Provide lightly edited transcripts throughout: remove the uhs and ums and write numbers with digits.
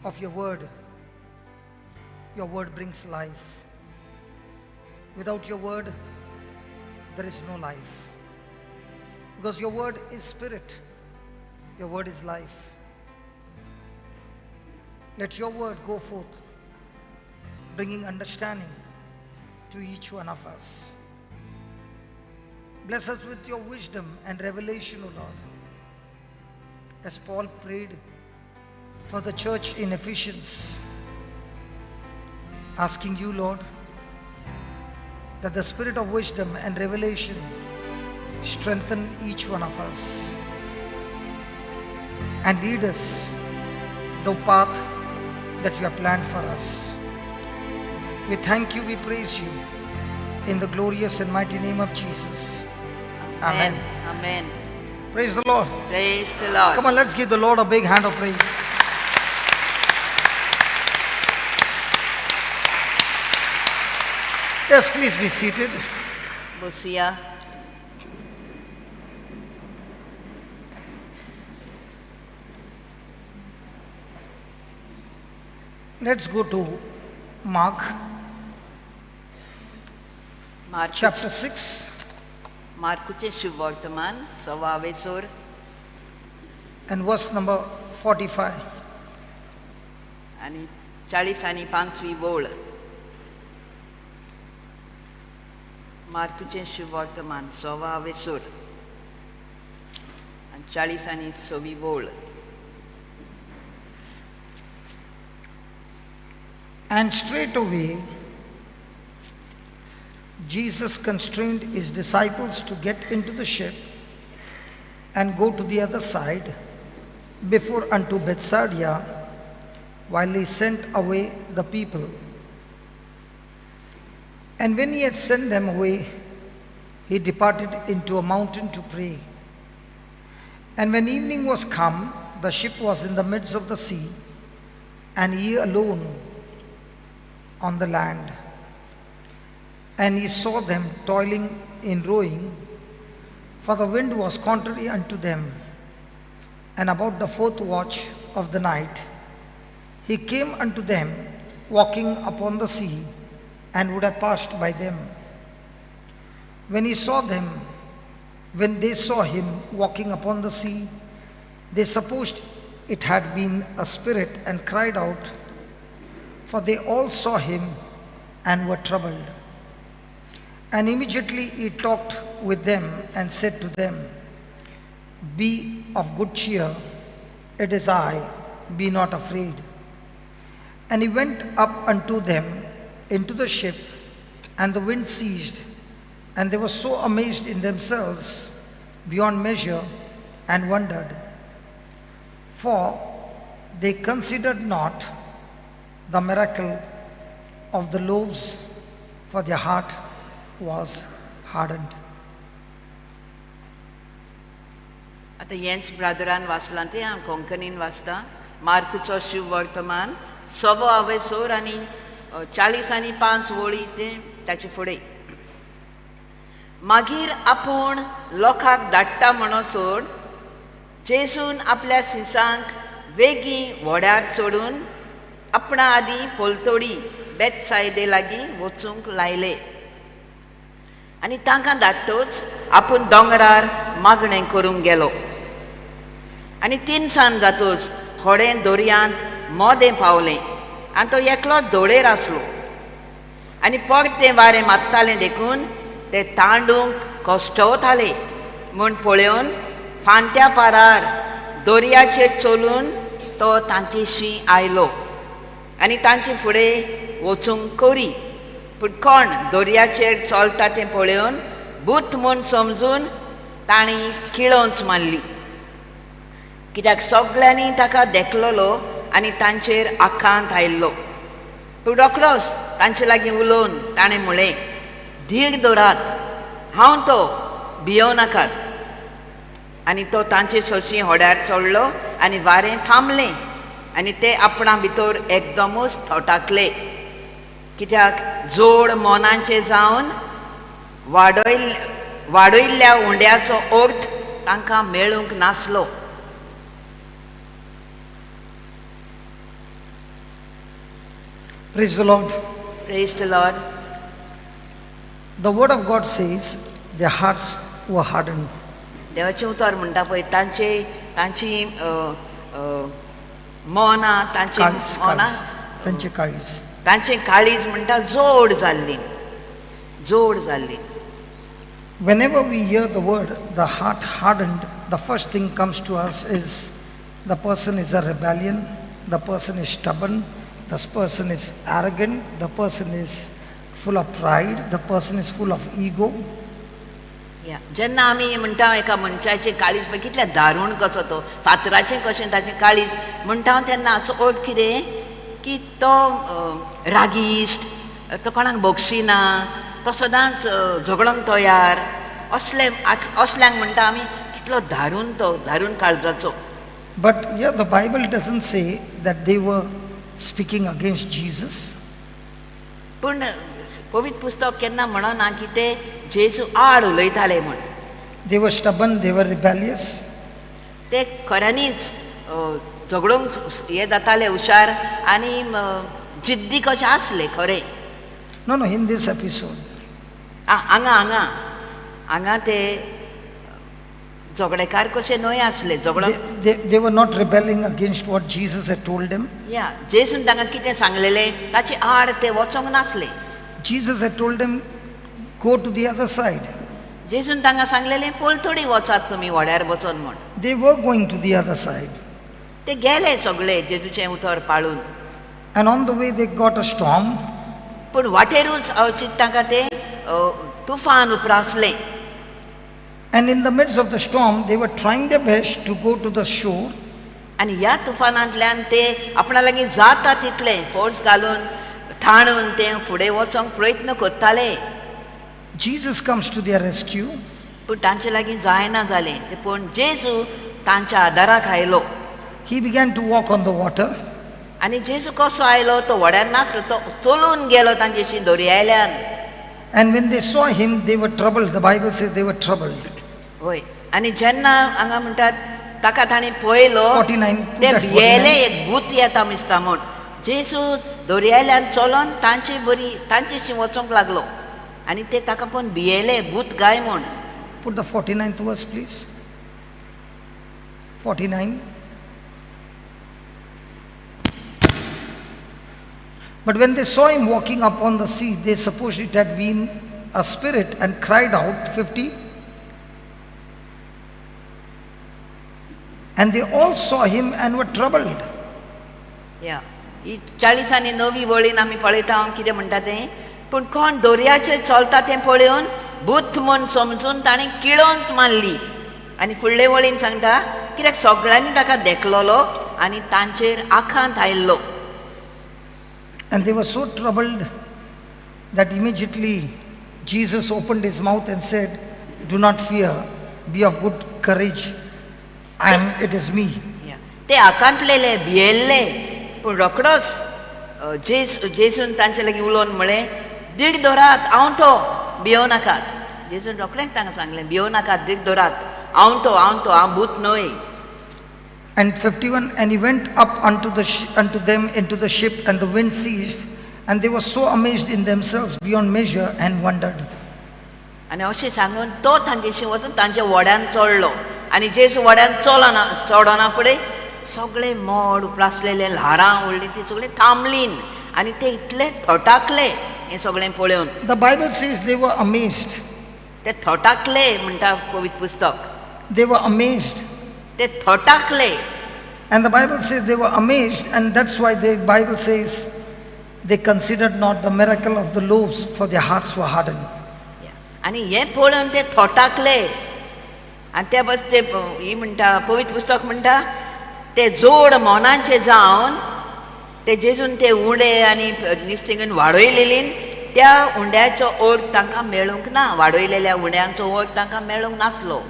of your word. Your word brings life. Without your word, there is no life. Because your word is spirit. Your word is life. Let your word go forth, bringing understanding to each one of us. Bless us with your wisdom and revelation, O Lord. As Paul prayed for the church in Ephesians, asking you, Lord, that the spirit of wisdom and revelation strengthen each one of us and lead us the path that you have planned for us. We thank you, we praise you, in the glorious and mighty name of Jesus. Amen. Amen. Praise the Lord. Praise the Lord. Come on, let's give the Lord a big hand of praise. Yes, please be seated. Bosia. Let's go to Mark, chapter 6. मार्कूचें शुभवर्तमान सवावेसोर and verse number 45. आनी 40 आनी 5वी वोळ. मार्कूचें शुभवर्तमान सवावेसोर आनी 40 आनी 6वी वोळ. And straightway Jesus constrained his disciples to get into the ship and go to the other side before unto Bethsaida, while he sent away the people. And when he had sent them away, he departed into a mountain to pray. And when evening was come, the ship was in the midst of the sea, and he alone on the land. And he saw them toiling in rowing, for the wind was contrary unto them. And about the fourth watch of the night, he came unto them, walking upon the sea, and would have passed by them. When he saw them, when they saw him walking upon the sea, they supposed it had been a spirit, and cried out, for they all saw him and were troubled. And immediately he talked with them and said to them, Be of good cheer, it is I, be not afraid. And he went up unto them into the ship, and the wind ceased, and they were so amazed in themselves beyond measure, and wondered. For they considered not the miracle of the loaves, for their heart was hardened. आतां हेंच ब्रादरान वाचलां तें हांव कोंकणीन वाचतां. मार्कूचो शुभवर्तमान 1.25 आनी 40 आनी 5 वळी तें ताचे फुडें. मागीर आपूण लोकांक धाडटा म्हणून सोड जेसून आपल्या सिसांक वेगीं व्हड्यार चडून आपणा आदीं पलतोडी बेतसायदे लागीं वचूंक लायले. आनी तांकां धाडटोच आपूण दोंगरार मागणें करूंक गेलो. आनी तिनसांज जातोच होडें दर्यांत मोदें पावलें आनी तो एकलो दोळेर आसलो. आनी परतें वारें मारतालें देखून ते तांडूंक कश्टवताले म्हूण पळोवन फांत्या पारार दर्याचेर चलून तो तांचेशी आयलो आनी तांचे फुडें वचूंक करी. पूण कोण दर्याचेर चलता तें पळोवन भूत म्हूण समजून तांणी किळोंच मारली, कित्याक सगळ्यांनी ताका देखलेलो आनी तांचेर आकांत आयिल्लो. पूण रोखडोच तांचे लागीं उलोवन ताणें म्हळें, धीर दवरात, हांव तो, भियोव नाकात. आनी तो तांचे सोशी होड्यार चडलो आनी वारें थांबलें आनी ते आपणा भितर एकदमूच थोटाकले, कित्याक जोड मोनांचे जावन वाडयल्ल्या उंड्याचो अर्थ तांकां मेळूंक नासलो. Praise the Lord. Praise the Lord. The word of God says their hearts were hardened. देवाचें उतर म्हणटा पळय तांचे तांची मनां तांची काळीज मनां काळीज तांचे काळीज. तांचें काळीज म्हणटा जोड जाल्ली, जोड जाल्ली. Whenever we hear the word, the heart hardened, the first thing comes to us is the person is a rebellion, the person is stubborn, this person is arrogant, the person is full of pride, the person is full of ego. या जेन्ना आमी म्हणटा एका मनशाचें काळीज पळय कितलें दारूण कसो तो फातराचें कशें ताचें काळीज म्हणटा तेन्ना हाचो अर्थ कितें की तो रागिश्ट, तो कोणाक बक्षिना, तो सदांच झगडोंक तयार, असले असल्यांक म्हणटा आमी कितलो दारूण तो, दारूण काळजाचो. But here the Bible doesn't say that they were speaking against Jesus. पूण पवित्र पुस्तक केन्ना म्हणना की ते जेजू आड उलयताले म्हूण. They were stubborn, they were rebellious. ते खऱ्यांनीच झगडोंक हे जाताले हुशार आनी जिद्दी कशे आसले खरें. No, no, in this episode. हांगा हांगा हांगा ते झगडेकार कशे न्हय आसले, झगडो. They were not rebelling against what Jesus had told them. या जेजून तांकां कितें सांगलेलें ताचे आड ते वचोंक नासले. Jesus had told them, go to the other side. जेजून तांकां सांगलेलें पलतडी वचात तुमी व्हड्यार वचोन म्हूण. They were going to the other side. ते गेले सगळे जेजूचें उतर पाळून. And on the way they got a storm. पूण वाटेरूच अवचीत तांकां तें तुफान उप्रासलें. And in the midst of the storm, they were trying their best to go to the shore. आनी ह्या तुफानांतल्यान ते आपणा लागीं जाता तितलें फोर्स घालून थाणून ते फुडें वचोंक प्रयत्न करताले. Jesus comes to their rescue. पूण तांचे लागीं जायना जालें, पूण जेजू तांच्या आदाराक आयलो. He began to walk on the water. आनी जेजू कसो आयलो, तो व्हड्यान नासलो, तो चलून गेलो तांचेशी दर्यायल्यान. And when they saw him, they were troubled. The Bible says they were troubled. हय, आनी जेन्ना हांगा म्हणटात ताका ताणें पळयलो, 49, ते भियेले, एक भूत येता दिसता म्हूण. जेजू दर्यायल्यान चलोन तांचे बरी तांचेशी वचोंक लागलो आनी ते ताका पळोवन भियेले, भूत गाय म्हूण. Put the 49th verse, please. 49. But when they saw him walking upon the sea, they supposed it had been a spirit and cried out, 50. And they all saw him and were troubled. Yeah. ही 40 आनी 9 वळीन आमी पळयता कितें म्हणटा तें. पूण कोण दर्याचेर चलता तें पळोवन भूत म्हूण समजून ताणें किळोंच मारली. आनी फुडले वळीन सांगता कित्याक सगळ्यांनी ताका देखलोलो आनी तांचेर आखांत आयिल्लो. And they were so troubled that immediately Jesus opened his mouth and said, do not fear, be of good courage, I am, it is me. ते आकांतलेले, भियेल्ले, पूण रोखडोच जेजून तांचे लागीं उलोवन म्हळें, धीर धरात, हांव तो, भियोव नाकात. जेजून रोखडेंच तांकां सांगलें, भियोव नाकात, धीर धरात, हांव तो, हांव तो, हांव भूत न्हय. And 51, and he went up unto them into the ship, and the wind ceased, and they were so amazed in themselves beyond measure and wondered. आनी अशें सांगून तो तांचेशी वचून तांच्या व्हड्यान चडलो. आनी जेजू व्हड्यान चलना चडना फुडें सगळे मोड उप्रासलेले, ल्हारां व्हडलीं ती सगळीं थांबलीं आनी ते इतले थटाकले हें सगळें पळोवन. The Bible says they were amazed. ते थटाकले म्हणटा पवित्र पुस्तक. They were amazed. ते थटाकले. And the Bible says they were amazed, and that's why the Bible says they considered not the miracle of the loaves, for their hearts were hardened. आनी हें पळोवन ते थटाकले. आनी त्या बस ते ही म्हणटा पवित्र पुस्तक म्हणटा ते जोड मनाचे जावन ते जेजून ते उंडे आनी नुस्तें वाडयलेली त्या उंड्याचो अर्थ तांकां मेळूंक ना, वाडयलेल्या उंड्यांचो अर्थ तांकां मेळूंक नासलो.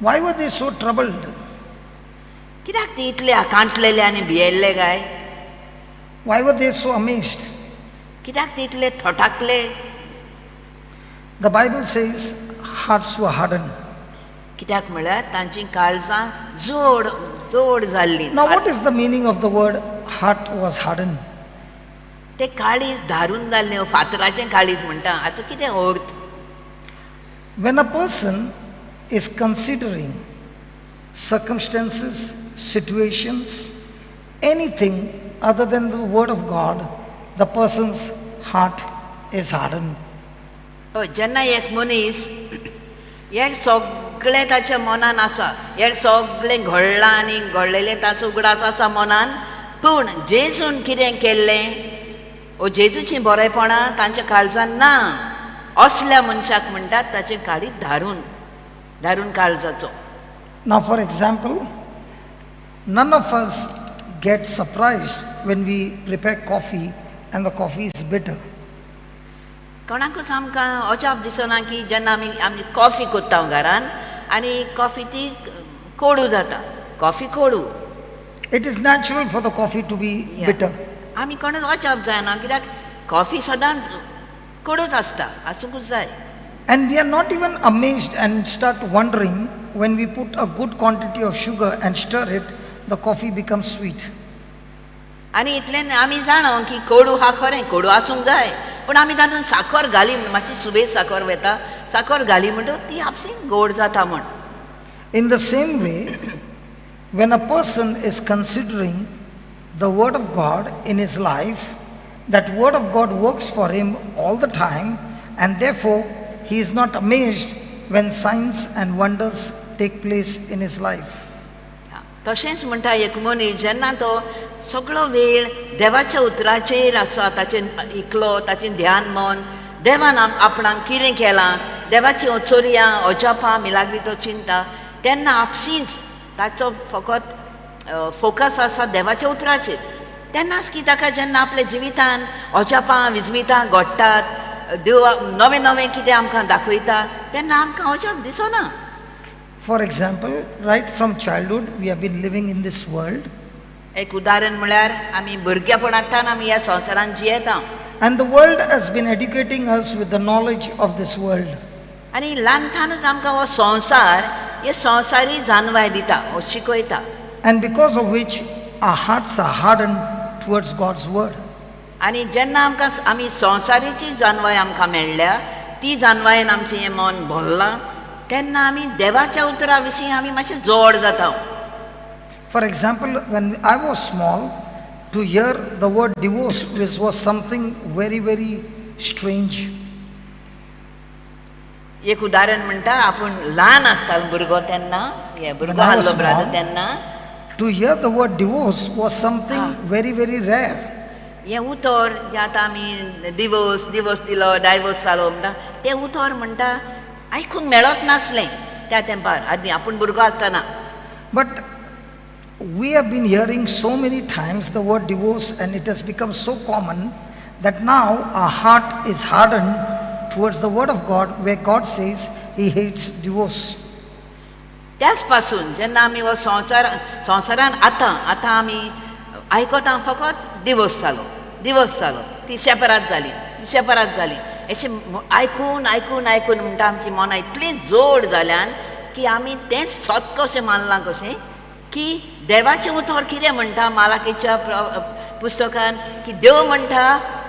Why were they so troubled? कित्याक ती इतले आकांतलेले आनी भियेल्ले काय? Why were they so amazed? कित्याक ती इतले थटाकले? The Bible says hearts were hardened. कित्याक म्हळ्यार तांची काळजां जोड जोड जाल्ली. Now what is the meaning of the word heart was hardened? तें काळीज धारून जाल्लें, फातराचें काळीज म्हणटा हाचो कितें अर्थ? When a person is considering circumstances, situations, anything other than the Word of God, the person's heart is hardened. हय, जेन्ना एक मनीस हें सगळें ताच्या मनान आसा, हें सगळें घडलां आनी घडलेलें ताचो उगडास आसा मनान, पूण जेजून कितें केल्लें ओ जेजूचीं बरेपणां तांच्या काळजान ना, असल्या मनशाक म्हणटात ताचें काळीज धारून, धारून काळजाचो. Now, for example, none of us get surprised when we prepare coffee and the coffee is bitter. कोणाकूच आमकां अजाप दिसना की जेन्ना आमी आमी कॉफी करता घरान आनी कॉफी ती कोडू जाता, कॉफी कोडू. It is natural for the coffee to be bitter. आमी कोणाक अजाप जायना कित्याक कॉफी सदांच कोडूच आसता, आसूंकूच जाय. And we are not even amazed and start wondering when we put a good quantity of sugar and stir it, the coffee becomes sweet. आनी इतल्यान आमी जाणा की कोडू हा खरें, कोडू आसूंक जाय, पूण आमी तातूंत साखर घाली, मातशी सुबेज साखर वता, साखर घाली म्हणटकच ती आपशी गोड जाता म्हण. In the same way, when a person is considering the Word of God in his life, that Word of God works for him all the time, and therefore he is not amazed when signs and wonders take place in his life. तशेंच म्हणटा एक मनीस जेन्ना तो सगळो वेळ देवाच्या उतराचेर आसा, ताचें इकलो, ताचें ध्यान मन देवान आपणाक कितें केलां, देवाची अचोरयां अजापां मिलाग्री तो चिंता, तेन्ना आपशींच ताचो फकत फोकस आसा देवाच्या उतराचेर. तेन्नाच की ताका जेन्ना आपल्या जिवितान अजापां विस्मितां घडटात, देव नवें नवें कितें आमकां दाखयता, तेन्ना आमकां अजाप दिसना. For example, right from childhood we have been living in this world. एक उदाहरण म्हळ्यार आमी भुरगेपणांतल्यान आमी ह्या संवसारांत जियेता. And the world has been educating us with the knowledge of this world. आनी ल्हानतानच आमकां हो संवसार, हे संवसारी जानवाय दिता, हो शिकयता. And because of which our hearts are hardened towards God's word. आनी जेन्ना आमकां आमी संवसारीची जानवाय आमकां मेळ्ळ्या, ती जानवायेन आमचें हें मन भरलां, तेन्ना आमी देवाच्या उतरा विशीं आमी मातशें जोड जाता. For example, when I was small, to hear the word divorce was something very, very strange. एक उदाहरण म्हणटा, आपूण ल्हान आसतालो भुरगो तेन्ना, हे भुरगो आसलो ब्रादर तेन्ना, to hear the word divorce was something very, very rare. हें उतर जें आतां आमी डिवोर्स, डिवोर्स दिलो, डायवोर्स जालो म्हणटा, तें उतर म्हणटा आयकूंक मेळत नासलें त्या तेंपार, आदीं आपूण भुरगो आसतना. But we have been hearing so many times the word divorce, and it has become so common that now our heart is hardened towards the word of God, where God says he hates divorce. त्याच पासून जेन्ना आमी हो संवसार संवसारान आतां आतां आमी आयकता फकत डिवोर्स जालो, डिवोर्स जालो, ती शेपरात जाली, ती शेपरात जाली, अशें आयकून आयकून आयकून म्हणटा आमची मनां इतली जोड जाल्यान की आमी तेंच सत कशें मानलां कशें की देवाचें उतर कितें म्हणटा मालाकीच्या पुस्तकान की देव म्हणटा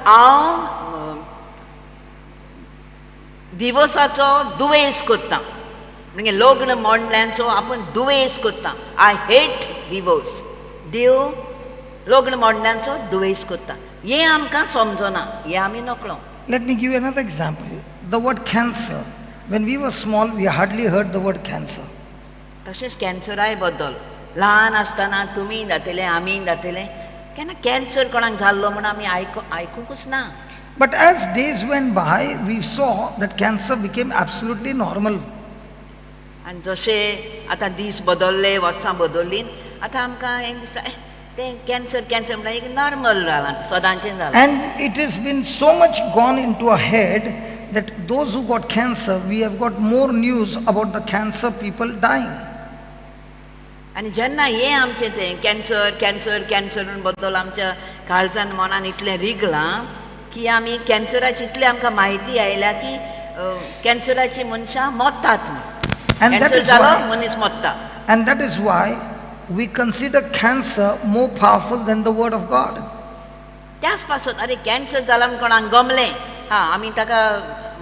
हांव दिवसाचो दुवेस करता, म्हणजे लग्न मोडल्यांचो आपूण दुवेस करता. I hate divorce. देव लग्न मोडल्यांचो दुवेस करता हें आमकां समजना, हें आमी नकळो. Let me give you another example. The word cancer. When we were small, we hardly heard the word cancer. तशेंच कॅन्सराय बद्दल ल्हान आसतना तुमी जातले आमी जातले केन्ना कॅन्सर कोणाक जाल्लो म्हूण आमी आयकुंकूच ना. But as days went by, we saw that cancer became absolutely normal. आनी जशे आतां दीस बदल्ले, वर्सां बदल्लीं, आतां आमकां हें दिसता तें कॅन्सर कॅन्सर म्हणल्यार एक नॉर्मल जालां, सदांचें जालां. And it has been so much gone into our head that those who got cancer, we have got more news about the cancer people dying. आनी जेन्ना हें आमचें तें कॅन्सर कॅन्सर कॅन्सर बद्दल आमच्या काळजान मनान इतलें रिगलां की आमी कॅन्सराची इतली आमकां म्हायती आयल्या की कॅन्सराची मनशां मरतात म्हूण. कॅन्सर जालो मनीस मरता. And that is why we consider cancer more powerful than the word of God. त्याच पासत अरे कॅन्सर जाला म्हूण कोणाक गमलें हा आमी ताका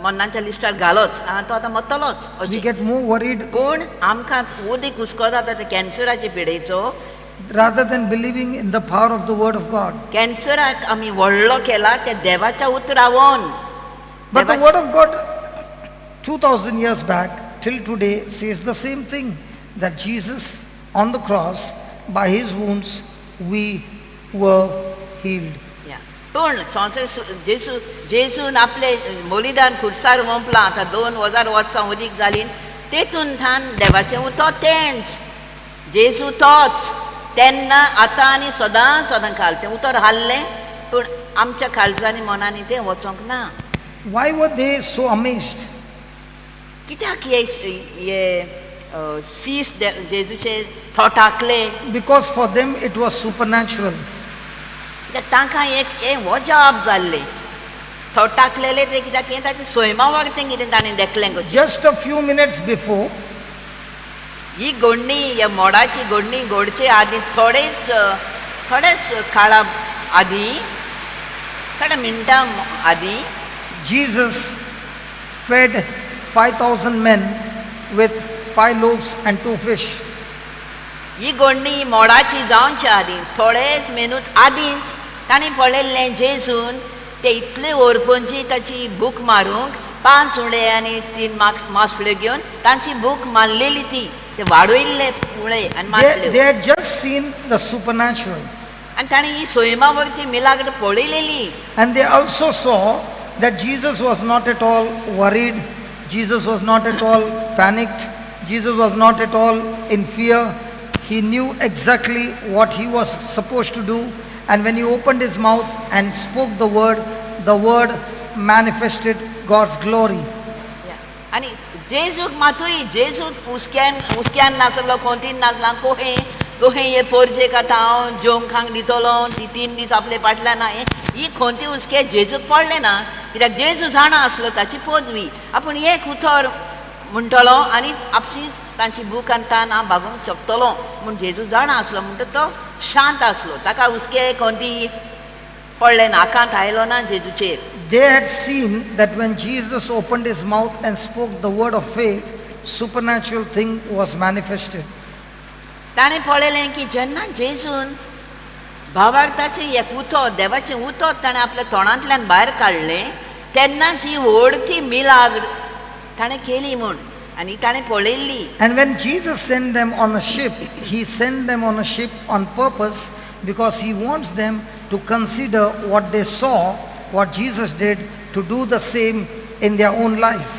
मरणाच्या लिस्टार घालोच आं तो आतां मरतलोच We अशें. get more worried पूण आमकां उदीक हुस्को जाता ते कॅन्सराचे पिडेचो rather than believing in the power of the Word of God. कॅन्सराक आमी व्हडलो केला ते देवाच्या उतरावन. But the Word of God 2000 years back till today says the same thing, that Jesus on the cross, by his wounds we were healed. या. पूण संवसार जेजू जेजून आपले बलिदान खुर्सार वंपलां आतां 2000 वर्सां उदीक जालीं तेतून थान देवाचें उतर तेंच जेजू तोच तेन्ना आतां आनी सदां सदां काल तें उतर हाल्लें पूण आमच्या काळजांनी मनांनी तें वचोंक ना. Why were they so amazed? कित्याक हे हे शीस जेजूचे थोटाकले? Because for them it was supernatural. कित्याक तांकां एक हें वजाप जाल्लें थोटाकलेले ते कित्याक हें ताचें सैमा वागतें कितें ताणें देखलें कशें. Just a few minutes before, ही घडणी ह्या मोडाची घडणी घडचे आदी थोडेच थोडेच काळा आदी थोड्या मिनटां आदी Jesus fed 5,000 men with 5 loaves and 2 fish. ही घडणी मोडाची जावचे आदी थोडेच मिनूट आदींच ताणें पळयल्लें जेजून ते इतले ओरपंची ताची भूक मारूंक 5 उणे आनी 3 मासळ्यो घेवन तांची भूक मारलेली ती ते वाडयल्ले उणे आनी मासल्यो. They had just seen the supernatural. आनी ताणें ही सैमा वरती मिलाग्र पळयलेली. And they also saw that Jesus was not at all worried, Jesus was not at all panicked, Jesus was not at all in fear. He knew exactly what he was supposed to do, and when he opened his mouth and spoke the word manifested God's glory. आनी जेजूक मातूय जेजू हुस्क्यान हुस्क्यान नासलो खोंतीन नासला कोहे कोहे हे पोरजेक आतां हांव जेवंक खांक दितलो ती 3 दीस आपले फाटल्यान ना ही खोंती हुस्के जेजूक पडलें ना कित्याक जेजू जाणा आसलो ताची पदवी आपूण एक उतर म्हणटलो आनी आपशीच तांची भूक आनी तान हांव भागोवंक शकतलो म्हूण जेजू जाणा आसलो म्हणटा तो शांत आसलो ताका हुस्के खोंती पडलें ना आकांत आयलो ना जेजूचेर. They had seen that when Jesus opened his mouth and spoke the word of faith, supernatural thing was manifested. ताणें पळयलें की जेन्ना जेजून भावार्थाचें एक उतर देवाचें उतर ताणें आपल्या तोंडांतल्यान भायर काडलें तेन्ना जी व्हड ती मिलाग्र ताणें केली म्हूण आनी ताणें पळयल्ली. And when Jesus sent them on a ship, he sent them on a ship on purpose because he wants them to consider what they saw, what Jesus did, to do the same in their own life.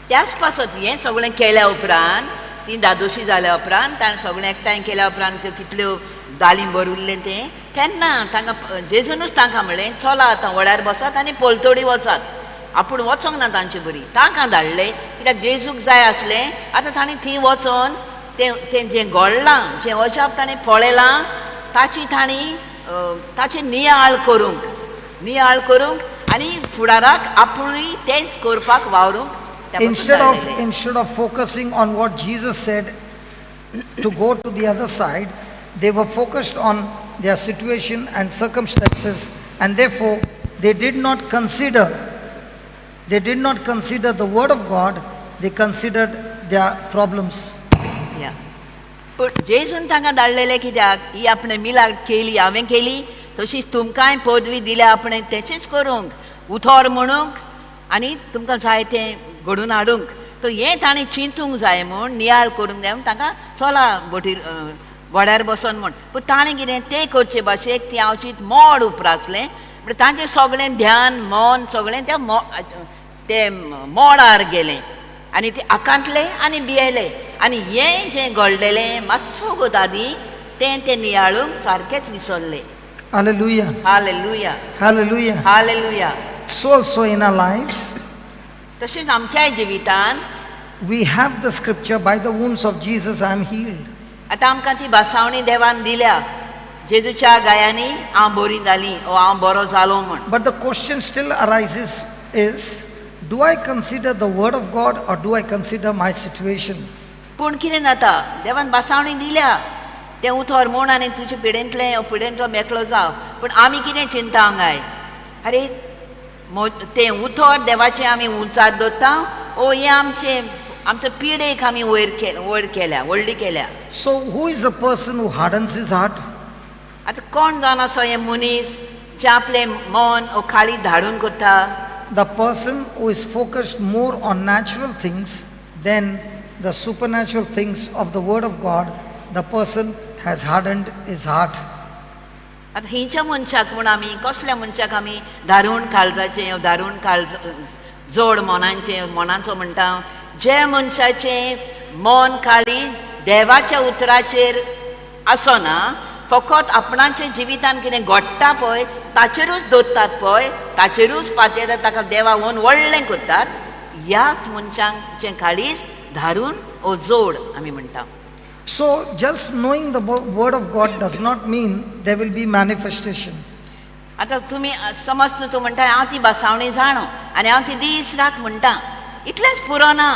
त्याच पासत हें सगळें केल्या उपरांत ती दादोशी जाल्या उपरांत ताणें सगळें एकठांय केल्या उपरांत त्यो कितल्यो दाली भरिल्लें तें तेन्ना तांकां जेजूनच तांकां म्हणलें चला आतां व्हड्यार बसात आनी पलतडी वचात. आपूण वचोंक ना तांचे बरी तांकां धाडलें कित्याक जेजूक जाय आसलें आतां ताणें थंय वचोन तें तें जें घडलां जें अजाप ताणें पळयलां ताची तांणी ताचें नियाळ करूंक आनी फुडाराक आपुणूय तेंच करपाक वावरूंक. Instead of focusing on what Jesus said to go to the other side, they were focused on their situation and circumstances, and therefore they did not consider the word of God, they considered their problems. Yeah. पूण जेजून तांकां धाडलेलें कित्याक ही आपणें मिलाग्र केली हांवें केली तशीच तुमकांय पदवी दिल्या आपणें तेचेच करूंक उतर म्हणूंक आनी तुमकां जाय तें घडून हाडूंक. तो हें ताणें चिंतूंक जाय म्हूण नियाळ करूंक जाय म्हूण तांकां चला बोटीर व्हड्यार बसोन म्हूण. पूण ताणें कितें तें करचे भाशेक ती हांव मोड उपरासलें म्हणल्यार तांचें सगळें ध्यान मन सगळें त्या ते मोडार गेलें आनी ते आकांतले आनी भियेले आनी हें जें घडलेलें मातसो वगत आदीं तें ते नियाळूंक सारकेंच विसरले. Hallelujah. Hallelujah. Hallelujah. Hallelujah. So also in our lives, तशेंच आमच्याय जिवितांत we have the scripture, by the wounds of Jesus I am healed. आतां आमकां ती भासावणी देवान दिल्या जेजूच्या गायांनी हांव बरी जाली ओ हांव बरो जालो म्हूण. But the question still arises is, do I consider the word of God or do I consider my situation? पूण कितें जाता देवान भासावणी दिल्या तें उतर म्हूण आनी तुजे पिडेंतलें पिडेंतलो मेकळो जाव. पूण आमी कितें चिंता हांगाय, आरे तें उतर देवाचें आमी उंचार दवरता ओ हें आमचें आमचे पिडेक आमी वयर वयर केल्या, व्हडली केल्या. So who is a person who hardens his heart? आतां कोण जावन आसा हें मनीस जे आपलें मन ओ खाली धाडून करता? The person who is focused more on natural things than the supernatural things of the Word of God, the person has hardened his heart. आतां हिंच्या मनशाक म्हूण आमी कसल्या मनशाक आमी धारून काळजाचें, धारून काळज जोड मनांचें मनाचो म्हणटा, जे मनशाचें मन काळीज देवाच्या उतराचेर आसना, फकत आपणाच्या जिवितान कितें घडटा पळय ताचेरूच दवरतात पळय, ताचेरूच पातयेतात, ताका देवा वोन व्हडलें करतात, ह्याच मनशांचें काळीज धारून ओ जोड आमी म्हणटा. So just knowing the word of God does not mean there will be manifestation. आतां तुमी समज तूं म्हणटा हांव ती बसावणी जाणो आनी हांव ती दीस रात म्हणटा, इतलेंच पुरो ना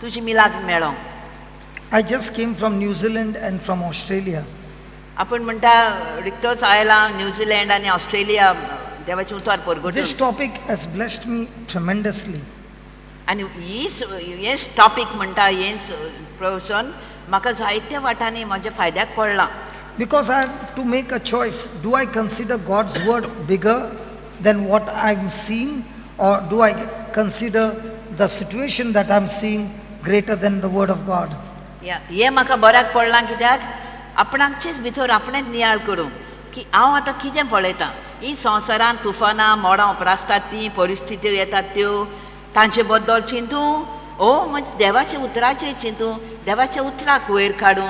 तुजी मिलाग मेळोंक. I just came from New Zealand and from Australia. आपण म्हणटा रिक्तोच आयला न्यूझिलंड आनी ऑस्ट्रेलिया देवाचें उतर परगटून. This topic has blessed me tremendously. आनी हीच हेंच टॉपीक म्हणटा, हेंच प्रवचन म्हाका जायत्या वाटांनी म्हज्या फायद्याक पडलां. Because I have to make a choice. Do I consider God's word bigger than what I'm seeing, or do I consider the situation that I'm seeing greater than the word of God? हें म्हाका बऱ्याक पडलां कित्याक आपणाचेच भितर आपणेच नियाळ करूंक की हांव आतां कितें पळयतां. ही संवसारांत तुफानां मोडां उप्रासतात, ती परिस्थिती येतात त्यो तांचे बद्दल चिंतूं ओ म्हणजे देवाच्या उतराचेर चिंतूं, देवाच्या उतराक वयर काडूं,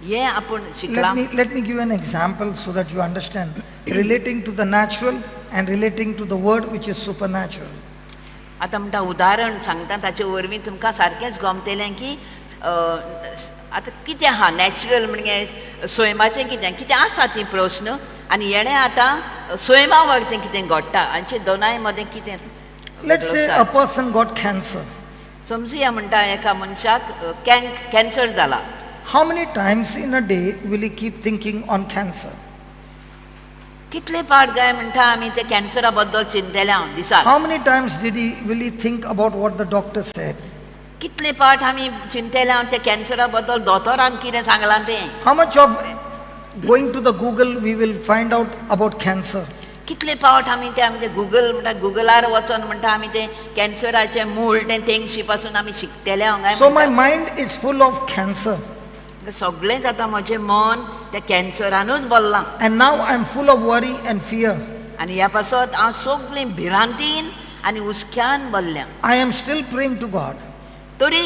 हें आपूण शिकलां. Let me give an example so that you understand, relating to the natural and relating to the word which is supernatural. आतां म्हणटा उदाहरण सांगता ताचे वरवीं तुमकां सारकेंच गमतलें की आतां कितें आहा नॅचरल म्हणजे सैमाचें कितें कितें आसा ती प्रश्न आनी हेणें आतां सैमा वरवीं कितें घडटा हांचे दोनाय मदें कितें. Let's say a person got cancer. समजुया म्हणटा एका मनशाक कॅन्सर जाला. How many times in a day will he keep thinking on cancer? कितले पाट काय म्हणटा आमी ते कॅन्सरा बद्दल चिंतले हांव दिसाक. How many times will he think about what the doctor said? कितले पाट आमी चिंतले हांव ते कॅन्सरा बद्दल दोतोरान कितें सांगलां तें. How much of going to the Google we will find out about cancer? कितले पावट आमी ते आमचे गुगल म्हणटा गुगलार वचोन म्हणटा आमी ते कॅन्सराचें मूळ तें तेंगशी पासून आमी शिकतले हांगा. So my mind is full of cancer. सगळेंच आतां म्हजें मन त्या कॅन्सरानूच भरलां. And now I am full of worry and fear. आनी ह्या पासत हांव सगळें भिरांतीन आनी हुस्क्यान भरल्या. I am still praying to God. तरी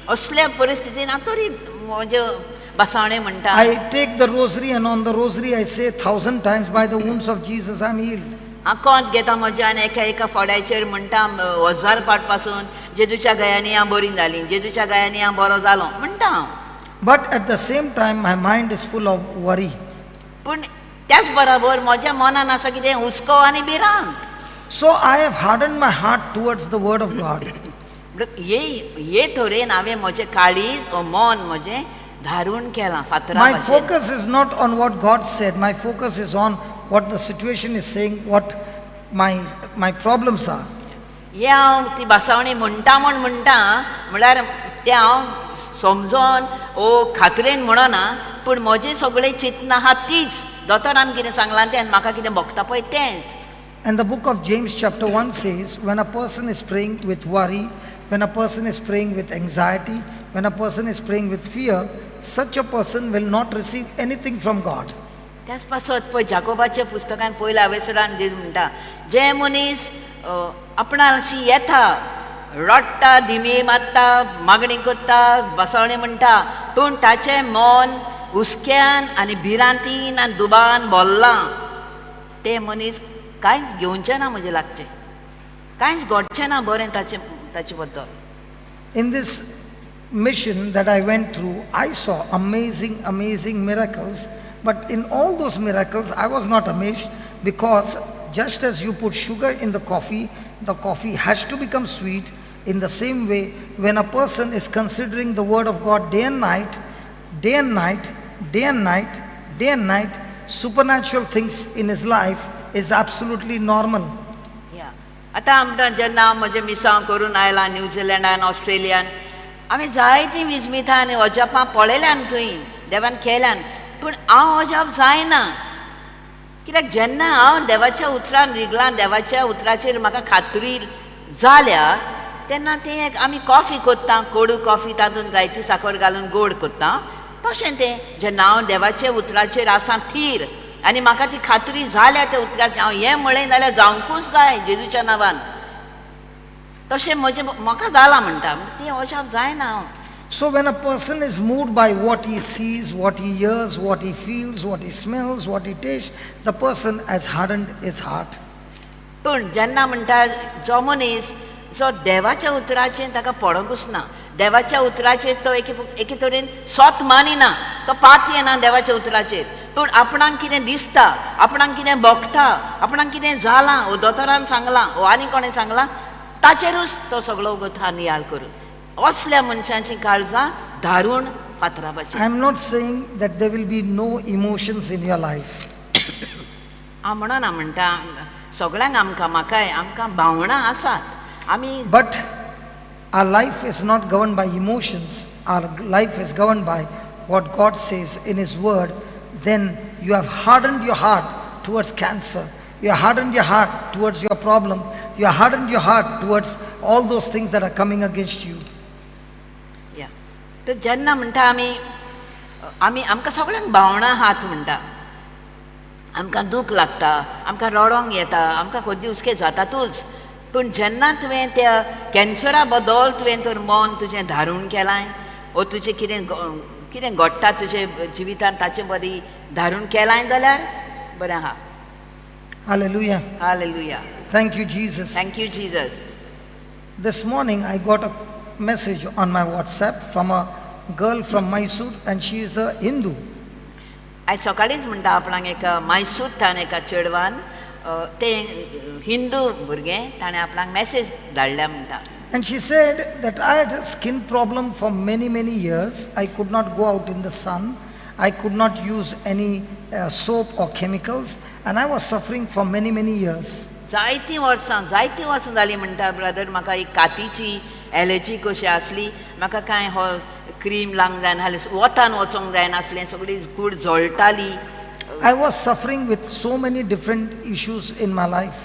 असल्या परिस्थितीन हांव तरी म्हजें बसावणें म्हणटा. I take the rosary and on the rosary I say 1,000 times, by the wounds of Jesus I am healed. हांव कोंत घेता म्हज्या आनी एका एका फोड्याचेर म्हणटा 1000 पाट पासून जेजूच्या गयांनी हांव बरी जाली, जेजूच्या गयांनी हांव बरो जालो म्हणटा हांव. But at the same time my mind is full of worry. पूण त्याच बरोबर म्हज्या मनान आसा कितें हुस्को आनी भिरांत. So I have hardened my heart towards the word of God. हे तरेन हांवें म्हजें काळीज मन म्हजें धारून केलां फातरा. My focus is not on what God said. My focus is on what the situation is saying, what my problems are. हें हांव ती बसावणी म्हणटा म्हूण म्हणटा म्हळ्यार तें हांव समजोन ओ खात्रेन म्हणना, पूण म्हजें सगळें चिंतना आहा तीच दोतोरान कितें सांगलां तें आनी म्हाका कितें भोगता पळय तेंच. And the book of James chapter 1 says, when a person is praying with worry, when a person is praying with anxiety, when a person is praying with fear, such a person will not receive anything from God. त्याच पासत पळय जाकोबाच्या पुस्तकान पयल्या अवेसरान म्हणटा, जे मनीस आपणाशी येता रडटा, दिमी मारता, मागणी करता, बसवणी म्हणटा, पूण ताचें मन हुस्क्यान आनी भिरांतीन आनी दुबान भरलां, ते मनीस कांयच घेवचें ना म्हजें लागचें, कांयच घडचें ना बरें ताचे ताचे बद्दल. In this mission that I went through, I saw amazing, amazing miracles. But in all those miracles, I was not amazed, because just as you put sugar in the coffee has to become sweet. In the same way, when a person is considering the word of God day and night, Day and night, day and night, day and night, supernatural things in his life is absolutely normal. या आतां आमकां जेन्ना हांव म्हजें मिसांव करून आयलां न्यूझिलंडान Australian आमी जायतीं विजमितां आनी अजापां पळयल्यान थंय देवान केल्यान पूण हांव अजाप जायना कित्याक जेन्ना हांव देवाच्या उतरान रिगलां देवाच्या उतराचेर म्हाका खात्री जाल्या तेन्ना तें एक आमी कॉफी कोत्ता कोडू कॉफी तातूंत जायती साकर घालून गोड कोत्ता तशें तें जेन्ना हांव देवाच्या उतराचेर आसा थीर आनी म्हाका ती खात्री जाल्या त्या उतराची हांव हें म्हळें जाल्यार जावंकूच जाय जेजूच्या नांवान तशें म्हजें म्हाका जालां म्हणटा तें अजाप जायना हांव. So when a person is moved by what he sees, what he hears, what he feels, what he smells, what he tastes, the person has hardened his heart. पूण जेन्ना म्हणटा जो मनीस जो देवाच्या उतराचेर ताका पडोंकूच ना देवाच्या उतराचेर तो एके एके तरेन सोत मानिना तो पात येना देवाच्या उतराचेर पूण आपणाक कितें दिसता आपणाक कितें भोगता आपणाक कितें जालां वो दोतोरान सांगलां वो आनी कोणें सांगलां ताचेरूच तो सगळो गोथा नियाळ करून असल्या मनशांची काळजां धारून फातरा भाशेन. I am not saying that there will be no emotions in your life. हांव म्हणना म्हणटा सगळ्यांक आमकां म्हाकाय आमकां भावनां आसात आमी. But our life is not governed by emotions. Our life is governed by what God says in His Word. Then you have hardened your heart towards cancer. You have hardened your heart towards your problem. You have hardened your heart towards all those things that are coming against you. या तर जेन्ना म्हणटा आमी आमी आमकां सगळ्यांक भावनां आहात म्हणटा आमकां दूख लागता आमकां रडोंक येता आमकां खंय हुस्के जातातूच पूण जेन्ना तुवें त्या कॅन्सरा बद्दल तुवें तर मन तुजें धारून केलां वो तुजें कितें कितें घडटा तुजे जिवितान ताचे बरी धारून केलां जाल्यार बरें आहा. Hallelujah. Hallelujah. Thank you, Jesus. Thank you Jesus. This morning I got a message on my WhatsApp from a girl from Mysore, and she is a Hindu. आयज सकाळींच म्हणटा आपणाक एका मैसूर एका चेडवान तें हिंदू भुरगें ताणें आपणाक मॅसेज धाडल्या म्हणटा. And she said that I had a skin problem for many, many years. I could not go out in the sun. I could not use any soap or chemicals. And I was suffering for many, many years. जायतीं वर्सां जालीं म्हणटा brother म्हाका एक कातीची allergy कशी आसली म्हाका कांय हो क्रीम लावंक जायनासलें वतान वचोंक जायनासलें सगळी कूड जळटाली. I was suffering with so many different issues in my life.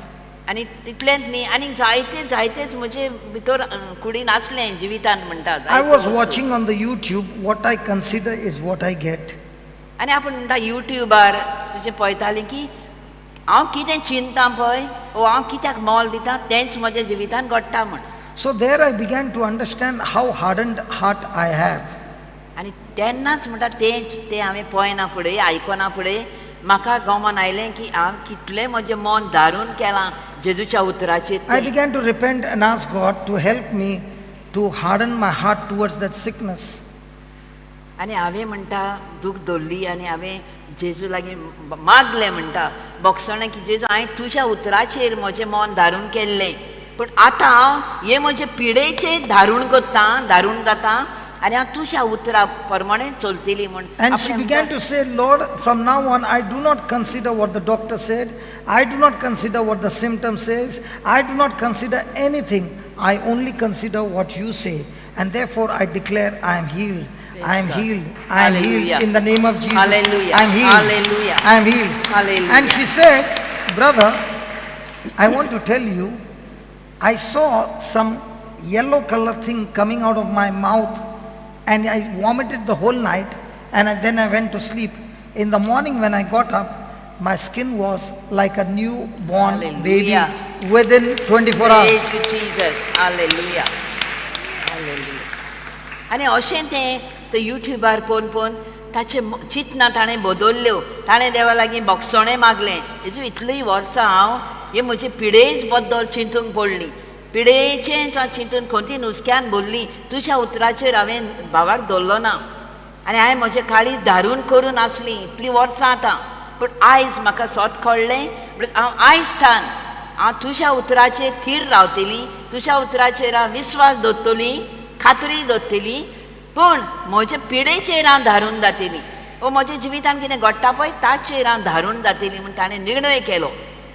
आनी तितलेंच न्ही आनी जायते जायतेच म्हजे भितर कुडीन आसलें जिवितान म्हणटा. I was watching on the YouTube, what I consider is what I get. आनी आपूण म्हणटा युट्यूबार तुजें पळयतालें की हांव कितें चिंता पळय वो हांव कित्याक मोल दिता तेंच म्हज्या जिवितान घडटा म्हण. So there I began to understand how hardened heart I have. आनी तेन्नाच म्हणटा तें तें हांवें पळयना फुडें आयकना फुडें म्हाका गमन आयलें की हांव कितलें म्हजें मन धारून केलां जेजूच्या उतराचेर. I began to repent and ask God to help me to harden my heart towards that sickness. आनी हांवें म्हणटा दूख धरली आनी हांवें जेजू लागीं मागलें म्हणटा बोगसणें की जेजू हांवें तुज्या उतराचेर म्हजें मन धारून केल्लें पूण आतां हांव हे म्हजे पिडेचेर धारून करता धारून जाता आनी हांव तुज्या उतरा प्रमाणे चलतली म्हूण. And she began to say, Lord, from now on I do not consider what the doctor said, I do not consider what the symptom says, I do not consider anything, I only consider what you say, and therefore I declare I am healed. I am healed. I am healed in the name of Jesus. Hallelujah. I am healed. Hallelujah. I am healed. Hallelujah. And she said, brother, I want to tell you, I saw some yellow color thing coming out of my mouth, and I vomited the whole night, and then I went to sleep. In the morning when I got up, my skin was like a newborn baby within 24 hours. Praise to Jesus. Hallelujah. Hallelujah. आनी अशें तें ते युट्यूबार पळोवन पळोवन ताचें चिंतना ताणें बदल्ल्यो ताणें देवा लागीं बोगसणें मागलें हेजू इतलीं वर्सां हांव हे म्हजे पिडेच बद्दल चिंतूंक पडली पिडेचेंच हांव चिंतून खंयती नुस्क्यान भरली तुज्या उतराचेर हांवें भावाक धरलो ना आनी हांवें म्हजें काळीज धारून करून आसली इतलीं वर्सां आतां पूण आयज म्हाका सोत कळ्ळें हांव आयज थान हांव तुज्या उतराचेर थीर रावतली तुज्या उतराचेर हांव विस्वास दवरतली खात्री दवरतली पूण म्हजे पिडेचेर हांव धारून जातली वो म्हज्या जिवितान कितें घडटा पळय ताचेर हांव धारून जातली म्हूण ताणें निर्णय केलो.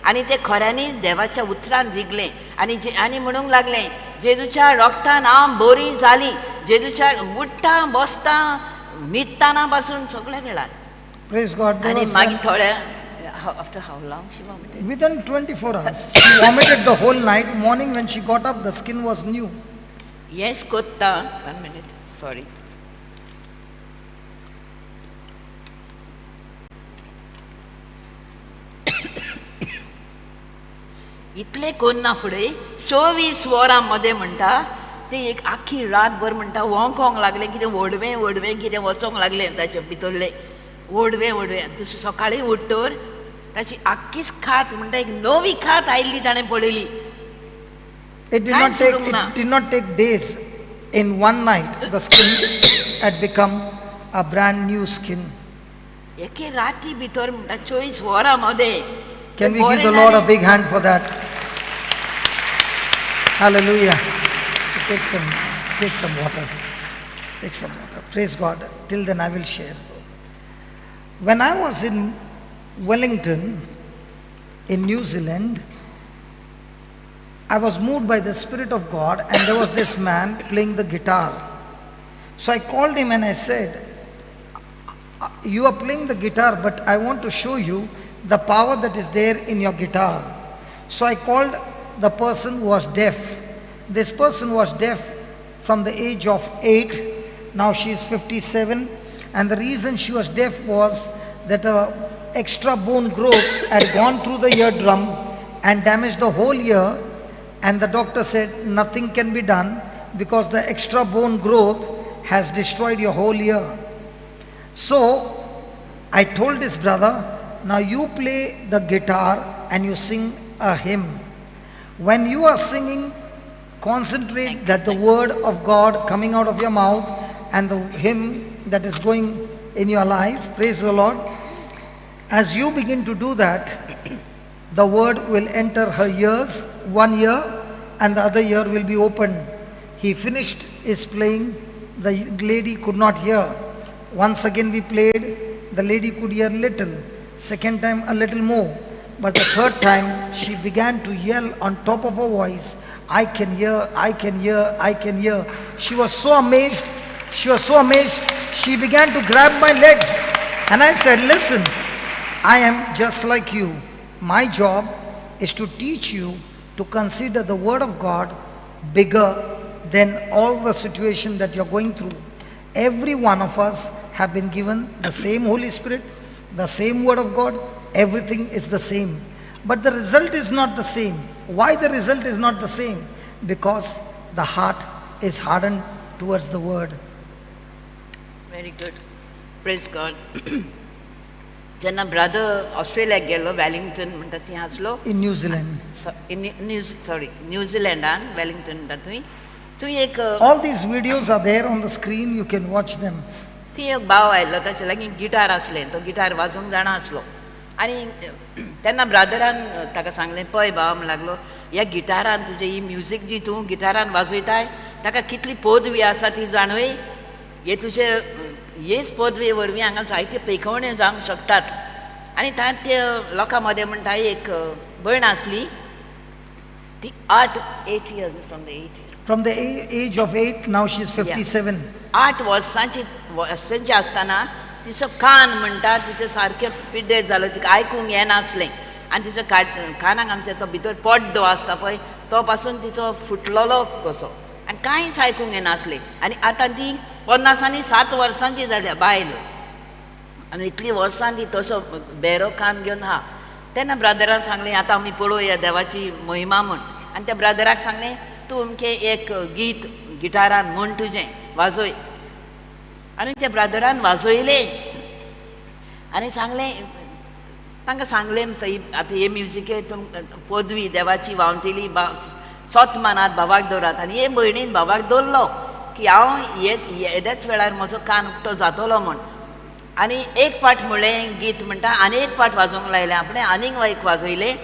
आनी ते खऱ्यांनी देवाच्या उतरान रिगलें आनी आनी म्हणूंक लागलें जेजूच्या रोगतान हांव बरी जाली. जेजूच्या उठ्ठा बसता न्हिदताना पासून सगळ्या वेळार. Praise God. आनी मागीर थोड्या after how long she vomited? Within 24 hours. She vomited the whole night. Morning when she got up, the skin was new. Yes, kotta. 1 minute. Sorry. इतले कोन्ना फुडें 24 वरां मदें म्हणटा ते एक आख्खी रातभर म्हणटा वोंकोंक लागलें कितें व्हडवें व्हडवें कितें वचोंक लागलें ताचे भितरलें व्हडवें व्हडवें. दुसरें सकाळीं उठ्ठर ताची आख्खीच खात म्हणटा एक नवी खात आयिल्ली ताणें पळयली. It did not take days. In one night the skin had become a brand new skin. एके राती भितर म्हणटा 24 वरां मदें. Can we give the Lord a big hand for that? Hallelujah. Take some water. Take some water. Praise God. Till then I will share. When I was in Wellington, in New Zealand, I was moved by the Spirit of God, and there was this man playing the guitar. So I called him and I said, you are playing the guitar, but I want to show you the power that is there in your guitar. So I called the person who was deaf. This person was deaf from the age of 8. Now she is 57. And the reason she was deaf was that a extra bone growth had gone through the eardrum and damaged the whole ear. And the doctor said nothing can be done because the extra bone growth has destroyed your whole ear. So I told this brother, now you play the guitar and you sing a hymn. When you are singing, concentrate that the word of God coming out of your mouth and the hymn that is going in your life. Praise the Lord. As you begin to do that, the word will enter her ears, one ear, and the other ear will be opened. He finished his playing. The lady could not hear. Once again we played. The lady could hear little. Second time a little more. But the third time she began to yell on top of her voice, I can hear, I can hear, I can hear. She was so amazed. She was so amazed. She began to grab my legs. And I said, listen, I am just like you. My job is to teach you to consider the word of God bigger than all the situation that you're going through. Every one of us have been given the same Holy Spirit, the same word of God. Everything is the same. But the result is not the same. Why the result is not the same? Because the heart is hardened towards the word. Very good. Praise God. जेन्ना brother ऑस्ट्रेलियाक गेलो, Wellington म्हणटा थंय आसलो. In New Zealand. Sorry, न्यूझिलंडान Wellington म्हणटा थंय. थंय एक All these videos are there on the screen, you can watch them. थंय एक भाव आयलो, ताचे लागीं गिटार आसलें, तो गिटार वाजोवंक जाणा आसलो. आनी तेन्ना ब्रादरान ताका सांगलें, पळय भाव म्हण लागलो, ह्या गिटारान तुजें ही म्युजीक जी तूं गिटारान वाजयताय ताका कितली पदवी आसा ती जाणवय. हे तुजे हेच पदवे वरवीं हांगा जायते पेखवण्यो जावंक शकतात. आनी ते लोकां मदें म्हणटा एक भयण आसली, ती 8 years from the 8 years. From the age of 8, now she is 57. 8 वर्सांची आसतना तिचो कान म्हणटा तिचें सारकें पिड्डेर जालो, तिका आयकूंक येनासलें. आनी तिचो कानाक आमचो तो भितर पड्डो आसता पळय तो पासून तिचो फुटलेलो कसो, आनी कांयच आयकूंक येनासलें. आनी आतां ती 50 आनी 7 वर्सांची जाल्या बायल, आनी इतलीं वर्सां ती तसो बेरो कान घेवन आहा. तेन्ना ब्रादरान सांगलें, आतां आमी पळोवया देवाची महिमा म्हूण. आनी त्या ब्रादराक सांगलें, तूं अमकें एक गीत गिटारान म्हण, तुजें वाजय. आनी त्या ब्रादरान वाजयलें आनी सांगलें, तांकां सांगलें, आतां हे म्युजिके तुमकां पदवी देवाची व्हांवतली, सोत मानात भावाक दवरात. आनी हे भयणीन भावाक दवरलो की हांव येद्याच वेळार म्हजो कान उक्तो जातलो म्हूण. आनी एक पाट म्हणलें गीत म्हणटा, आनी एक पाट वाजोवंक लायलें आपणें, आनीक एक वाजयलें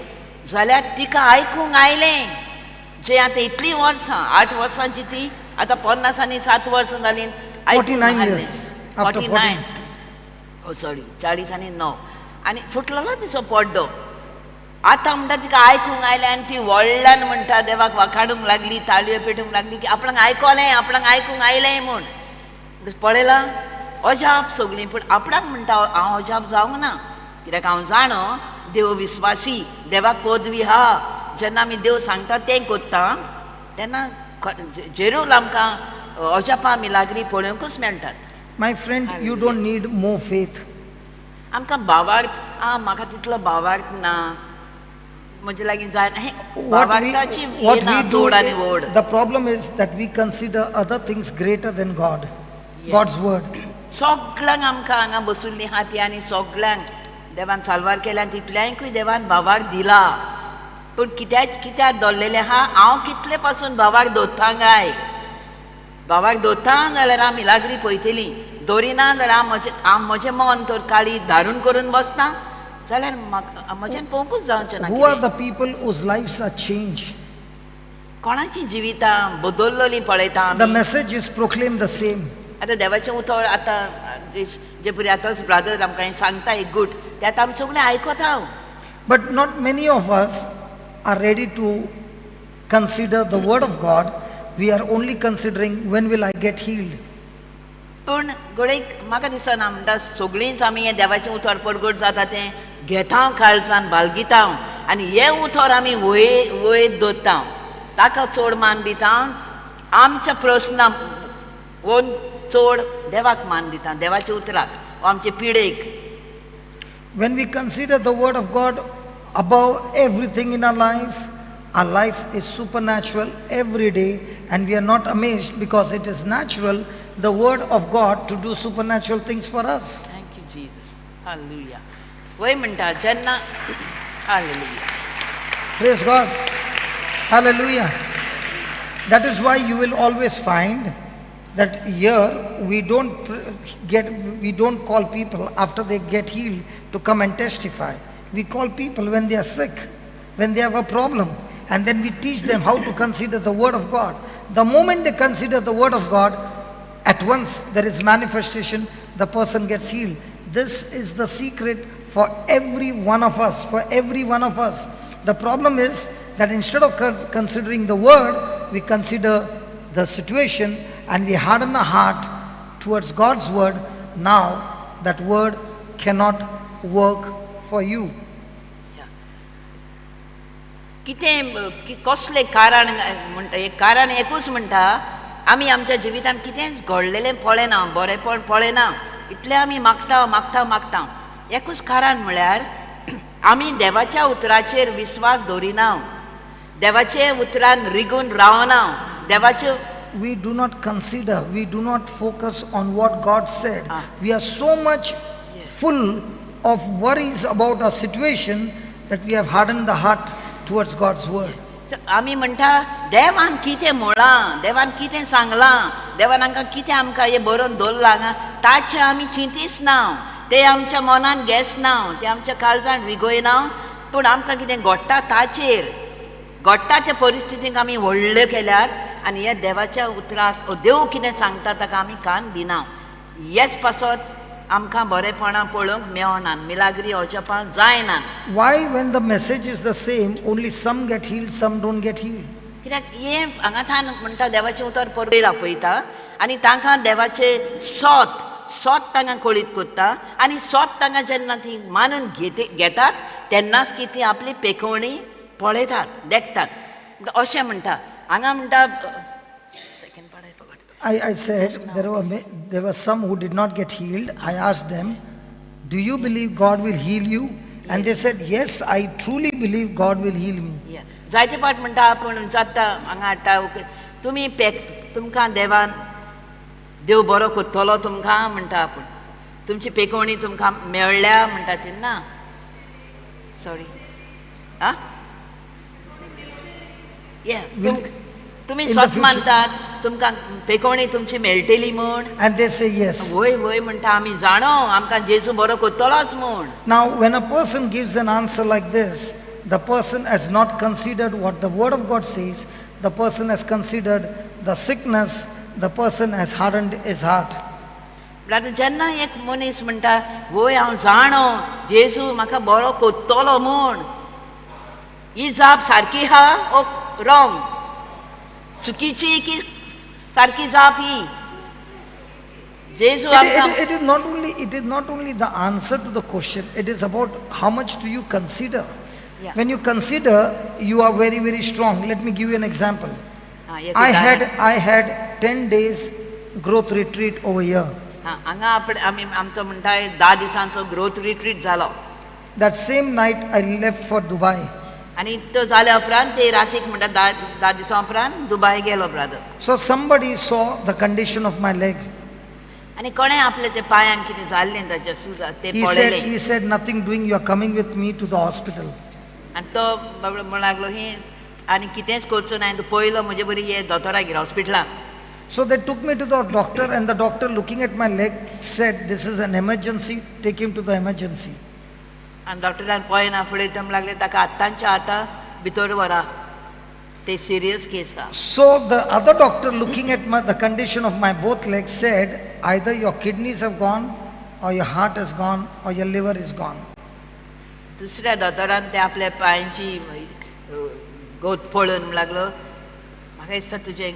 जाल्यार तिका आयकूंक आयलें. जे आतां इतलीं वर्सां 8 वर्सांची ती आतां 50 आनी 7 वर्सां जालीं, 49 years. After 49. Oh sorry, 49 आनी फुटलेलो तिचो पड्डो. आतां म्हणटा तिका आयकूंक आयलें आनी ती व्हडल्यान म्हणटा, देवाक वाखाडूंक लागली, ताळयो पेटूंक लागली की आपणाक आयकलें, आपणाक आयकूंक आयलें म्हूण. पळयलां अजाप सगळीं, पूण आपणाक म्हणटा हांव अजाप जावंक ना, कित्याक हांव जाणो देव विस्वासी, देवाक पदवी आहा. जेन्ना आमी देव सांगता तें कोत्ता तेन्ना जेरूल आमकां अजापां मिलाग्री पळोवंकूच मेळटात. My friend, you don't need more faith. आमकां भावार्थ, आं म्हाका तितलो भावार्थ ना, म्हजे लागीं जायना, हें भावार्थाची ना चड आनी व्हड. The problem is that we consider other things greater than God, God's word. सगळ्यांक आमकां हांगा बसुल्लीं आहा ती आनी सगळ्यांक देवान साल्वार केल्या, तितल्यांकूय देवान भावार्थ दिला. पूण कित्याक दवरलेलें आहा, हांव कितले पासून भावार्थ दवरता काय? भावार्थ दवरता जाल्यार आमी मिलाग्री पळयतलीं, दवरिना जाल्यार हांव म्हजें मन तर काळी धारून करून बसता जाल्यार म्हाका म्हज्यान पळोवंकूच जावचें ना. Who are the people whose lives are changed? कोणाचीं जिवितां बदललेलीं पळयता आमी. The message is proclaimed the same. आतां देवाचें उतर आतां जे परी आतांच ब्रादर आमकां सांगता एक गूट, ते आतां आमी सगळें आयकता. But not many of us are ready to consider the word of God. We are only considering when will I get healed. पूण घडये म्हाका दिसना म्हणटा सगळींच आमी हें देवाचें उतर परगट जाता तें घेता काळजान बालगिता आनी हें उतर आमी वयर वयर दवरता, ताका चड मान दिता, आमच्या प्रस्नाक वोन चड देवाक मान दिता, देवाच्या उतराक वा आमचे पिडेक. When we consider the word of God above everything in our life, our life is supernatural every day, and we are not amazed because it is natural, the word of God to do supernatural things for us. Thank you, Jesus. Hallelujah. वय म्हणटा जेन्ना, hallelujah. Praise God. Hallelujah. That is why you will always find that here we don't call people after they get healed to come and testify. We call people when they are sick, when they have a problem, and then we teach them how to consider the word of God. The moment they consider the word of God, at once there is manifestation, the person gets healed. This is the secret for every one of us, for every one of us. The problem is that instead of considering the word, we consider the situation and we harden our heart towards God's word. Now that word cannot work for you. कितें कसलें कारण म्हणटा, एक कारण एकूच म्हणटा, आमी आमच्या जिवितांत कितेंच घडलेलें पळयना, बरेंपण पळयना, इतलें आमी मागता मागता मागता. एकूच कारण म्हळ्यार आमी देवाच्या उतराचेर विस्वास दवरिना, देवाचे उतरान रिगून रावना, देवाचे. We do not consider, we do not focus on what God said. We are so much full of worries about our situation that we have hardened the heart towards God's word. आमी म्हणटा देवान कितें म्हळां, देवान कितें सांगलां, देवान आमकां कितें आमकां हें बरोवन दवरलां हांगा, ताचें आमी चिंतीच ना, तें आमच्या मनान घेस ना, तें आमच्या काळजान रिगयना. पूण आमकां कितें घडटा ताचेर, घडटा त्या परिस्थितीक आमी व्हडल्यो केल्यात आनी ह्या देवाच्या उतराक देव कितें सांगता ताका आमी कान दिना. हेच पासत आमकां बरेपणां पळोवंक मेळना, मिलाग्री अजापां जायना. Why when the message is the same, only some get healed, some don't get healed? कित्याक हें हांगा थान म्हणटा देवाचें उतर परत आपयता आनी तांकां देवाचें सोत सोत तांकां कळीत करता आनी सोत तांकां जेन्ना ती मानून घेतात तेन्नाच की ती आपली पेखवणी पळयतात, देखतात. अशें म्हणटा हांगा म्हणटा. I said there were some who did not get healed. I asked them, do you believe God will heal you? And they said, yes, I truly believe God will heal me. Yeah. जायते पाट म्हणटा आपूण जाता हांगा हाडटा तुमी तुमकां देवान देव बरो करतलो तुमकां म्हणटा आपूण, तुमची पेकोवणी तुमकां मेळ्ळ्या म्हणटा तेन्ना. सॉरी आं, तुमी स्वत मानतात तुमकां पेकोवणी तुमची मेळटली म्हूण. And they say yes. वय वय म्हणटा आमी जाणो आमकां जेजू बरो करतलोच म्हूण. Now when a person gives an answer like this, the person has not considered what the word of God says. The person has considered the sickness, the person has hardened his heart. म्हळ्यार आतां जेन्ना एक मनीस म्हणटा वय हांव जाणो जेजू म्हाका बरो कोत्तलो म्हूण, ही जाप सारकी आहा ओ रॉंग, चुकीची की सारकी जाप ही? जेजू आमकां It is not only the answer to the question, it is about how much do you consider. Yeah. When you consider, you are very, very strong. Let me give you an example. हा, एक I उदाहरण. had 10 days growth retreat over here. हा, हांगा आपण आमी आमचो म्हणटा 10 दिसांचो ग्रोथ रिट्रीट जालो. That same night I left for Dubai. आनी तो जाल्या उपरांत ते रातीक म्हणटा 10 दिसां उपरांत दुबाय गेलो brother. So somebody saw the condition of my leg. आनी कोणें आपले ते पांयांक कितें जाल्लें ताच्या सुजा ते He said, पळयलें. he said, "Nothing doing, you are coming with me to the hospital." आनी तो बाबडो म्हणूंक लागलो ही आनी कितेंच करचो ना, तूं पयलो म्हजे बरी ये दोतोरागेर हॉस्पिटलान. So they took me to the doctor, and the doctor, looking at my leg, said, "This is an emergency, take him to the emergency." आनी डॉक्टरान पळयना फुडें ते म्हणूंक लागले ताका आत्तांच्या आतां भितर व्हरा, ते सिरियस केस आहा. So the other doctor, looking at the condition of my both legs, said, "Either your kidneys have gone, or your heart has gone, or your liver is gone." दुसऱ्या दोतोरान ते आपल्या पांयांची गोत पळोवन म्हणूंक लागलो म्हाका दिसता तुजें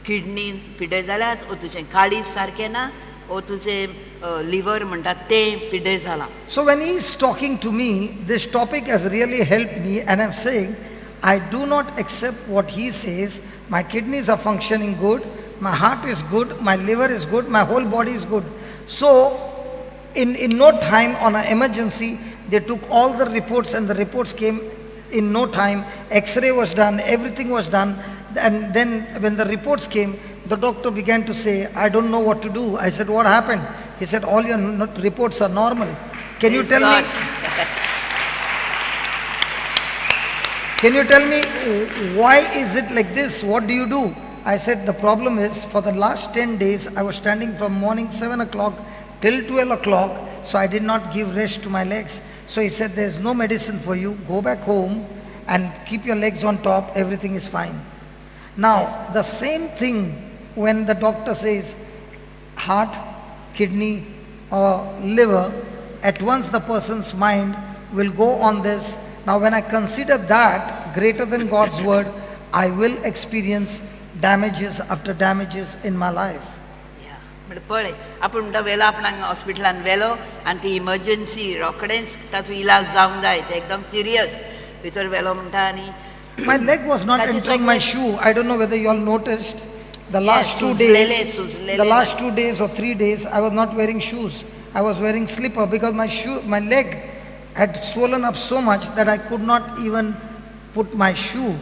किडनी पिड्डे जाल्यात, ओ तुजें काळीज सारकें ना, ओ तुजें लिवर म्हणटात तें पिड्डे जालां. So when he is talking to me, this topic has really helped me, and I'm saying, I do not accept what he says. My kidneys are functioning good, my heart is good, my liver is good, my whole body is good. So in no time on an emergency, they took all the reports, and the reports came in no time. X-ray was done, everything was done. And then when the reports came, the doctor began to say, "I don't know what to do." I said, "What happened?" He said, "All your reports are normal. Can you Praise tell me? God. Can you tell me why is it like this? What do you do?" I said, "The problem is for the last 10 days, I was standing from morning 7 o'clock till 12 o'clock, so I did not give rest to my legs." So he said, "There's no medicine for you. Go back home and keep your legs on top. Everything is fine." Now, the same thing when the doctor says heart, kidney or liver, at once the person's mind will go on this. Now, when I consider that greater than God's word, I will experience damages after damages in my life. म्हणटा पळय आपूण म्हणटा व्हेलो आपणाक हॉस्पिटलान व्हेलो आनी ती इमर्जन्सी रोखडेंच ताचो इलाज जावंक जाय, ते एकदम सिरियस भितर व्हेलो म्हणटा आनी My leg was not ताचे entering my सगळे shoe. I don't know whether you all noticed. The last 2 सुजलेले, days, सुजलेले the last 2 days or 3 days, I was not wearing shoes. I was wearing slipper because my leg had swollen up so much that I could not even put my shoe.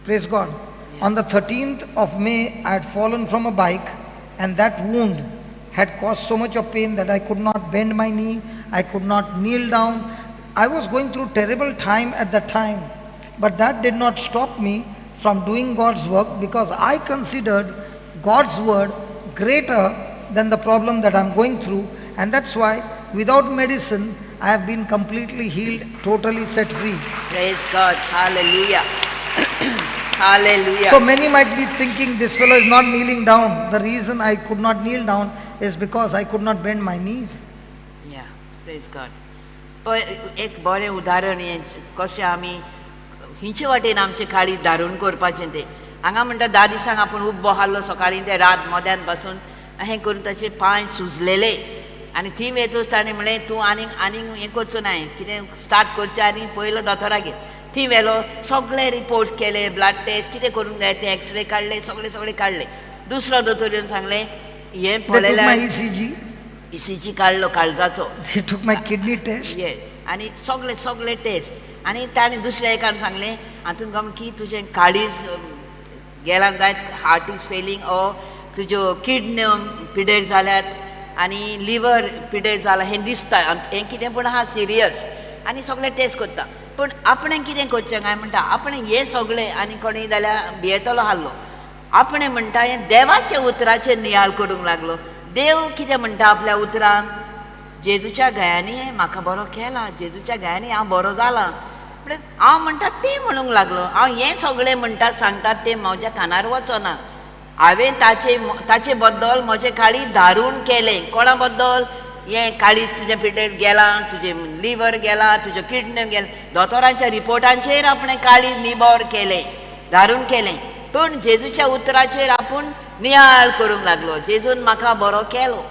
Praise God. On the 13th of May, I had fallen from a bike, and that wound had caused so much of pain that I could not bend my knee, I could not kneel down. I was going through terrible time at that time. But that did not stop me from doing God's work, because I considered God's word greater than the problem that I'm going through. And that's why without medicine, I have been completely healed, totally set free. Praise God. Hallelujah. Hallelujah. So many might be thinking this fellow is not kneeling down. The reason I could not kneel down is because I could not bend my knees. Yeah, praise God. पळय एक बरें उदाहरण हें कशें आमी हिंचे वाटेन आमचें काळीज धारून करपाचें तें. हांगा म्हणटा 10 दिसांक आपूण उब्बो आहलो सकाळीं ते रात मोद्यान पासून अशें करून ताचे पांय सुजलेले आनी थंय वयतच ताणें म्हणलें तूं आनीक आनीक हें करचो ना, कितें स्टार्ट करचें आनी पयलो दोतोरागेर. थंय व्हेलो, सगळे रिपोर्ट्स केले, ब्लड टेस्ट कितें करूंक जाय ते एक्सरे काडले, सगळे सगळे काडले. दुसरो दोतोर येवन सांगलें हें They took my पळयल्यार ECG, ECG काडलो काळजाचो. They took my kidney test. ये आनी सगळे सगळे टेस्ट आनी ताणें दुसऱ्या एकान सांगलें हातून की तुजें काळीज गेलां जायत, हार्ट is failing, ओ तुज्यो किडन्यो पिडेर जाल्यात आनी लिवर पिडेर जाला हें दिसता, हें कितें पूण आहा सिरियस आनी सगळें टेस्ट करता. पूण आपणें कितें करचें काय म्हणटा आपणें हें सगळें आनी कोणूय जाल्यार भियेतलो आहलो. आपणें म्हणटा हें देवाच्या उतराचेर नियाळ करूंक लागलो. देव कितें म्हणटा आपल्या उतरान, जेजूच्या गयांनी म्हाका बरो केला, जेजूच्या गयांनी हांव बरो जाला. म्हळ्यार हांव म्हणटा तें म्हणूंक लागलो. हांव हें सगळें म्हणटा सांगतात तें म्हज्या कानार वचना. हांवें ताचे ताचे बद्दल म्हजें काळीज धारून केलें. कोणा बद्दल? हें काळीज तुजें पिड्डेर गेलां, तुजें लिवर गेलां, तुजें किडनी गेलें. दोतोरांच्या रिपोर्टांचेर आपणें काळीज निबर केलें, धारून केलें. पूण जेजूच्या उतराचेर आपूण नियाळ करूंक लागलो. जेजून म्हाका बरो केलो,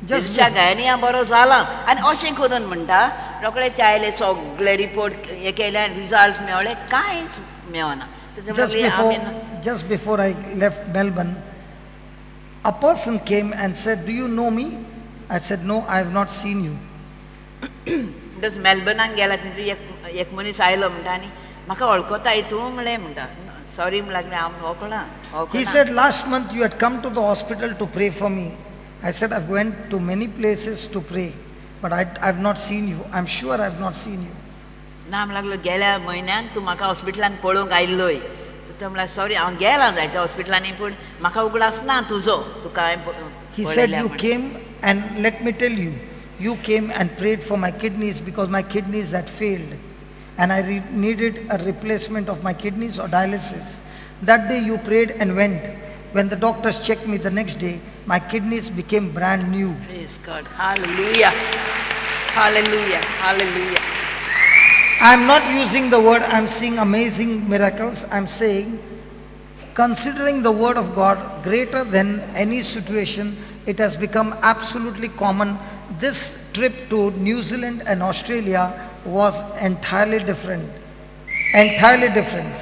जेजूच्या गायनी हांव बरो जाला. आनी अशें करून म्हणटा रोखडे ते आयले, सगळे रिपोर्ट हे केले आनी रिजल्ट मेळ्ळे, कांयच मेळना. Just before I left Melbourne, a person came and said, "Do you know me?" I said, "No, I have not seen you." म्हणटच मेलबर्नाक गेला थंय एक एक मनीस आयलो म्हणटा आनी म्हाका वळखताय तूं म्हणलें. म्हणटा सॉरी म्हण लागलें, हांव वळखना. He said, "Last month you had come to the hospital to pray for me." I said, "I went to many places to pray, but I have not seen you. I'm sure I have not seen you." ना म्हण लागलो, गेल्या म्हयन्यान तूं म्हाका हॉस्पिटलान पळोवंक आयिल्लोय. तो म्हणल्यार सॉरी, हांव गेलां जायत्या हॉस्पिटलांनी पूण म्हाका उगडास ना तुजो, तुका हांवें. He said, "You came and let me tell you, you came and prayed for my kidneys because my kidneys had failed and I needed a replacement of my kidneys or dialysis. That day you prayed and went. When the doctors checked me the next day, my kidneys became brand new." Praise God. Hallelujah. Hallelujah. Hallelujah. I'm not using the word, I'm seeing amazing miracles. I'm saying, considering the word of God greater than any situation, it has become absolutely common. This trip to New Zealand and Australia was entirely different. Entirely different.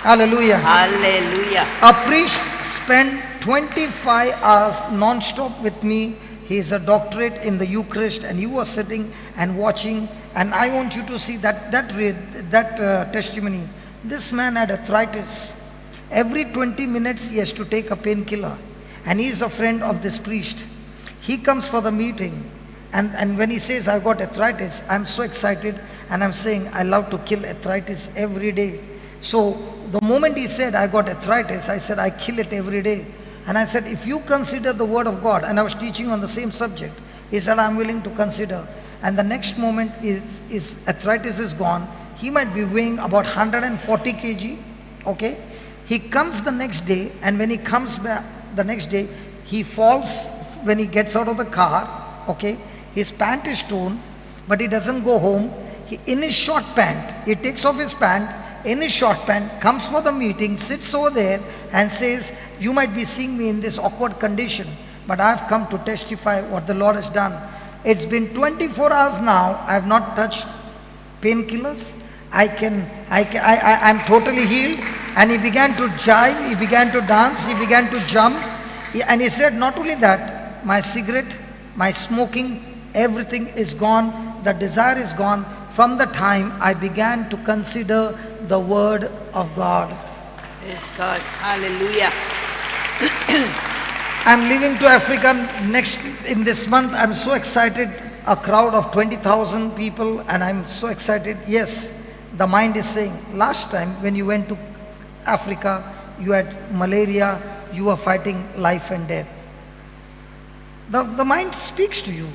Hallelujah. Hallelujah. A priest spent 25 hours non-stop with me. He is a doctorate in the Eucharist and he was sitting and watching. And I want you to see that testimony. This man had arthritis. Every 20 minutes he has to take a painkiller. And he is a friend of this priest. He comes for the meeting. And when he says, "I've got arthritis," I'm so excited. And I'm saying, I love to kill arthritis every day. So the moment he said, "I got arthritis," I said, "I kill it every day." And I said, "If you consider the word of God," and I was teaching on the same subject. He said, "I'm willing to consider." And the next moment his arthritis is gone. He might be weighing about 140 kg. Okay. He comes the next day, and when he comes back the next day, he falls when he gets out of the car. Okay. His pant is torn, but he doesn't go home. He, in his short pant, he takes off his pant, in his short pant, comes for the meeting, sits over there and says, "You might be seeing me in this awkward condition, but I've come to testify what the Lord has done. It's been 24 hours now. I have not touched painkillers. I'm totally healed." And he began to jive, he began to dance, he began to jump. And he said, "Not only that, my cigarette, my smoking, everything is gone. The desire is gone from the time I began to consider the word of God." Praise God. Hallelujah. I'm leaving to Africa next in this month. I'm so excited. A crowd of 20,000 people, and I'm so excited. Yes, the mind is saying, last time when you went to Africa, you had malaria, you were fighting life and death. The mind speaks to you.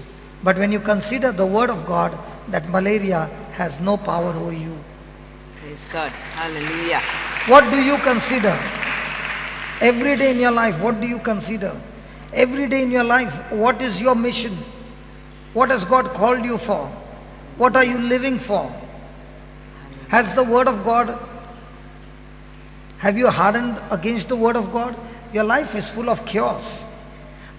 But when you consider the word of God, that malaria has no power over you. Praise God. Hallelujah. What do you consider? Every day in your life, what do you consider? Every day in your life, what is your mission? What has God called you for? What are you living for? Has the word of God, have you hardened against the word of God? Your life is full of chaos.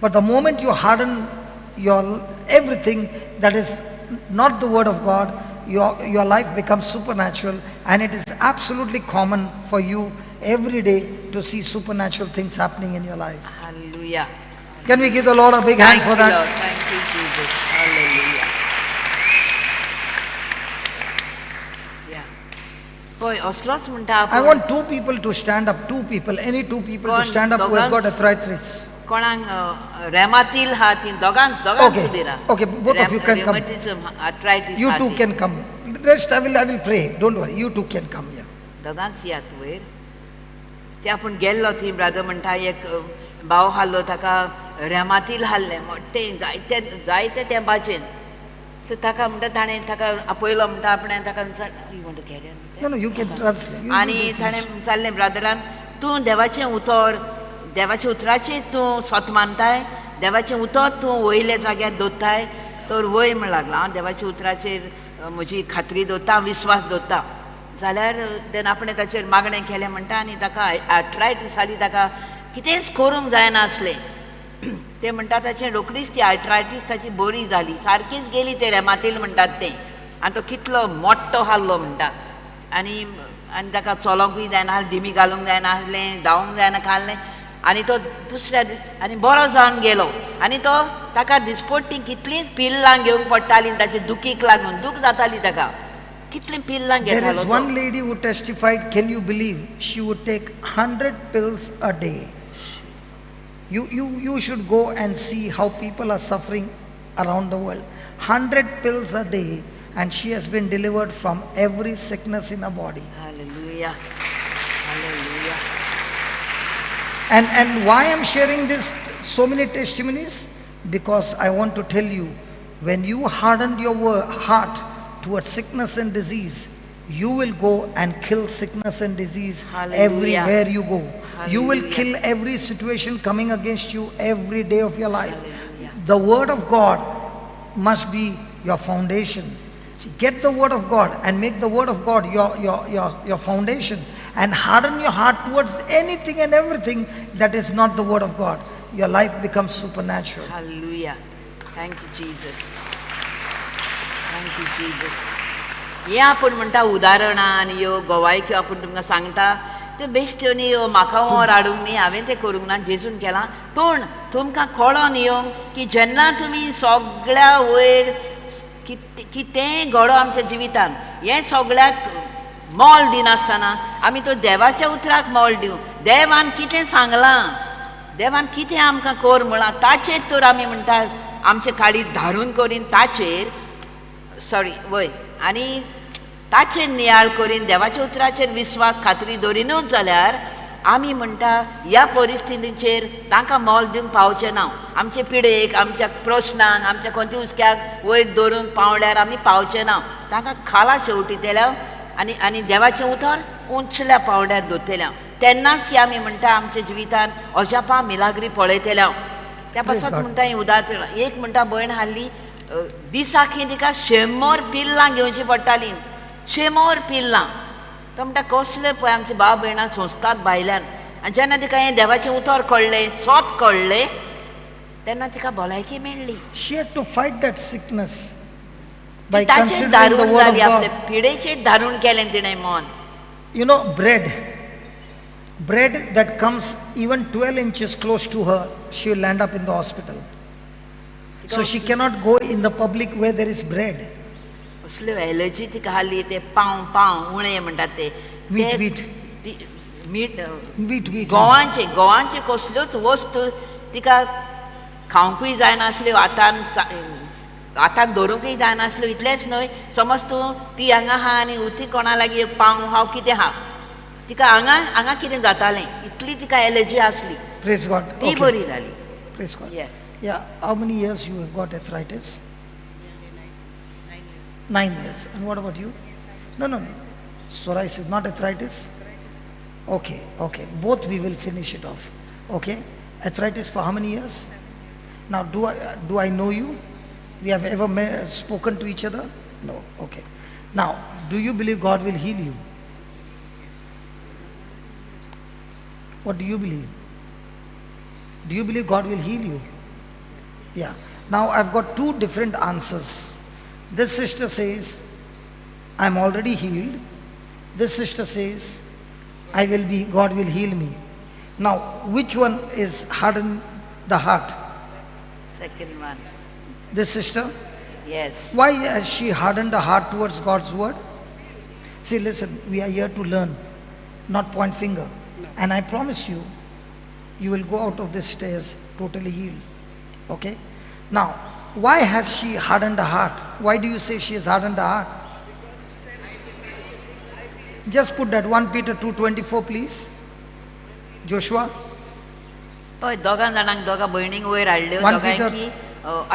But the moment you harden your everything that is not the word of God, your life becomes supernatural, and it is absolutely common for you every day to see supernatural things happening in your life. Hallelujah. Can we give the Lord a big hand for that? Lord. Thank you, Jesus. Hallelujah. Yeah. Boy, I want two people to stand up. Two people. Any two people to stand up who has got arthritis. Okay, okay, both of you can come. You two can come. Rest, I will pray. Don't worry. You two can come. Yeah. ते आपूण गेल्लो थंय brother म्हणटा एक भाव हाडलो ताका रेमातील हाडलें मोठें जायते जायते तेंपाचेर तर ताका म्हणटा ताणें ताका आपयलो म्हणटा आपणें ताका आनी ताणें विचारलें ब्रादरान तूं देवाचें उतर देवाच्या उतराचेर तूं स्वत मानताय, देवाचें उतर तूं वयल्या जाग्यार दवरताय तर वय म्हण लागलो. हांव देवाच्या उतराचेर म्हजी खात्री दवरता, विस्वास दवरता. जाल्यार देन आपणें ताचेर मागणें केलें म्हणटा आनी ताका आर्थरायटीस जाली, ताका कितेंच करूंक जायनासलें. ते म्हणटा ताचें रोखडीच ती आर्थरायटीस ताची बरी जाली, सारकीच गेली ते रेमातील म्हणटात तें. आनी तो कितलो मोठो आहलो म्हणटा आनी आनी ताका चलोंकूय जायना, दिमी घालूंक जायनासलें, धांवूंक जायना खाल्लें. आनी तो दुसऱ्या आनी बरो जावन गेलो. आनी तो ताका दिसपट्टी कितलीं पिल्लां घेवंक पडटालीं ताचे दुखीक लागून, दूख जाताली ताका, कितलीं पिल्लां There घेतालो is तो. one lady who testified, can you believe, she would take 100 pills a day. You should go and see how people are suffering around the world. 100 pills a day, and she has been delivered from every sickness in her body. Hallelujah. Hallelujah. And why I'm sharing this, so many testimonies? Because I want to tell you, when you hardened your heart towards sickness and disease, you will go and kill sickness and disease. Hallelujah. Everywhere you go. You will Hallelujah. Kill every situation coming against you every day of your life. Hallelujah. The word of God must be your foundation. Get the word of God and make the word of God your foundation, and harden your heart towards anything and everything that is not the word of God. Your life becomes supernatural. Hallelujah. Thank you, Jesus. Thank you, Jesus. हें आपूण म्हणटा उदाहरणां आनी ह्यो गोवायक्यो आपूण तुमकां सांगता त्यो बेश्ट्यो न्ही, ह्यो म्हाका वोर हाडूंक न्ही, हांवें तें करूंक ना, जेजून केलां. पूण तुमकां कळोन येवंक की जेन्ना तुमी सगळ्या वयर कितेंय घडो आमच्या जिवितान, हें सगळ्याक मोल दिनासतना आमी तो देवाच्या उतराक मोल दिवं. देवान कितें सांगलां, देवान कितें आमकां कर म्हळां ताचेर तर आमी म्हणटा आमचे काळीज धारून करीन ताचेर, सॉरी वय, आनी ताचेर नियाळ करीन, देवाच्या उतराचेर विस्वास खात्री दवरिनूच जाल्यार आमी म्हणटा ह्या परिस्थितीचेर तांकां मोल दिवंक पावचें ना. आमचे पिडेक, आमच्या प्रश्नांक, आमच्या खंयच्या हुस्क्याक वयर दवरूंक पावल्यार आमी पावचें ना. तांकां खाला शेवटितल्या आनी आनी देवाचें उतर उंचल्या पावंड्यार दवरतल्या तेन्नाच की आमी म्हणटा आमच्या जिवितान अजापां मिलाग्री पळयतल्या. त्या पासत म्हणटा ही उदाहरण. एक म्हणटा भयण हाडली दिसाक ही तिका 100 पिल्लां घेवचीं पडटालीं, 100 पिल्लां. तो म्हणटा कसले पळय आमचे भाव भयणां सोंसतात भायल्यान. आनी जेन्ना तिका हें देवाचें उतर कळ्ळें, सोत कळ्ळें, तेन्ना तिका भलायकी मेळ्ळी. She had to fight that sickness by ताचेर considering the धारून word of जाली, आपले God. पिडेचेर धारून केलें तिणें मन. You know, bread that comes even 12 inches close to her, she will land up in the hospital. So she cannot go in the public where there is bread. असल्यो allergy तिका आहली, ते पाव पाव उणे म्हणटात ते, Wheat, wheat. मीठ, Wheat, wheat. गोवांचे गोवांचे कसल्योच वस्तू तिका खावंकूय जायनासल्यो, हातान हातान धरूंकूय जायनासल्यो. इतलेंच न्हय, समज तूं ती हांगा आहा आनी उती कोणा लागीं एक पाव हांव कितें आहा, तिका हांगा हांगा कितें जातालें, इतली तिका एलर्जी आसली. Praise God. ती Okay. बरी जाली. Praise God. Yeah. Yeah. How many years you have got arthritis? 9 years. And what about you? No, no, no. Psoriasis, not arthritis? Okay, okay. Both we will finish it off. Okay. Arthritis for how many years? Now, do I know you? We have ever spoken to each other? No. Okay. Now, do you believe God will heal you? What do you believe? Do you believe God will heal you? Yeah. Now, I've got two different answers. This sister says, I'm already healed. This sister says, God will heal me. Now, which one is hardened the heart? Second one. This sister? Yes. Why has she hardened the heart towards God's word? See, listen, we are here to learn, not point finger. No. And I promise you, you will go out of this stairs totally healed. Okay? Now, why has she hardened the heart? Why do you say she has hardened the heart? Just put that 1 Peter 2:24, please. Joshua. पळय दोगां जाणांक दोगां भयणींक वयर हाडल्यो, 1 Peter. दोगांयकी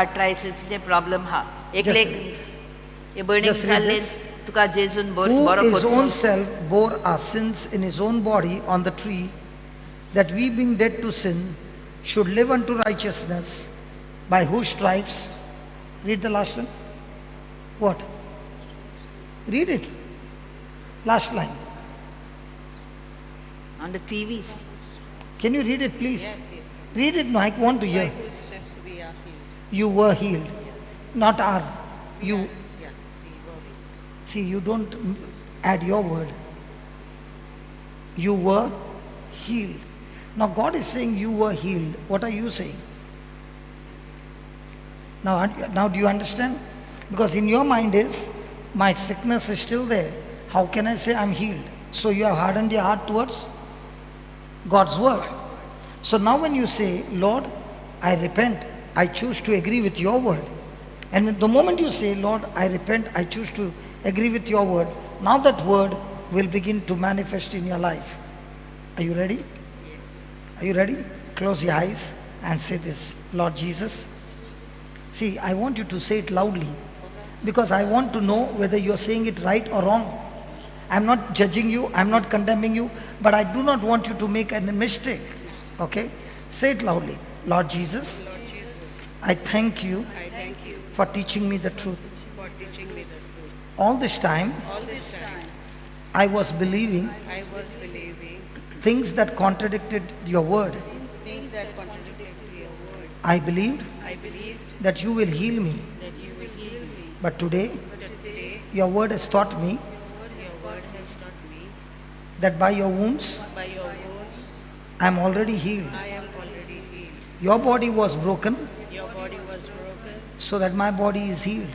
आर्थरायटिसचे problem हा. एकलेक हे भयणीक Just read जाल्ले this. तुका जेजून Who बरो his करतलो. own self bore our sins in his own body on the tree, that we being dead to sin should live unto righteousness, by whose stripes, read the last one. What? Read it. Last line. On the TV. Can you read it, please? Yes, yes. Read it, no, I want to hear. By whose stripes we are healed. You were healed. Yeah. Not are. We You. Are, yeah, we were healed. See, you don't add your word. You were healed. Now God is saying you were healed. What are you saying? Now do you understand? Because in your mind is, my sickness is still there. How can I say I'm healed? So you have hardened your heart towards God's word. So now when you say, Lord, I repent, I choose to agree with your word. And the moment you say, Lord, I repent, I choose to agree with your word, now that word will begin to manifest in your life. Are you ready? Yes. Are you ready? Close your eyes and say this, Lord Jesus. See, I want you to say it loudly because I want to know whether you are saying it right or wrong. I'm not judging you, I'm not condemning you, but I do not want you to make any mistake. Okay? Say it loudly. Lord Jesus, Lord Jesus, I thank you I thank you for teaching me the truth. for teaching me the truth. All this time, All this time, I was believing I was believing things that contradicted your word. things that contradicted your word. I believed I believed that you will heal me. that you will heal me. But today, But today, your word has taught me your word has taught me that by your wounds, by your wounds, I am already healed. I am already healed. Your body was broken Your body was broken so that my body is healed.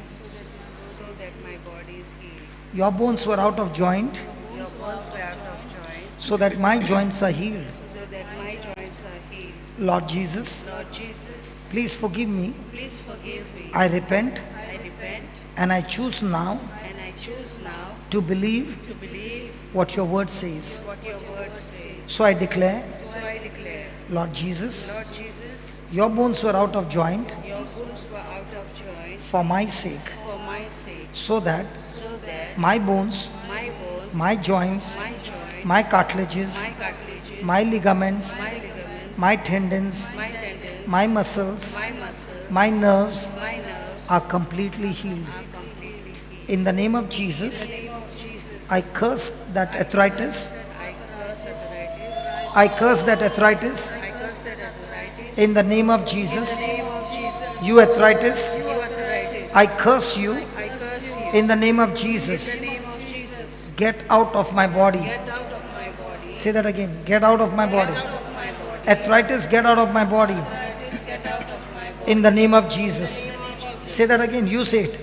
so that my body is healed. Your bones were out of joint Your bones were out of joint so that my joints are healed. so that my joints are healed. Lord Jesus, Lord Jesus, please forgive me. please forgive me. I repent I repent and I choose now and I choose now to believe to believe what your word says. what your word says. So I declare, So I declare, Lord Jesus, Lord Jesus, your bones were out of joint your bones were out of joint for my sake, for my sake, so that so that my bones, my bones, my joints, my joints, my cartilages, my cartilages, my ligaments, my ligaments, my tendons, my tendons, my muscles, my muscles, my nerves my nerves are completely healed. are completely healed. In the name of Jesus, In the name of Jesus, I curse that arthritis. I curse arthritis. I curse that arthritis. I curse that arthritis. In the name of Jesus, In the name of Jesus, you arthritis, you arthritis, I curse you. I curse you. In the name of Jesus, In the name of Jesus, get out of my body. get out of my body. Say that again. Get out of my body. Get out of my body. Arthritis, get out of my body. Arthritis, get out of my body. In the name of Jesus. In the name of Jesus. Say that again. You say it.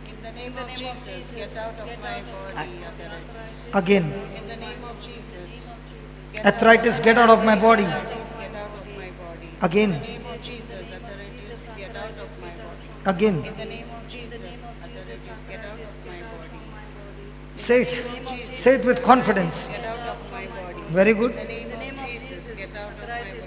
In the name of Jesus, get out of my body. Arthritis. Again. In the name of Jesus, get Arthritis, get out of my body. Arthritis, get out of my body. Again. In the name of Jesus, arthritis, get out of my body. Again. In the name of Jesus, arthritis, get out of my body. Say it. Say it with confidence. Get out of my body. Very good. In the name of Jesus, get out of my body.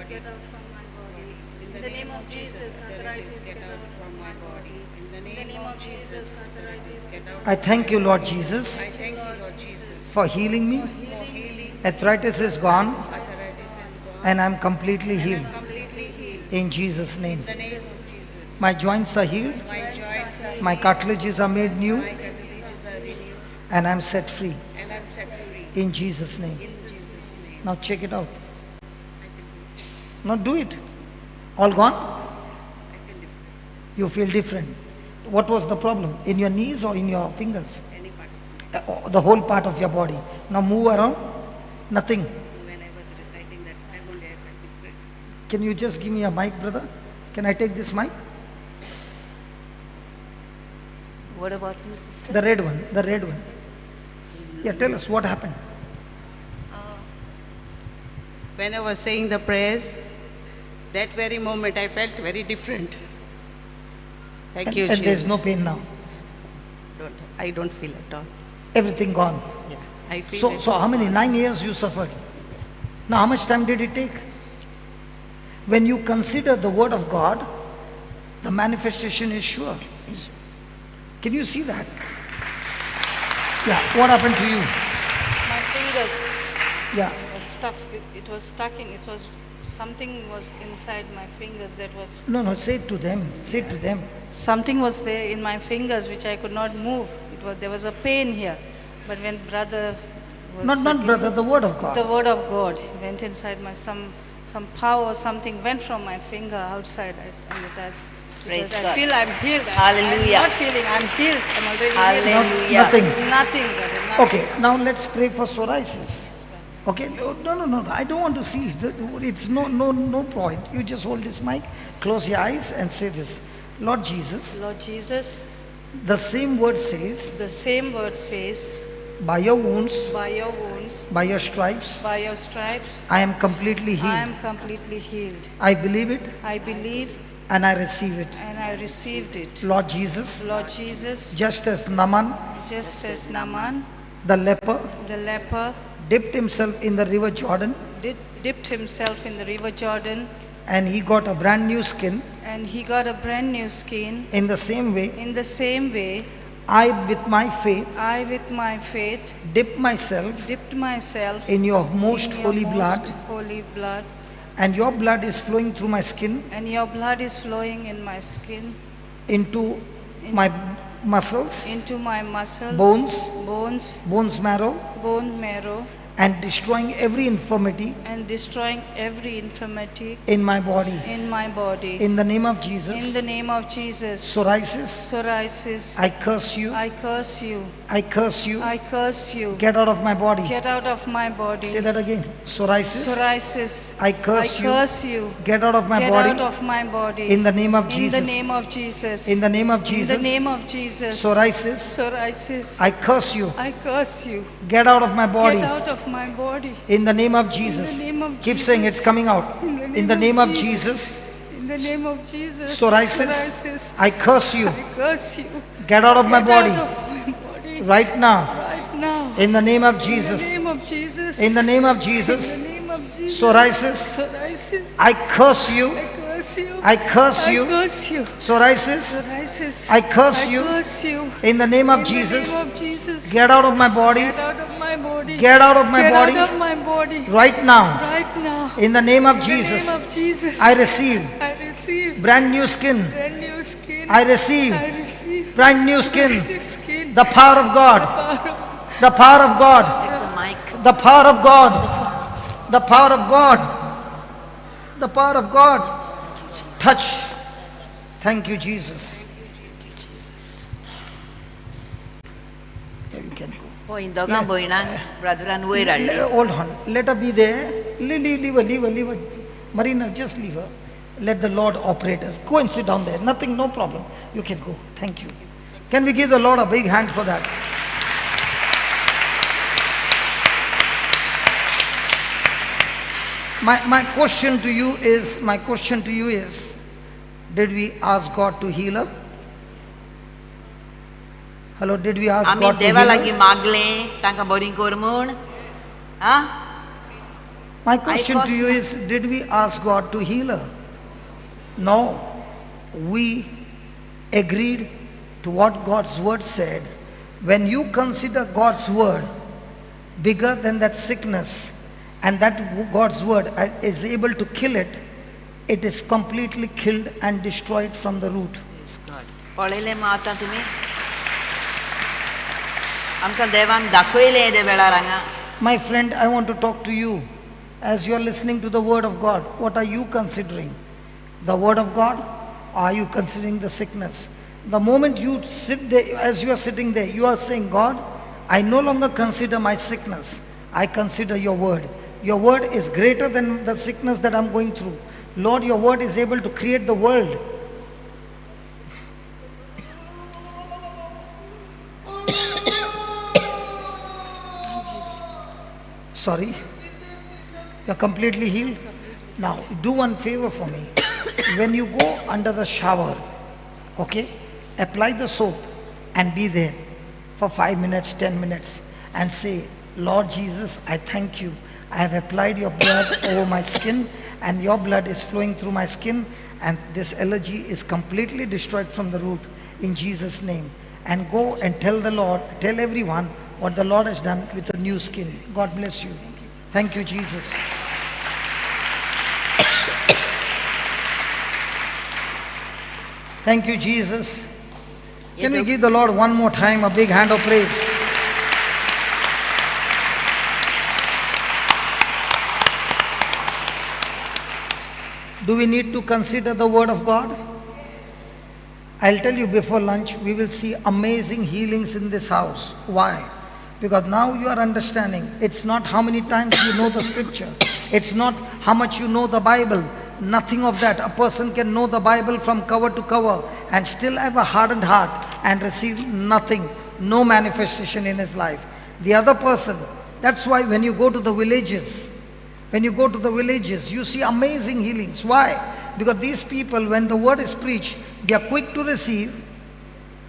In the name of Jesus, arthritis, get out from my body. In the name of Jesus, arthritis, get out. I thank you, Lord Jesus, I thank you, Lord Jesus, for healing me. for healing. Arthritis is gone Arthritis is gone. and I'm completely healed. Completely healed. In Jesus' name. In the name of Jesus. My joints are healed. My joints are My cartilages are made new my cartilages are renewed, and I'm set free. and I'm set free. In Jesus' name. In Jesus' name. Now check it out. Now do it. All gone? I feel different. You feel different. What was the problem? In your knees or in your fingers? Any part of me. The whole part of your body. Now move around. Nothing. When I was reciting that, I won't have felt different. Can you just give me a mic, brother? Can I take this mic? What about you, sister? The red one. The red one. Yeah, tell us what happened. When I was saying the prayers, that very moment I felt very different. Thank And, you, and Jesus. there's no pain now. I don't feel at all. Everything gone. Yeah, I feel. So, it so is how many? gone. 9 years you suffered. Now, how much time did it take? When you consider the word of God, the manifestation is sure. Can you see that? Yeah, what happened to you? My fingers. Yeah. It was stuck. It was stuck in, it was, something was inside my fingers that was... No, no, say it to them. Say it to them. Something was there in my fingers which I could not move. There was a pain here. But when brother was... Not brother, the word of God. The word of God went inside my, some power or something went from my finger outside. And it has... Praise I God. feel I'm healed. Hallelujah. I'm not feeling, I'm healed. I'm already Hallelujah. healed. Nothing. Nothing, brother. Nothing. Okay, now let's pray for psoriasis. Okay, no, I don't want to see. It's no point. You just hold this mic, close your eyes and say this. Lord Jesus. Lord Jesus. The same word says. The same word says. By your wounds. By your wounds. By your stripes. By your stripes. I am completely healed. I am completely healed. I believe it. I believe. And I receive it. And I received it. Lord Jesus. Lord Jesus. Just as Naaman. Just as Naaman. The leper. The leper. Dipped himself in the river Jordan. Dipped himself in the river Jordan. And he got a brand new skin. And he got a brand new skin. In the same way. In the same way. I with my faith. I with my faith. Dipped myself. Dipped myself. In your most holy blood. Holy blood. And your blood is flowing through my skin. And your blood is flowing in my skin. Into my muscles. Into my muscles. Bones. Bones. Bones marrow. Bone marrow. And destroying every infirmity. And destroying every infirmity. In my body. In my body. In the name of Jesus. In the name of Jesus. Psoriasis. Psoriasis. I curse you. I curse you. I curse you. I curse you. Get out of my body. Get out of my body. Say that again. Psoriasis. Psoriasis. I curse you. I curse you. Get out of my body. Get out of my body. In the name of Jesus. In the name of Jesus. In the name of Jesus. In the name of Jesus. Psoriasis. Psoriasis. I curse you. I curse you. Get out of my body. Get out of my body. In the name of Jesus. In the name of Keep Jesus. saying it's coming out. In the name of Jesus. In the name of Jesus. Psoriasis. Psoriasis. I curse you. I curse you. Get out of my body. Get out of my body. Right now. Right now. In the name of Jesus. In the name of Jesus. In the name of Jesus. In the name of Jesus. Psoriasis. Psoriasis. I curse you. I curse you. I curse you. I curse you. Psoriasis. Psoriasis. I curse you. I curse you. In the name of In Jesus. the name of Jesus. Get out of my body. Get out of my body. Get out of my Get body. out of my body. Right now. Right now. In the name of In Jesus. the name of Jesus. I receive. I receive. Brand new skin. Brand new skin. I receive. I receive. Brand new skin. Brand new skin. The power of God. The power of God. The mic. The power of God. The power of God. The power of God. Touch. Thank you, Jesus. Yeah, you can go. Hold on. Let her be there. Leave her, leave her, leave her. Marina, just leave her. Let the Lord operate her. Go and sit down there. Nothing, no problem. You can go. Thank you. Can we give the Lord a big hand for that? My question to you is, did we ask God to heal her? Hello, did we ask God to heal her? My question to you is, did we ask God to heal her? No. We agreed to what God's word said. When you consider God's word bigger than that sickness, and that God's word is able to kill it, it is completely killed and destroyed from the root. My friend, I want to talk to you. As you are listening to the word of God, what are you considering? The word of God? Or are you considering the sickness? The moment you sit there, as you are sitting there, you are saying, God, I no longer consider my sickness. I consider your word. Your word is greater than the sickness that I'm going through. Lord, your word is able to create the world. Sorry. You're completely healed. Now, do one favor for me. When you go under the shower, okay, apply the soap and be there for 5 minutes, 10 minutes and say, Lord Jesus, I thank you. I have applied your blood over my skin and your blood is flowing through my skin and this allergy is completely destroyed from the root in Jesus' name. And go and tell the Lord, tell everyone what the Lord has done with the new skin. God bless you. Thank you, Jesus. Thank you, Jesus. Can we give the Lord one more time a big hand of praise? Do we need to consider the Word of God? I'll tell you, before lunch, we will see amazing healings in this house. Why? Because now you are understanding, it's not how many times you know the scripture. It's not how much you know the Bible. Nothing of that. A person can know the Bible from cover to cover and still have a hardened heart and receive nothing, no manifestation in his life. The other person, that's why when you go to the villages, when you go to the villages, you see amazing healings. Why? Because these people, when the word is preached, they are quick to receive,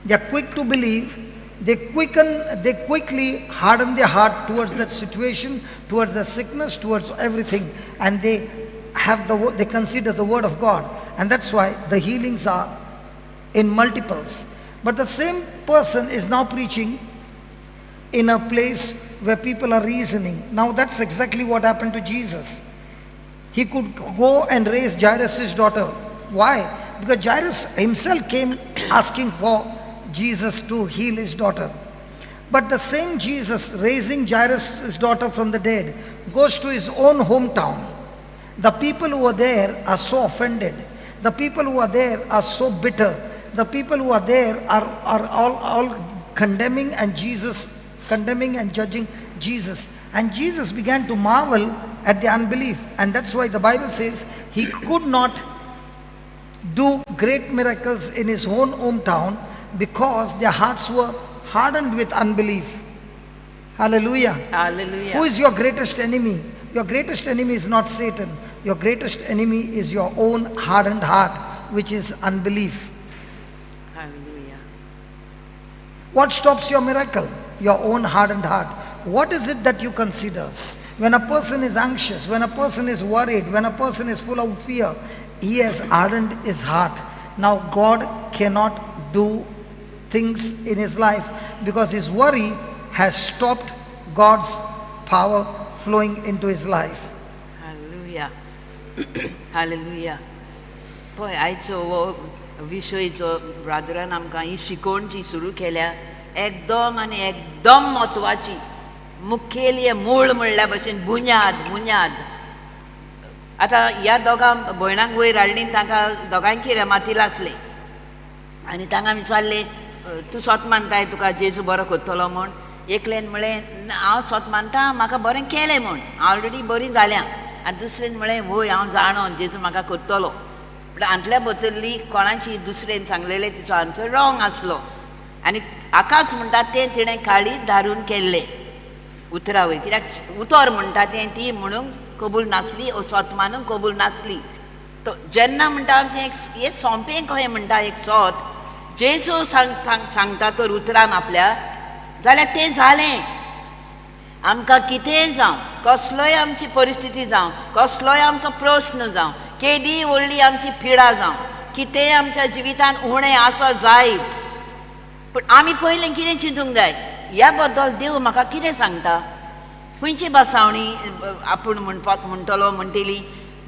they are quick to believe, they quickly harden their heart towards that situation, towards the sickness, towards everything, and they consider the word of God, and that's why the healings are in multiples. But the same person is now preaching in a place where people are reasoning. Now that's exactly what happened to Jesus. He could go and raise Jairus' daughter. Why? Because Jairus himself came asking for Jesus to heal his daughter. But the same Jesus raising Jairus' daughter from the dead goes to his own hometown. The people who are there are so offended. The people who are there are so bitter. The people who are there are all condemning and Jesus, condemning and judging Jesus. And Jesus began to marvel at the unbelief. And that's why the Bible says he could not do great miracles in his own hometown because their hearts were hardened with unbelief. Hallelujah. Hallelujah. Who is your greatest enemy? Your greatest enemy is not Satan. Your greatest enemy is your own hardened heart, which is unbelief. Hallelujah. What stops your miracle? Your own hardened heart. What is it that you consider? When a person is anxious, when a person is worried, when a person is full of fear, he has hardened his heart. Now God cannot do things in his life because his worry has stopped God's power flowing into his life. Hallelujah. Hallelujah. पळय आयचो हो विशय जो ब्रादरान आमकां ही शिकवण जी सुरू केल्या एकदम आनी एकदम म्हत्वाची, मुखेली मूळ म्हणल्या भशेन बुन्याद बुन्याद. आतां ह्या दोगां भयणांक वयर हाडली, तांकां दोगांयकी रेमाती आसलें आनी तांकां विचारलें, तूं सोत मानताय तुका जेजू बरो करतलो म्हूण? एकल्यान म्हळें हांव सोत मानता, म्हाका बरें केलें म्हूण, ऑलरेडी बरी जाल्या. आनी दुसरेन म्हळें वय हांव जाणो जेजू म्हाका करतलो. म्हणल्यार हांतल्या भितरली कोणाची दुसरेन सांगलेलें तिचो आन्सर रॉंग आसलो आनी हाकाच म्हणटा तें तिणें काळीज धारून केल्लें उतरां वयर, कित्याक उतर म्हणटा तें ती म्हणूंक कबूल नासली ओ सोत मानूंक कबूल नासली. तो जेन्ना म्हणटा आमचें एक हें सोंपें कहें म्हणटा एक सोत जेजू सांगता तर उतरान आपल्या जाल्यार तें जालें. आमकां कितेंय जावं, कसलोय आमची परिस्थिती जावं, कसलोय आमचो प्रस्न जावं, केदी व्हडली आमची पिडा जावं, कितेंय आमच्या जिवितान उणें आसा जायत, पूण आमी पयलें कितें चिंतूंक जाय, ह्या बद्दल देव म्हाका कितें सांगता, खंयची बसावणी आपूण म्हणपाक म्हणटलो म्हणटली,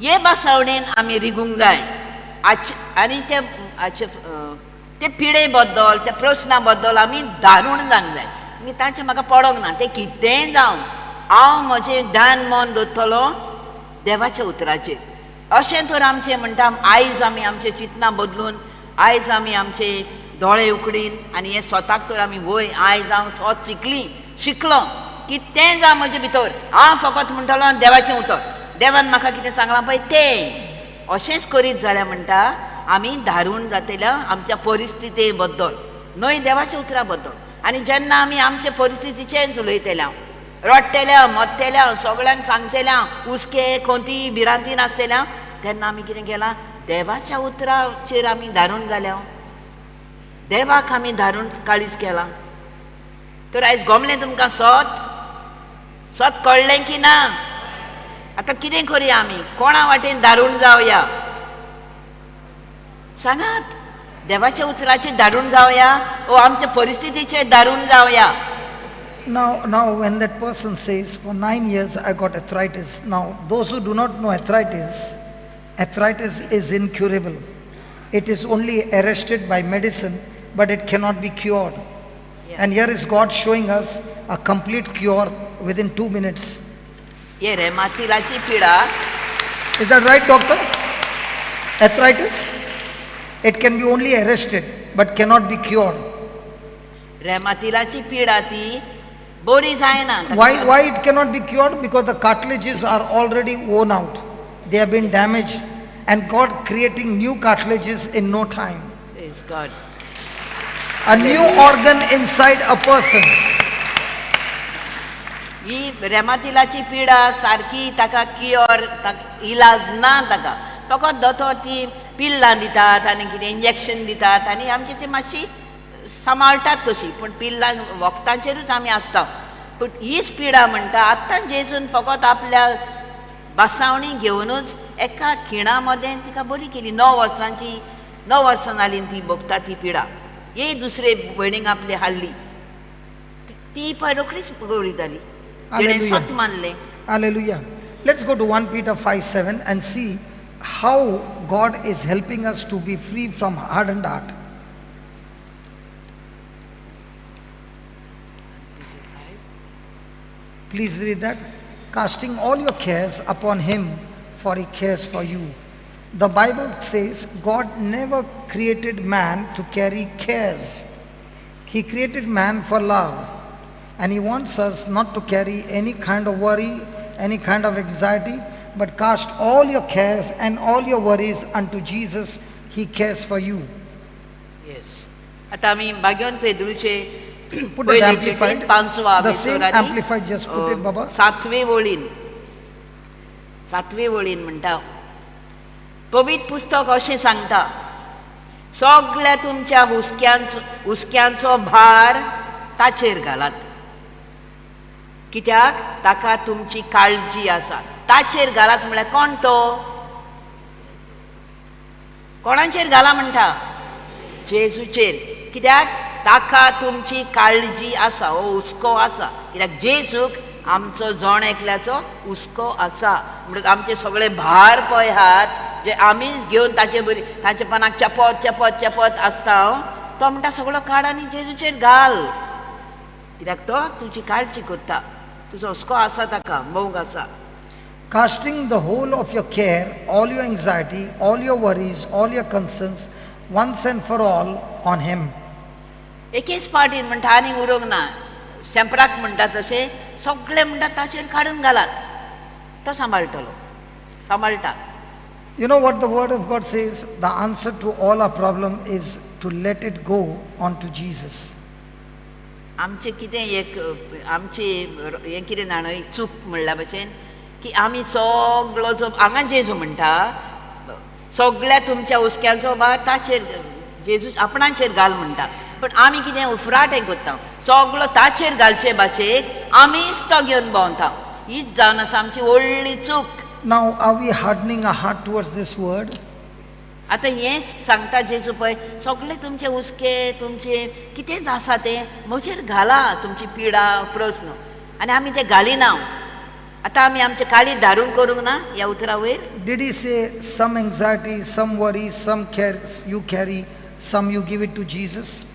हे बसावणेन आमी रिगूंक जाय. आनी ते आजचे ते पिडे बद्दल त्या प्रस्ना बद्दल आमी धारून जावंक जाय. मागीर तांचें म्हाका पडोंक ना, तें कितेंय जावं हांव म्हजें ध्यान मन दवरतलो देवाच्या उतराचेर. अशें तर आमचें म्हणटा आयज आमी आमचें चिंतनां बदलून, आयज आमी आमचे दोळे उकडीन आनी हें स्वताक तर आमी वय आयज हांव स्वत शिकली शिकलो कितेंय जावं म्हजे भितर हांव फकत म्हणटलो देवाचें उतर, देवान म्हाका कितें सांगलां पळय तें. अशेंच करीत जाल्यार म्हणटा आमी धारून जातल्या आमच्या परिस्थिती बद्दल न्हय देवाच्या उतरा बद्दल. आनी जेन्ना आमी आमचे परिस्थितीचेंच उलयतल्या, रडटेल्या, मरतेल्या, सगळ्यांक सांगतल्या, हुस्के कोणती भिरांती नासतल्या, तेन्ना आमी कितें केलां, देवाच्या उतराचेर आमी धारून जाल्या, देवाक आमी धारून काळीज केलां. तर आयज गोमलें तुमकां सोत सोत कळ्ळें की ना? आतां कितें करुया आमी, कोणा वाटेन धारून जावया सांगात? देवाच्या उतराचेर धारून जावया ओ आमच्या परिस्थितीचेर धारून जावया? Now when that person says, for 9 years I got arthritis. Now, those who do not know arthritis, arthritis is incurable. It is only arrested by medicine, but it cannot be cured. And here is God showing us a complete cure within 2 minutes. हे रेमातिलाची पिडा. Is that right, doctor? Arthritis? It can be only arrested, but cannot be cured. रेमातिलाची पिडा ती बरी जायना. Why it cannot be cured? Because the cartilages are already worn out. They have been damaged. And God creating new cartilages in no time. Praise God. A new organ inside a person. ही रेमातिलाची पिडा सारकी ताका cure, इलाज ना ताका. फकत दोतोर ती पिल्लां दितात आनी कितें इंजेक्शन दितात आनी आमची ती मातशी सांबाळटात कशी, पूण पिल्लां वखदांचेरूच आमी आसता. पूण हीच पिडा म्हणटा आत्तां जेजून फकत आपल्या बासावणी घेवनूच एका खिणा मदें तिका बरी केली. 9 वर्सांची, 9 वर्सां जालीं ती भोगता ती पिडा. हे दुसरे भयणीक आपली हाडली, ती पळय रोखडीच बरी जाली. तिणें सत मानलें. Hallelujah. Let's go to 1 Peter 5:7 and see how God is helping us to be free from hardened heart. Please read that. Casting all your cares upon him, for he cares for you. The Bible says God never created man to carry cares. He created man for love. And he wants us not to carry any kind of worry, any kind of anxiety, but cast all your cares and all your worries unto Jesus. He cares for you. Yes. आता आमी बागेवन पेद्रूचे Put it amplified. The same amplified, just put it, Baba. सातवे वळीन, सातवे वळीन म्हणटा, पवित्र पुस्तक अशें सांगता, सगळ्या तुमच्या हुस्क्यांचो भार ताचेर घालात, कित्याक ताका तुमची काळजी आसा. ताचेर घालात म्हळ्यार कोण तो? कोणाचेर घाला म्हणटा? जेजूचेर. कित्याक ताका तुमची काळजी आसा, हो हुस्को आसा. कित्याक जेजूक आमचो जण एकल्याचो हुस्को आसा. म्हणटकच आमचे सगळे भार पळय आहात जे आमीच घेवन ताचे बरी ताचे पनाक चपत चपत चपत आसता, तो म्हणटा सगळो काड आनी जेजूचेर घाल, कित्याक तो तुजी काळजी करता, तुजो हुस्को आसा, ताका मोग आसा. Casting the whole of your care, all your anxiety, all your worries, all your concerns, once and for all on him. एकेच पार्टीन म्हणटा आनी उरोंक ना, शेंपराक म्हणटा तशें सगळें म्हणटा ताचेर काडून घालात, तो सांबाळटलो, सांबाळटा. You know what the word of God says? The answer to all our problem is to let it go onto Jesus. आमचें कितें एक आमचें हें कितें जाणा एक चूक म्हणल्या भशेन की आमी सगळो जो हांगा जेजू म्हणटा सगळ्या तुमच्या हुस्क्यांचो भार ताचेर जेजू आपणाचेर घाल म्हणटा, पूण आमी कितें उफराट हें करता, सगळो ताचेर घालचे भाशेक आमीच तो घेवन भोंवता. हीच जावन आसा आमची व्हडली चूक. Now are we hardening our heart towards this word? आतां हें सांगता जेजू पळय, सगळे तुमचे हुस्के तुमचे कितेंच आसा तें म्हजेर घाला, तुमची पिडा प्रस्न, आनी आमी ते घालिना. आतां आमी आमचे काळी धारून करूंक ना ह्या उतरा वयर. Did he say some anxiety, some worry, some cares you carry, some you give it to Jesus?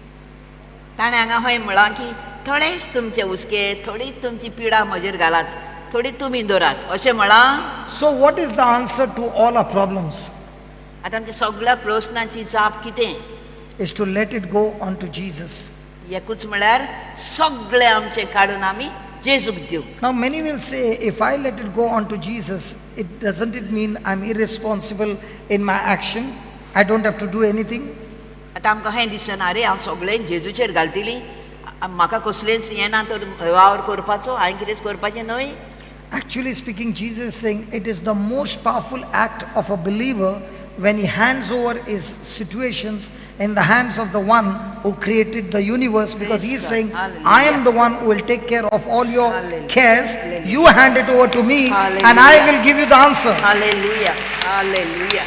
ताणें हांगा हय म्हळां की थोडेच तुमचे हुस्के, थोडीच तुमची पिडा म्हजेर घालात, थोडी तुमी दवरात अशें म्हळां. So what is the answer to all our problems? आतां आमच्या सगळ्या प्रस्नांची जाप कितें? Is to let it go onto Jesus. एकूच म्हळ्यार सगळें आमचें काडून आमी जेजूक दिवं. Now many will say, if I let it go onto Jesus, it doesn't it mean I'm irresponsible in my action? I don't have to do anything? आतां आमकां हें दिसना, अरे हांव सगळें जेजूचेर घालतली, म्हाका कसलेंच हें ना तर वावर करपाचो, हांवें कितेंच करपाचें न्हय. Actually speaking, Jesus is saying it is the most powerful act of a believer when he hands over his situations in the hands of the one who created the universe, because he is saying, I am the one who will take care of all your cares. You hand it over to me and I will give you the answer. Hallelujah. Hallelujah.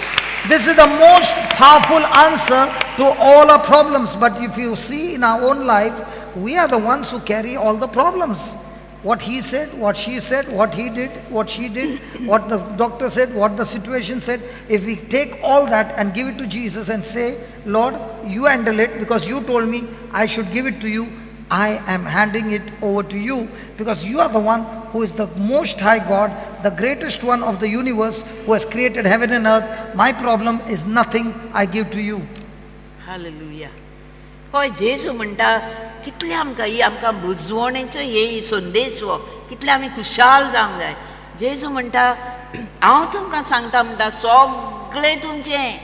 This is the most powerful answer to all our problems. But if you see in our own life, We are the ones who carry all the problems. What he said, what she said, what he did, what she did, what the doctor said, what the situation said. If we take all that and give it to Jesus and say, Lord, you handle it because you told me I should give it to you. I am handing it over to you because you are the one who is the most high God, the greatest one of the universe who has created heaven and earth. My problem is nothing, I give to you. Hallelujah. हय जेजू म्हणटा कितले आमकां ही आमकां बुजवणेचो हे संदेश हो कितले आमी खुशाल जावंक जाय. जेजू म्हणटा हांव तुमकां सांगता म्हणटा सगळें तुमचें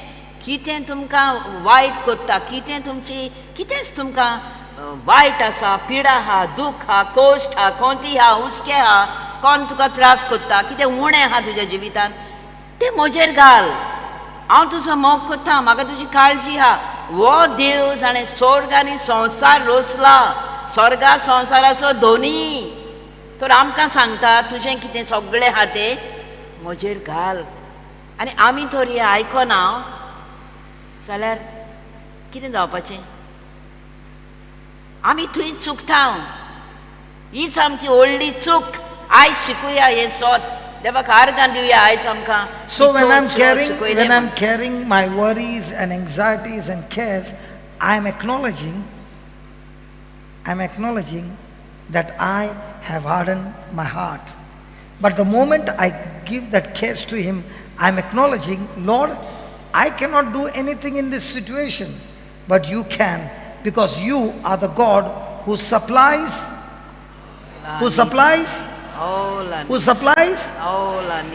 कितें तुमकां वायट करता, कितें तुमची कितेंच तुमकां वायट आसा, पिडा आहा, दूख आहा, कोश्ट आहा, कोंती आहा, हुस्के आहा, कोण तुका त्रास करता, कितें उणें आहा तुज्या जिवितान तें म्हजेर घाल. हांव तुजो मोग करता, म्हाका तुजी काळजी आहा. वो देव जाणें स्वर्ग आनी संवसार रोसला, स्वर्गा संवसाराचो धोनी, तर आमकां सांगता तुजें कितें सगळें आहा तें म्हजेर घाल. आनी आमी तर हें आयकना जाल्यार कितें जावपाचें? आमी थंय चुकता. हीच आमची व्हडली चूक. आयज शिकुया हें सोत, देवाक आर्गां दिवया आयज आमकां. So when I'm carrying my worries and anxieties and cares, I'm acknowledging that I have hardened my heart. But the moment I give that cares to Him, I'm acknowledging, Lord, I cannot do anything in this situation, but you can, because you are the God who supplies, who supplies, who supplies.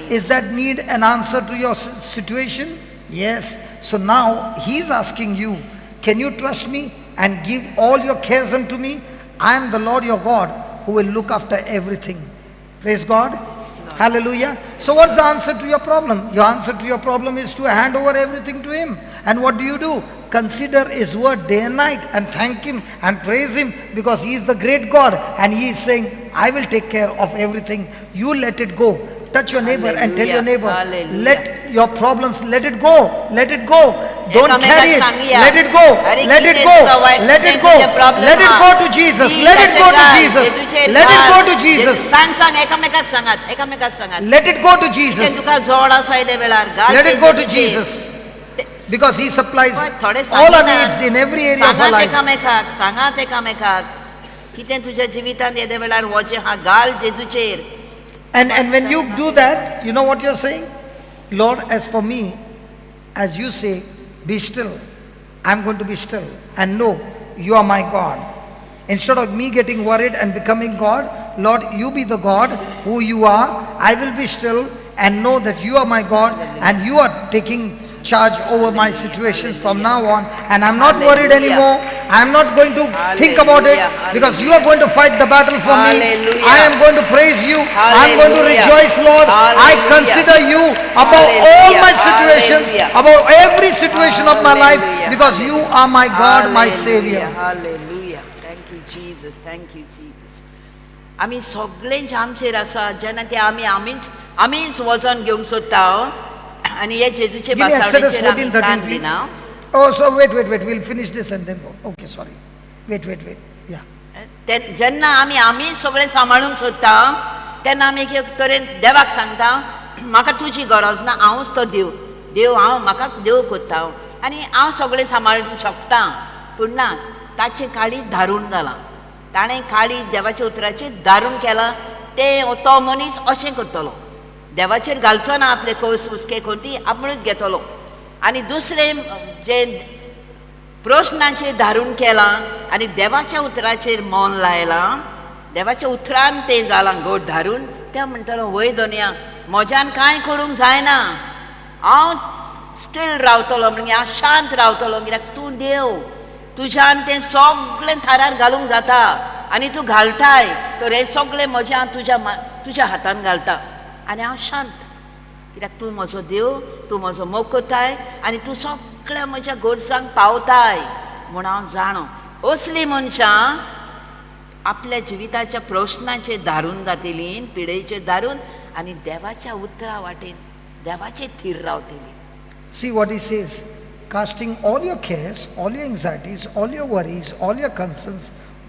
Is that need an answer to your situation? Yes. So now He's asking you, can you trust me and give all your cares unto me? I am the Lord your God who will look after everything. Praise God. Hallelujah. So what's the answer to your problem? Your answer to your problem is to hand over everything to Him. And what do you do? Consider His word day and night and thank Him and praise Him, because He is the great God and He is saying, I will take care of everything. You let it go. Touch your neighbor and tell your neighbor, let your problems, let it go. Let it go. Don't carry it. Let it go. Let it go. Let it go. Let it go to Jesus. Let it go to Jesus. Let it go to Jesus. Let it go to Jesus. Let it go to Jesus. Because He supplies all our needs in every area of our life. And when you do that, you know what you're saying? Lord, as for me, as you say, be still. I'm going to be still and know you are my God. Instead of me getting worried and becoming God, Lord, you be the God who you are. I will be still and know that you are my God and you are taking charge over my situations from now on, and I'm not worried anymore. I'm not going to think about it, because you are going to fight the battle for me. I am going to praise you. I'm going to rejoice, Lord. I consider you above all my situations, above every situation of my life, because you are my God, my Savior. Hallelujah. Thank you, Jesus. Thank you, Jesus. आमी सगळेंच आमचेर आसा, जेन्ना ते आमी आमीच वचोन घेवंक सोदता. And Give me Exodus 14:13, please. Oh, so wait. We'll finish this and then go. Okay, sorry. Wait. Yeah. जेन्ना आमी आमी सगळें सांबाळूंक सोदता तेन्ना आमी एक तरेन देवाक सांगता, म्हाका तुजी गरज ना, हांवूच तो देव, देव हांव, म्हाकाच देव करता हांव आनी हांव सगळें सांबाळूंक शकता. पूण ना, ताचें काळीज धारून जालां. ताणें काळीज देवाच्या उतराचेर धारून केलां. तें तो मनीस अशें करतलो, देवाचेर घालचो ना आपले कोस हुस्के कोणती, आपणूच घेतलो. आनी दुसरें जे प्रश्नाचेर धारून केलां आनी देवाच्या उतराचेर मन लायलां, देवाच्या उतरान तें जालां गोड धारून, तें म्हणटलो, वय दोनया, म्हज्यान कांय करूंक जायना, हांव स्टील रावतलो, म्हणजे हांव शांत रावतलो, कित्याक तूं देव, तुज्यान तें सगळें थारार घालूंक जाता आनी तूं घालताय, तर हें सगळें म्हजें हांव तुज्या हातान घालता आनी हांव शांत, कित्याक तूं म्हजो देव, तूं म्हजो मोग करताय आनी तूं सगळ्या म्हज्या गरजांक पावताय म्हूण हांव जाणो. असलीं मनशां आपल्या जिविताच्या प्रश्नाचेर धारून जातलीं, पिडेचेर धारून, आनी देवाच्या उतरा वाटेन देवाचेर थीर रावतलीं. See what he says, casting all your cares, all your anxieties, all your worries, all your concerns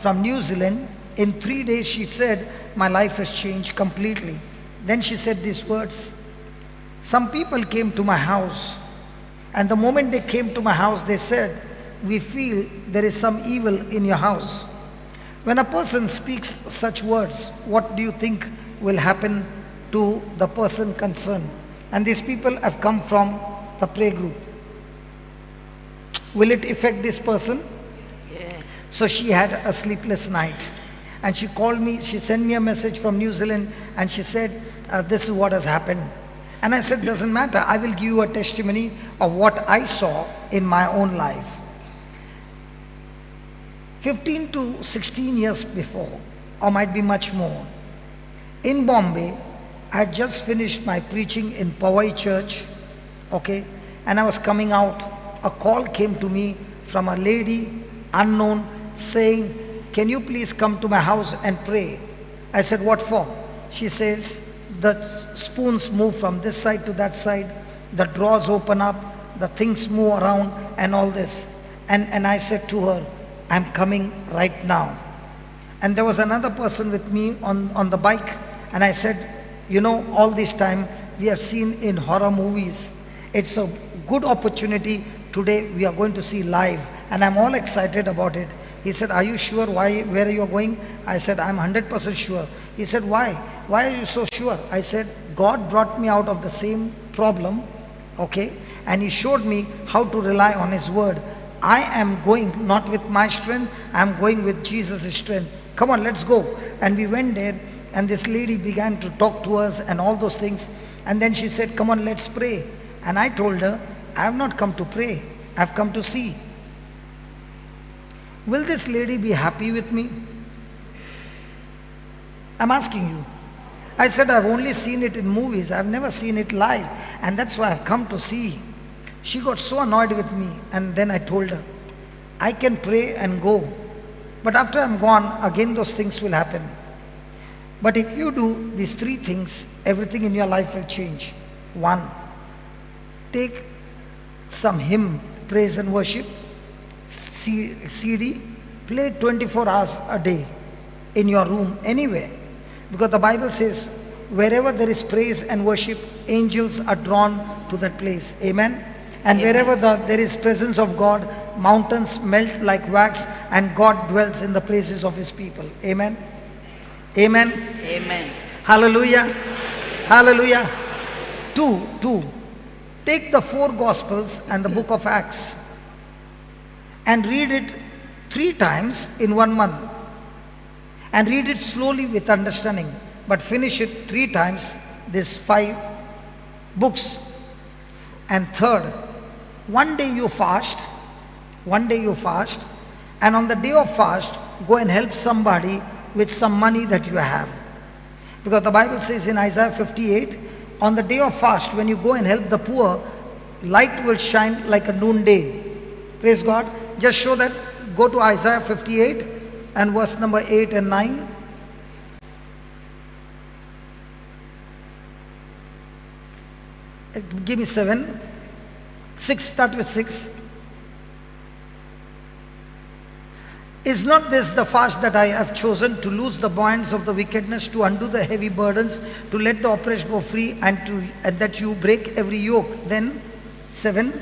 from New Zealand. In 3 days, she said, my life has changed completely. Then she said these words. Some people came to my house, and the moment they came to my house, they said, we feel there is some evil in your house. When a person speaks such words, what do you think will happen to the person concerned? And these people have come from the prayer group. Will it affect this person? Yeah. So she had a sleepless night. And she called me, she sent me a message from New Zealand, and she said, this is what has happened. And I said, doesn't matter, I will give you a testimony of what I saw in my own life. 15 to 16 years before, or might be much more, in Bombay, I had just finished my preaching in Powai Church, okay, and I was coming out. A call came to me from a lady, unknown, saying, can you please come to my house and pray? I said, what for? She says, the spoons move from this side to that side, the drawers open up, the things move around and all this. And I said to her, I'm coming right now. And there was another person with me on the bike, and I said, you know, all this time we have seen in horror movies. It's a good opportunity. Today we are going to see live, and I'm all excited about it. He said, are you sure where you are going? I said, I'm 100% sure. He said, why? Why are you so sure? I said, God brought me out of the same problem, okay? And he showed me how to rely on his word. I am going not with my strength, I am going with Jesus' strength. Come on, let's go. And we went there, and this lady began to talk to us and all those things. And then she said, come on, let's pray. And I told her, I have not come to pray, I have come to see. Will this lady be happy with me? I'm asking you. I said, I've only seen it in movies. I've never seen it live. And that's why I've come to see. She got so annoyed with me. And then I told her, I can pray and go. But after I'm gone, again those things will happen. But if you do these three things, everything in your life will change. One, take some hymn, praise and worship, CD, play 24 hours a day in your room, anywhere. Because the Bible says, wherever there is praise and worship, angels are drawn to that place. Amen? And Amen. Wherever there is presence of God, mountains melt like wax, and God dwells in the praises of his people. Amen? Amen? Amen. Hallelujah. Hallelujah. Two. Take the four Gospels and the book of Acts and read it 3 times in 1 month. And read it slowly with understanding, but finish it 3 times, these 5 books. And third, one day you fast, and on the day of fast, go and help somebody with some money that you have. Because the Bible says in Isaiah 58, on the day of fast, when you go and help the poor, light will shine like a noonday. Praise God. Just show that. Go to Isaiah 58 and verse number 8 and 9. Give me 7. 6, start with 6. Is not this the fast that I have chosen, to loose the bonds of the wickedness, to undo the heavy burdens, to let the oppressed go free, and that you break every yoke? Then 7.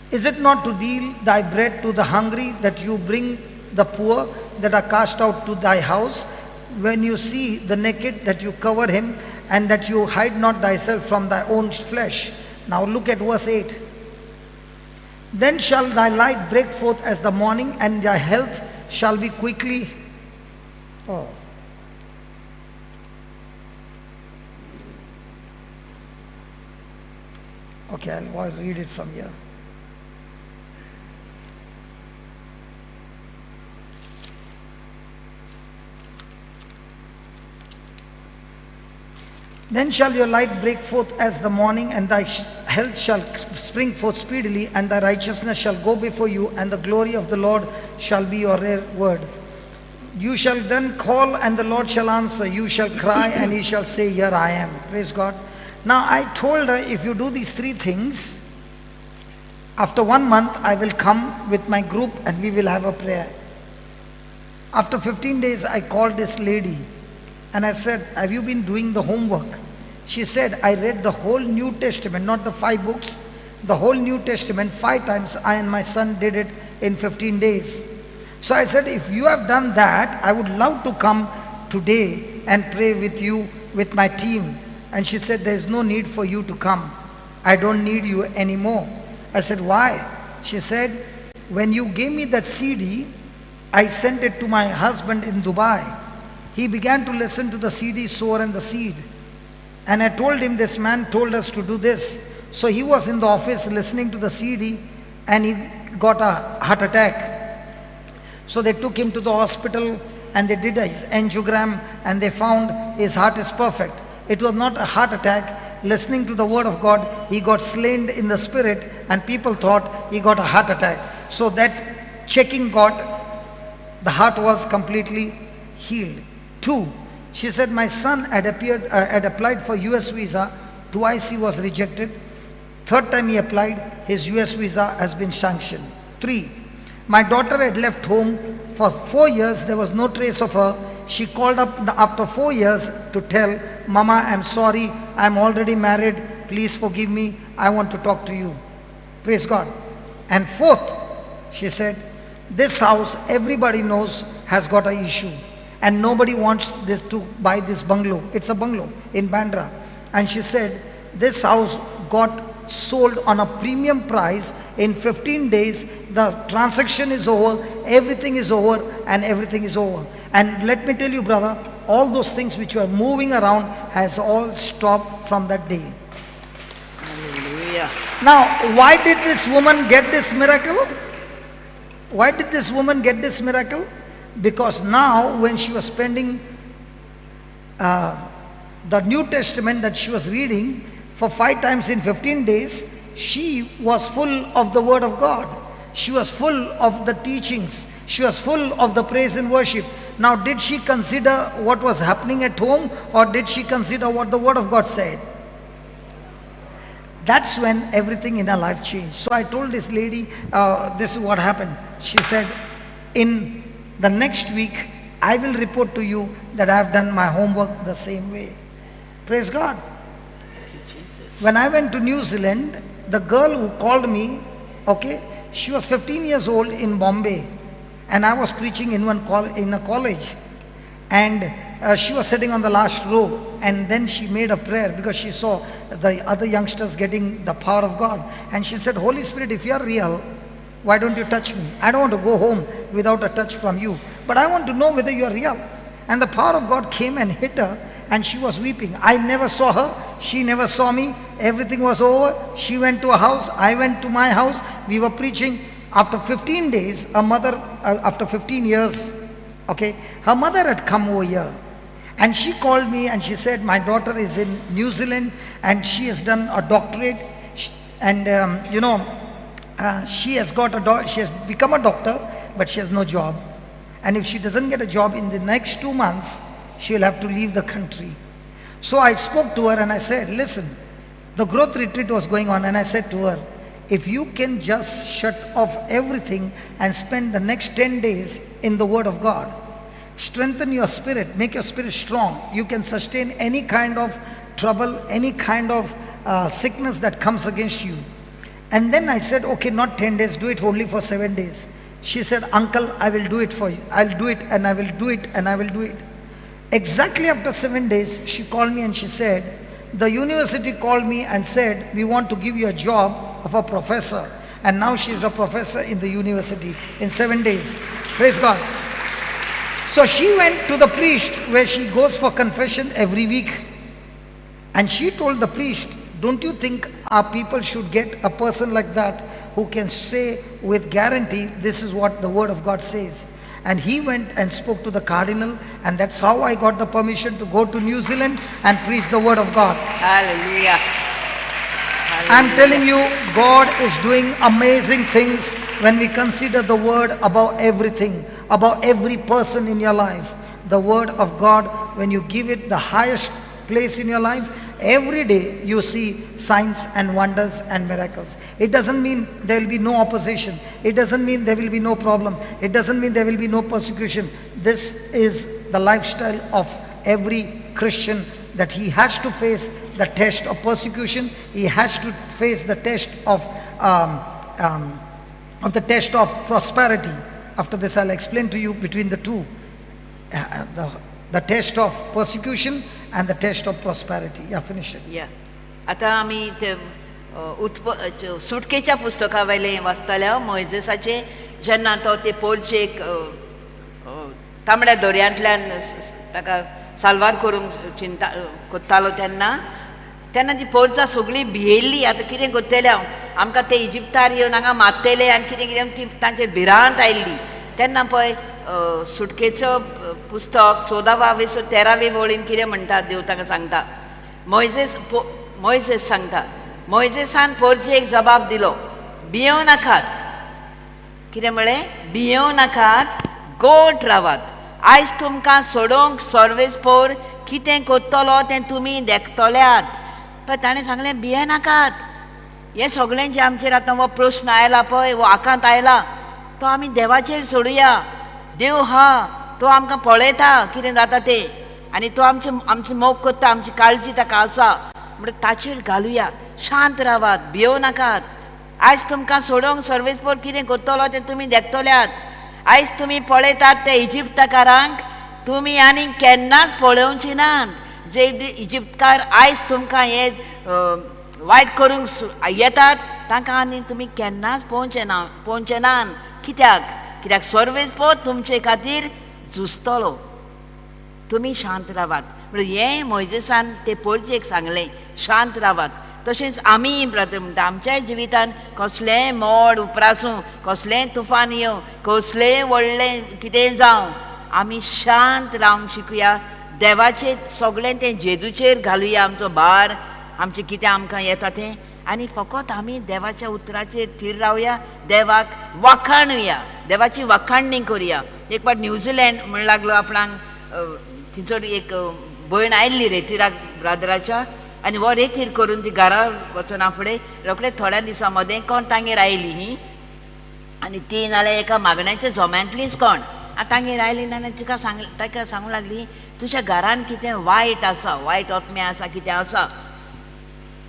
Is it not to deal thy bread to the hungry, that you bring the poor that are cast out to thy house? When you see the naked, that you cover him, and that you hide not thyself from thy own flesh. Now look at verse 8. Then shall thy light break forth as the morning, and thy health shall be quickly. Oh. Okay, I'll read it from here. Then shall your light break forth as the morning, and thy health shall spring forth speedily, and thy righteousness shall go before you, and the glory of the Lord shall be your reward. You shall then call, and the Lord shall answer. You shall cry, and he shall say, here I am. Praise God. Now I told her, if you do these 3 things, After 1 month, I will come with my group and we will have a prayer. After 15 days, I called this lady and I said, have you been doing the homework? She said, I read the whole New Testament, not the 5 books, the whole New Testament 5 times. I and my son did it in 15 days. So I said, if you have done that, I would love to come today and pray with you, with my team. And she said, there is no need for you to come. I don't need you anymore. I said, why? She said, when you gave me that CD, I sent it to my husband in Dubai. He began to listen to the CD, Sower and the Seed. And I told him, this man told us to do this. So he was in the office listening to the CD and he got a heart attack. So they took him to the hospital and they did his angiogram and they found his heart is perfect. It was not a heart attack. Listening to the word of God, he got slain in the spirit and people thought he got a heart attack. So that checking got, the heart was completely healed. 2, she said, my son had applied for US visa. Twice he was rejected. 3rd time he applied, his US visa has been sanctioned. 3, my daughter had left home for 4 years. There was no trace of her. She called up after 4 years to tell, Mama, I'm sorry, I'm already married. Please forgive me. I want to talk to you. Praise God. And 4th, she said, this house, everybody knows, has got an issue. And nobody wants this to buy this bungalow. It's a bungalow in Bandra. And she said, this house got sold on a premium price in 15 days. The transaction is over, everything is over, and everything is over. And let me tell you, brother, all those things which were moving around has all stopped from that day. Hallelujah. Now, why did this woman get this miracle? Why did this woman get this miracle? Because now when she was spending the New Testament that she was reading for 5 times in 15 days, she was full of the Word of God. She was full of the teachings. She was full of the praise and worship. Now, did she consider what was happening at home, or did she consider what the Word of God said? That's when everything in her life changed. So I told this lady, this is what happened. She said, in the next week, I will report to you that I have done my homework the same way. Praise God. Thank you, Jesus. When I went to New Zealand, the girl who called me, okay, she was 15 years old in Bombay. And I was preaching in in a college. And she was sitting on the last row. And then she made a prayer because she saw the other youngsters getting the power of God. And she said, Holy Spirit, if you are real, why don't you touch me? I don't want to go home without a touch from you. But I want to know whether you are real. And the power of God came and hit her, and she was weeping. I never saw her. She never saw me. Everything was over. She went to a house. I went to my house. We were preaching. After 15 days, her mother, after 15 years, okay, her mother had come over here. And she called me and she said, my daughter is in New Zealand and she has done a doctorate. And, you know, she has got she has become a doctor, but she has no job. And if she doesn't get a job in the next 2 months, she will have to leave the country. So I spoke to her and I said, listen, the growth retreat was going on, and I said to her, if you can just shut off everything and spend the next 10 days in the Word of God, strengthen your spirit, make your spirit strong. You can sustain any kind of trouble, any kind of sickness that comes against you. And then I said, okay, not 10 days, do it only for 7 days. She said, uncle, I will do it for you. I'll do it and I will do it and I will do it. Exactly after 7 days, she called me and she said, the university called me and said, we want to give you a job of a professor. And now she's a professor in the university in 7 days. Praise God. So she went to the priest where she goes for confession every week. And she told the priest, don't you think our people should get a person like that who can say with guarantee, this is what the Word of God says. And he went and spoke to the cardinal, and that's how I got the permission to go to New Zealand and preach the Word of God. Hallelujah. I'm telling you, God is doing amazing things when we consider the Word above everything, above every person in your life. The Word of God, when you give it the highest place in your life, Every day you see signs and wonders and miracles. It doesn't mean there will be no opposition. It doesn't mean there will be no problem. It doesn't mean there will be no persecution. This is the lifestyle of every Christian, that he has to face the test of persecution. He has to face the test of the test of prosperity. After this, I'll explain to you between the two, the test of persecution and the test of prosperity. Yeah, finish it. Yeah. आतां आमी ते सुटकेच्या पुस्तका वयलें वाचताले मोयजेसाचें, जेन्ना तो ते पोरचेक तांबड्या दर्यांतल्यान ताका साल्वार करूंक चिंता कोत्तालो तेन्ना, तेन्ना ती पोरचां सगळीं भियेल्ली, आतां कितें करतलें हांव, आमकां ते इजिप्तार येवन हांगा मारतले आनी कितें कितें ती तांचेर भिरांत आयिल्ली. तेन्ना पळय सुटकेचो पुस्तक 14वे 13वे वळीन कितें म्हणटा, देव तांकां सांगता, मोयजेस सांगता, मोयजेसान पोरचेक जबाब दिलो, भियेवं नाकात. कितें म्हळें? भियेवं नाकात, गोट रावात, आयज तुमकां सोडोवंक सर्वेस पोर कितें करतलो तें तुमी देखतल्यात. पळय ताणें सांगलें भिये नाकात. हें सगळें जें आमचेर आतां हो प्रस्न आयला पळय, हो आकांत आयला, तो आमी देवाचेर सोडुया. देव हा, तो आमकां पळयता कितें जाता तें, आनी तो आमचे आमची मोग करता, आमची काळजी ताका आसा, म्हणटा ताचेर घालुया. शांत रावात, भियोव नाकात, आयज तुमकां सोडोवंक सर्वेस पोर कितें करतलो तें तुमी देखतल्यात. आयज तुमी पळयतात ते इजिप्तकारांक तुमी आनी केन्नाच पळोवची नात. जे इजिप्तकार आयज तुमकां हे वायट करूंक येतात तांकां आनी तुमी केन्नाच पळोवचे ना, पळोवचे नात. कित्याक? कित्याक सर्वेस पोर तुमचे खातीर झुजतलो, तुमी शांत रावात. म्हणून हें मोयजेसान ते पोरचेक सांगलें, शांत रावात. तशेंच आमी ब्रदर म्हणटा आमच्याय जिवितान कसलेंय मोड उप्रासूं, कसलेंय तुफान येवं, कसलेंय व्हडलें कितेंय जावं, आमी शांत रावंक शिकुया. देवाचेर सगळें तें जेजूचेर घालुया आमचो भार, आमचें कितें आमकां येता तें, आनी फकत आमी देवाच्या उतराचेर थीर रावया, देवाक वाखाणुया, देवाची वाखाणणी करुया. एक फावट न्यूझिलँड म्हण लागलो आपणाक, थंयसर एक भयण आयिल्ली रेतिराक ब्रादराच्या, आनी हो रेतीर करून ती घरा वचना फुडें रोखडे थोड्या दिसां मदें कोण तांगेर आयली ही, आनी ती नाल्यार एका मागण्याच्या जोम्यांतलीच कोण आतां तांगेर आयली नाल्यार तिका सांग ताका सांगूंक लागली, तुज्या घरान कितें वायट आसा, वायट आत्मे आसा, कितें आसा.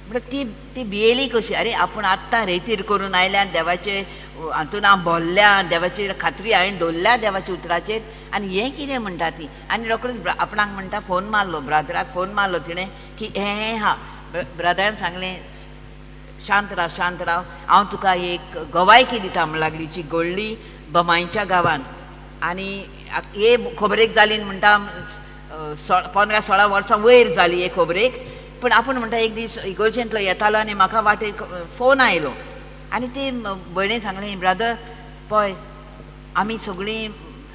म्हणटा ती ती भियेली कशी, अरे आपूण आत्तां रेतीर करून आयल्या, देवाचे हातून हांव भरल्या, देवाची खात्री हांवें दवरल्या देवाच्या उतराचेर, आनी हें कितें म्हणटा ती. आनी रोखडोच आपणाक म्हणटा फोन मारलो, ब्रादराक फोन मारलो तिणें की हें हें हा. ब्रादरान सांगलें शांत राव, शांत राव, हांव तुका एक गवायकी दिता म्हण लागली, जी घडली बमायच्या गांवांत. आनी हे खबरेक जाली म्हणटा 15-16 वर्सां वयर जाली हे खबरेक. पूण आपूण म्हणटा एक दीस इगोर्जेंतलो येतालो आनी म्हाका वाटेक फोन आयलो, आनी ती भयणीन सांगलें, ब्रादर पळय आमी सगळीं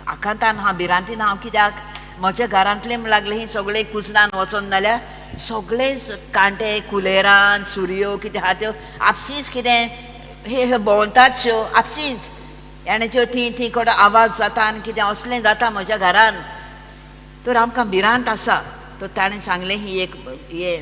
आकांतान आहा, भिरांतीन हांव, कित्याक म्हज्या घरांतलें म्हण लागलें ही सगळें कुजनान वचोन जाल्यार सगळे कांटे, कुलेरान, सुरयो कितें आहा त्यो आपशींच कितें हे भोंवतात श्यो आपशींच, याणेच्यो थी थी कोडो आवाज जाता आनी कितें असलें जाता म्हज्या घरान, तर आमकां भिरांत आसा. तर ताणें सांगलें ही एक हे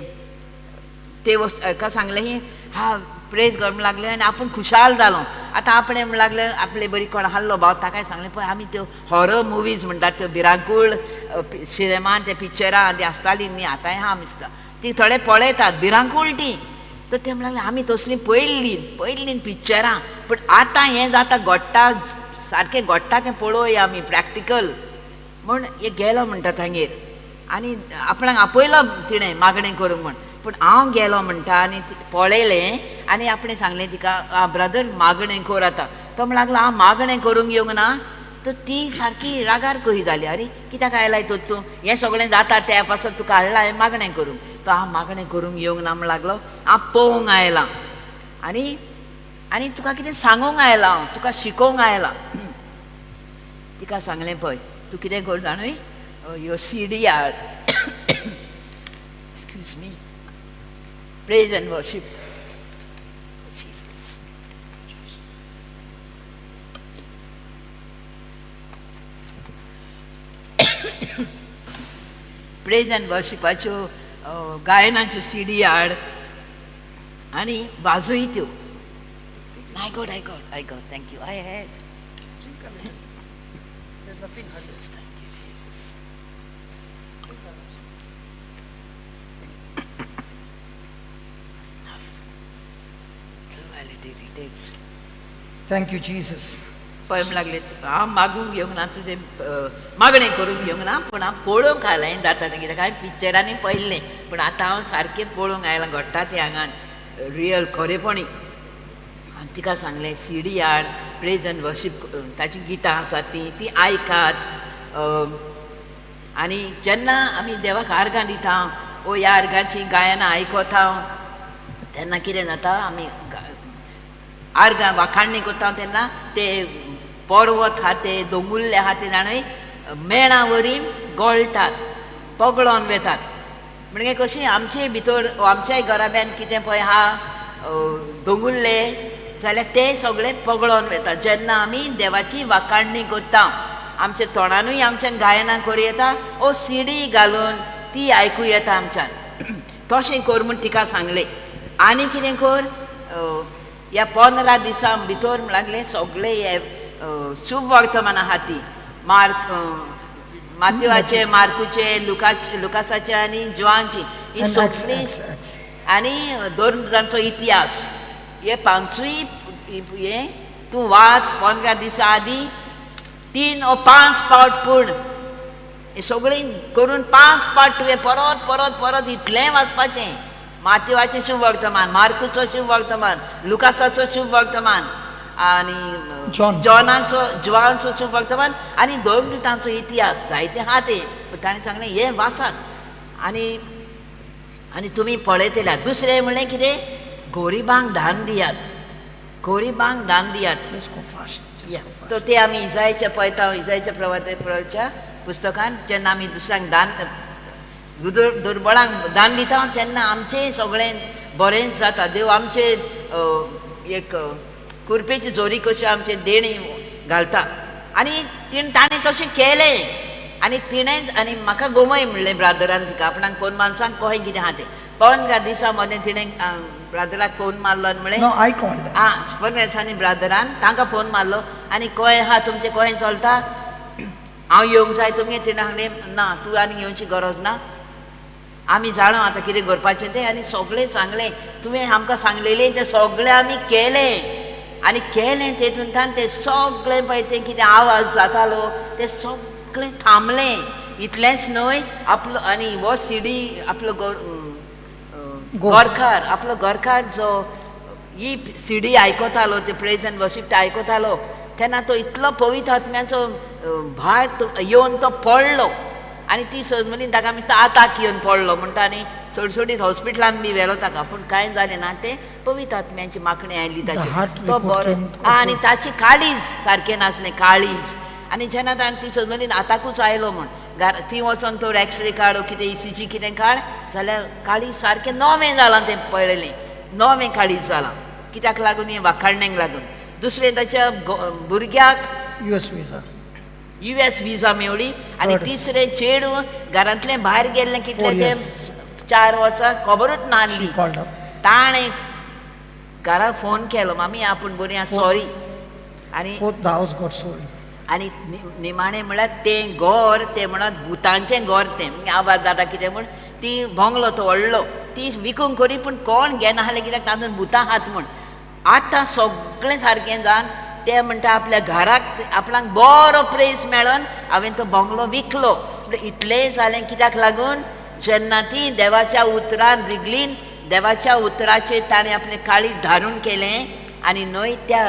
ते वस्त हाका सांगलें ही हा प्रेज कर म्हण लागलें आनी आपूण खुशाल जालो. आतां आपणें म्हण लागलें आपले बरी कोण आहलो भाव ताकाय सांगलें, पळय आमी त्यो हॉरर मुवीज म्हणटात त्यो भिरांकूळ सिनेमान ते पिक्चरां ती आसतालीं न्ही, आतांय आहा दिसता, ती थोडे पळयतात भिरांकूळ ती. तर ते म्हणलें आमी तसलीं पळयल्लीं पळयल्लीं पिक्चरां, पूण आतां हें जाता घडटा सारकें घडटा तें पळोवया आमी प्रॅक्टिकल म्हूण हे गेलो म्हणटा तांगेर, आनी आपणाक आपयलो तिणें मागणें करूंक म्हूण. पूण हांव गेलो म्हणटा आनी पळयलें आनी आपणें सांगलें तिका, ब्रदर मागणें कर आतां. तो म्हण लागलो हांव मागणें करूंक येवंक ना. तर ती सारकी रागार कही जाली, अरे कित्याक आयलाय तर तूं, हें सगळें जाता त्या पासत तुका हाडलां हांवें मागणें करूंक. तो हांव मागणें करूंक येवंक ना म्हण लागलो, हांव पळोवंक आयलां आनी आनी तुका कितें सांगूंक आयलां, हांव तुका शिकोवंक आयलां. तिका सांगलें पळय तूं कितें कर जाणूय, ह्यो सीडी हाड, excuse me, praise and worship. Jesus. Praise and वर्शिपाच्यो गायनाच्यो सीडी हाड आनी वाजय त्यो. I got, I got, I got, thank you. I had. Drink a little. There's nothing hurting. Thank you, Jesus. Thank you, Jesus. पळोवंक लागले हांव मागूंक घेवंक ना तुजें मागणें करूंक घेवंक ना पूण हांव पळोवंक आयलां जाता तें कित्याक हांवें पिक्चरांनी पळयल्लें पूण आतां हांव सारकें पळोवंक आयलां घडटा तें हांगान रियल खरेपणी. आनी तिका सांगलें सीडी हाड प्रेज एंड वर्शीप ताचीं गितां आसात तीं तीं आयकात. आनी जेन्ना आमी देवाक आर्गां दिता ओ ह्या आर्गांचीं गायनां आयकता तेन्ना कितें जाता आमी आर्गां वाखाणणी करता तेन्ना ते पर्वत आहा ते दोंगुल्ले आहा ते जाणय मेणा वरी गळटात पगळोन वेतात. म्हणजे कशी आमचे भितर आमच्याय घराब्यान कितें पळय आहा दोंगुल्ले जाल्यार ते सगळे पगळोन वेता जेन्ना आमी देवाची वाखाणणी करता. आमच्या तोंडानूय आमच्यान गायनां करूं येता ओ सीडी घालून ती आयकूं येता आमच्यान. तशें कर म्हूण तिका सांगलें. आनी कितें कर ह्या 15 दिसां भितर लागले सगळे हे शुभ वर्तमान आहा ती मार्क माथ्युवाचे मार्कुचे लुकासाचे आनी जुवानची ही सगळी आनी धर्मजांचो इतिहास हे पांचूय हे तूं वाच 15 दिसां आदीं 3 ओ 5 पावट पूण हे सगळीं करून 5 पावट तुवें परत परत परत इतलें वाचपाचें. माथ्युवाचें शुभ वर्तमान, मार्कुचो शुभ वर्तमान, लुकासाचो शुभ वर्तमान आनी जॉनाचो जुवांचो शुभ वर्तमान आनी धर्मदूतांचो इतिहास जायते आहा ते. पूण ताणें सांगलें हें वाचात आनी आनी तुमी पळयतले. दुसरें म्हणलें कितें गरिबांक दान दियात, गरिबांक दान दियात. तर ते आमी इजायच्या पळयता इजायच्या प्रवाच्या पुस्तकान जेन्ना आमी दुसऱ्यांक दान दुर्बळांक दान दिता तेन्ना आमचें सगळें बरेंच जाता. देव आमचे एक कुरपेची जोरी कशी आमचे देणी घालता. आनी तिणें ताणें तशें केलें आनी तिणेंच आनी म्हाका गोमय म्हणलें ब्रादरान तिका आपणाक फोन मारून सांग कशें कितें आहा तें. 15 दिसां मदें तिणें ब्रादराक फोन मारलो आनी म्हणलें आं 15 दिसांनी ब्रादरान तांकां फोन मारलो आनी कशें आहा तुमचें कशें चलता हांव येवंक जाय तुमगेर. तिणें सांगलें ना तूं आनी येवची गरज ना आमी जाणा आतां कितें करपाचें तें. आनी सगळें सांगलें तुवें आमकां सांगलेलें तें सगळें आमी केलें आनी केलें तेतूंतल्यान तें सगळें पळय तें कितें आवाज जातालो तें सगळें थांबलें. इतलेंच न्हय आपलो आनी हो सीडी आपलो घरकार आपलो घरकार जो ही सीडी आयकतालो ते प्रेज एंड वर्शीप ते आयकतालो तेन्ना तो इतलो पवित्र आत्म्याचो भार येवन तो पडलो आनी ती सजमनी ताका मिस्ता आताक येवन पडलो म्हणटा आनी सोडसोडीत हॉस्पिटलान बी व्हेलो ताका पूण कांय जालें ना. तें पवित्र आत्म्याची मागणी आयली ताची तो बरो आनी ताची काळीज सारकें नासलें काळीज. आनी जेन्ना ताणें ती सजमनी आताकूच आयलो म्हूण थंय वचोन तो एक्सरे काड कितें ईसीजी कितें काड जाल्यार काळीज सारकें नवें जालां तें पळयलें नवें काळीज जालां कित्याक लागून हें वाखाणणेक लागून. दुसरें ताच्या भुरग्याक US visa मेवली आनी तिसरें चेडूं घरांतलें भायर गेल्लें कितलें तें 4 वर्सां खबरूच नासली. ताणें घरा फोन केलो मामी आपूण बरी आसा सॉरी. आनी आनी निमाणें म्हळ्यार तें घर तें म्हणत भुतांचें घर तें आवाज जाता कितें म्हूण ती बंगलो तो व्हडलो ती विकूंक करी पूण कोण घेनासलें कित्याक तातूंत भुतां आहात म्हूण. आतां सगळें सारकें जावन ते म्हणटा आपल्या घराक आपणाक बरो प्रेस मेळोन हांवें तो बंगलो विकलो. इतलें जालें कित्याक लागून जेन्ना ती देवाच्या उतरान रिगलीन देवाच्या उतराचेर ताणें आपलें काळीज धारून केलें आनी न्हय त्या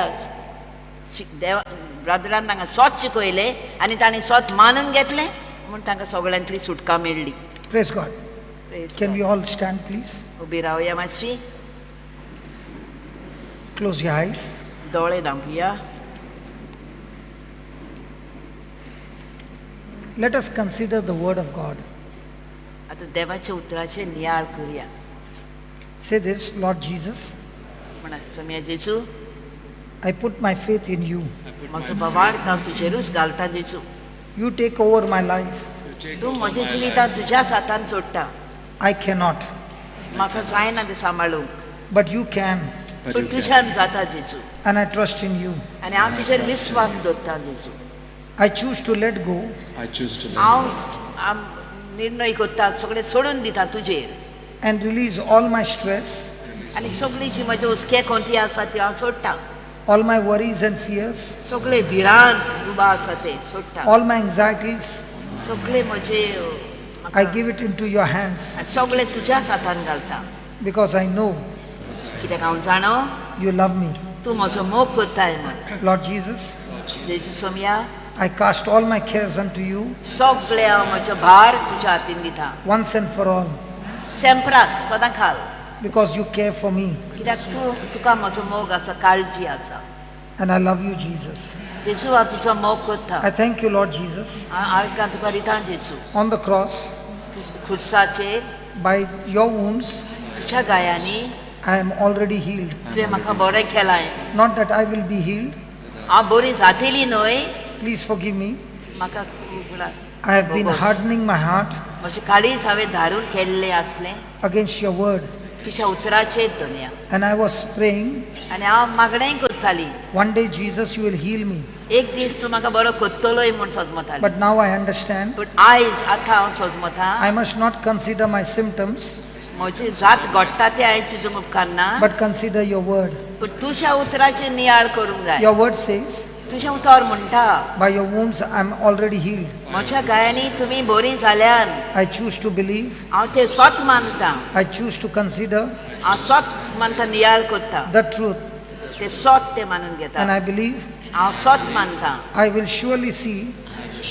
देवा ब्रादरान तांकां सोत शिकयलें आनी ताणें सोत मानून घेतलें म्हूण तांकां सगळ्यांतली सुटका मेळ्ळी. Praise God. Can we all stand please? उबी रावया मातशी. Close your eyes. दोळे धांपुया. Let us consider the word of God. आतां देवाच्या उतराचेर नियाळ करुया. Say this, Lord Jesus. म्हणा सोम्या जेजू. I put my faith in you. म्हजो भावार्थ हांव तुजेरूच घालता जेजू. You take over my life. तूं म्हज्या जिवितांत तुज्याच हातान सोडटा. I cannot, म्हाका जायना तें सांबाळूंक but you can, But पूण you can. तुज्यान जाता जेजू and I trust in you. आनी हांव तुजेर विस्वास दवरता जेजू I choose to let go I choose to let हांव go हांव निर्णय करता सगळें सोडून दिता तुजेर and release all my stress, आनी सगळी जी म्हजी हुस्के कोणती आसा ती हांव सोडटा all my worries and fears, सगळे भिरांत दुबा आसा ते सोडटा all my anxieties. सगळे म्हजे I give it into your hands सगळे तुज्याच हातान घालता because I know कित्याक हांव जाणो you love me. तूं म्हजो मोग करताय म्हण Lord Jesus, जेजू Somaiya I cast all my cares unto you सगळे हांव म्हजो भार तुज्या हातीन दिता once and for all सेंपराक सदां खाल because you care for me कित्याक तूं तुका म्हजो मोग आसा काळजी आसा and I love you, Jesus. जेजू हांव तुजो मोग करता I thank you, Lord Jesus. हांव आयकां तुका दिता जेजू On the cross, खुर्साचेर by your wounds, तुज्या गायांनी I am already healed. तुवें म्हाका बरें केलां Not that I will be healed. हांव बरी जातली न्हय Please forgive me. म्हाका उगडास. I have been bogus. hardening my heart म्हजें काळीज हांवें धारून केल्लें आसलें against your word. तुज्या उतराचेर धनया And I was praying, आनी हांव मागणेंय करताली one day, Jesus, you will heal me. एक दीस तूं म्हाका बरो करतलोय म्हूण सजमताली But now I understand पूण आयज आतां हांव सजमता I must not consider my symptoms, म्हजी जात घडटा तें हांवें चिंतूंक उपकारना but consider your word. पूण तुज्या उतराचेर नियाळ करूंक जाय Your word says, तुजें उतर म्हणटा by your wounds I am already healed. म्हज्या गायांनी तुमी बरीं जाल्यान I choose to believe, हांव तें स्वत मानता I choose to consider हांव स्वत मानता नियाळ करता the truth, तें स्वत तें मानून घेता and I believe हांव स्वत मानता I will surely see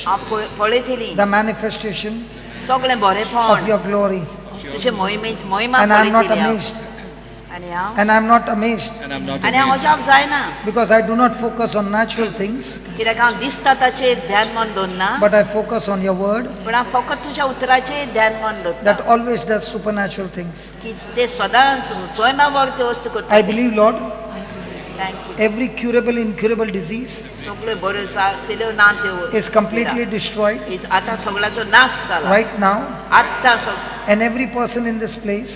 हांव पळयतली the manifestation सगळें of बरेंपण your glory. तुजें मोहिमे मोहिमा And I am not पळयतली हांव amazed. आनी हांव And I am not amazed And I'm not आनी हांव amazed अजाप जायना because I do not focus on natural things, कित्याक हांव दिसता ताचेर ध्यान मन दवरना but I focus on your word पूण हांव फकत तुज्या उतराचेर ध्यान मन दवरता that always does supernatural things. की ते सदांच स्वयंवर त्यो वस्तू करता I believe, Lord, thank you every curable, incurable disease सगळ्यो बऱ्यो जातल्यो ना त्यो is completely destroyed आतां सगळ्याचो नाश जाला right now. आत्तां And every person in this place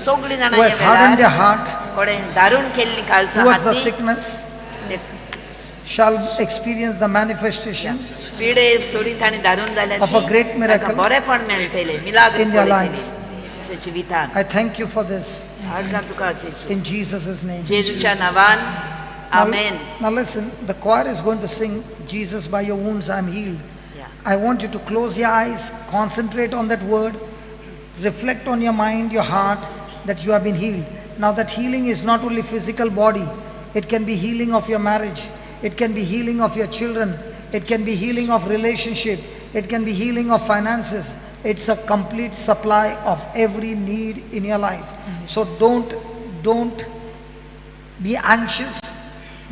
सगळीं जाणां who has ह्या hardened their वेळार heart कडेन दारून केल्ली काळजां towards the आहा ती, sickness ते shall experience the manifestation पिडे सोडून तांणी दारून जाल्यार Of a great miracle बरेंपण मेळटलें मिलाग्र in their पळयतली तुमच्या जिवितांत I thank you for this हाडटा तुका जेजू in Jesus' name. जेजूच्या नांवान आमेन Now listen, the choir is going to sing, Jesus, by your wounds I am healed. Yeah. I want you to close your eyes, concentrate on that word, reflect on your mind, your heart, that you have been healed. Now that healing is not only physical body, it can be healing of your marriage, it can be healing of your children, it can be healing of relationship, it can be healing of finances. It's a complete supply of every need in your life. So don't be anxious,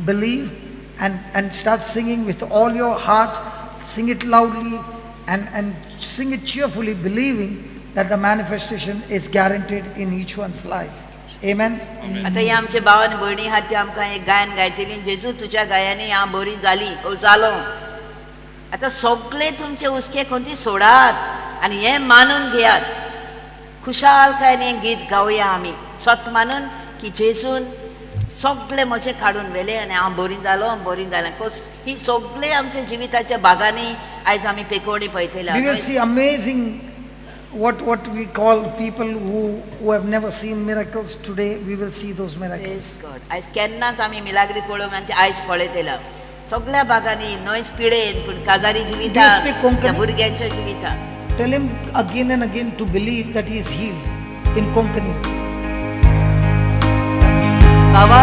believe, and start singing with all your heart. Sing it loudly and sing it cheerfully, believing that the manifestation is guaranteed in each one's life. Amen. आतां हे आमचे भाव आनी भयणी आहात ते आमकां एक गायन गायतली जेजू तुज्या गायांनी हांव बरी जाली ओ जालो आतां सगळे तुमचे हुस्के खंय सोडात आनी हें मानून घेयात खुशालकायेन हें गीत गावया आमी सत मानून की जेजून सगळे म्हजें काडून व्हेलें आनी हांव बरी जालो बरी जालें कस ही सगळे आमच्या जिविताच्या भागांनी आयज आमी पेकोवणी पळयतले We will see amazing what we call people who have never seen miracles. Today we will see those miracles. Praise God. आयज केन्नाच आमी मिलाग्री पळोवंक आनी ते आयज पळयतले सगळ्या भागांनी न्हयच पिडेन पूण काजारी जिवितान speak Konkani? त्या भुरग्यांच्या जिवितान Tell him again and again to believe that he is healed in Konkani. बाबा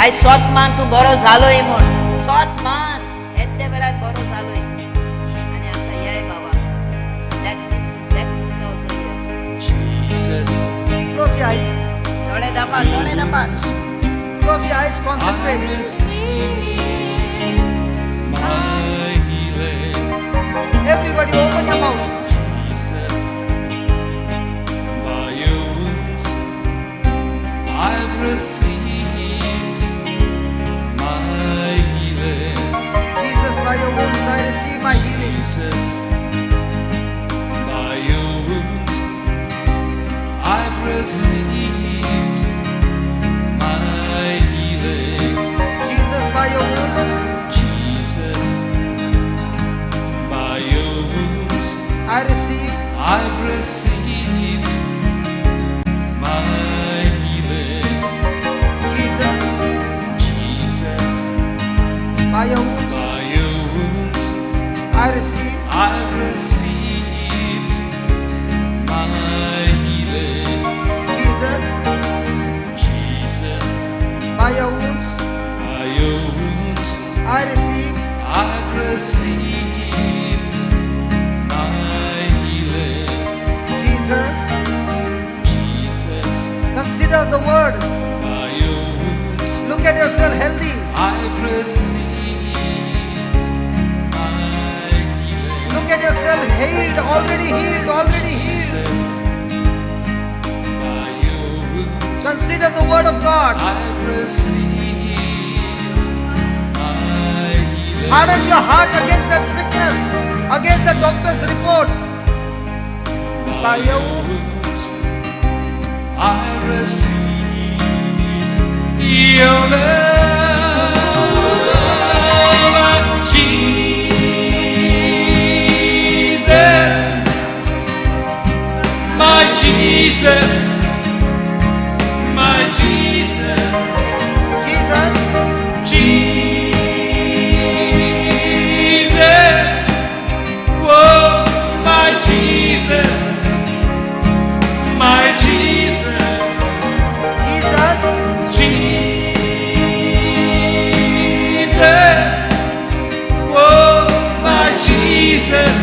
आयज स्वत मान तूं बरो जालोय म्हूण स्वत मान येद्या वेळार बरो जालोय आनी आतां ये बाबा That is- that is also here. Jesus Close your eyes. दोळे दाबात दोळे दाबात Close your eyes. I Concentrate. receive my healing. Everybody open your mouth. Jesus, by your wounds I've received my healing. Jesus, by your wounds I receive my healing. Jesus, by your wounds received my healing. Jesus, by your wounds, Jesus, by your wounds, I receive I've received my healing. Jesus, Jesus, by your wounds, by your wounds, I receive I've received my healing. Jesus, Jesus, by your wounds, by your wounds, I receive I've received my healing. Jesus. Jesus, Consider the word. by your wounds, Look at yourself healthy. I've received my healing. Look at yourself healed, already healed, already healed. Jesus, by your wounds, Consider the word of God. I've received my healing. Harden your heart against that sickness, against the doctor's report. By your wounds, I receive your love, Jesus, my Jesus, my Jesus, Jesus, Jesus, oh, my Jesus, my Jesus, Jesus, Jesus, oh, my Jesus,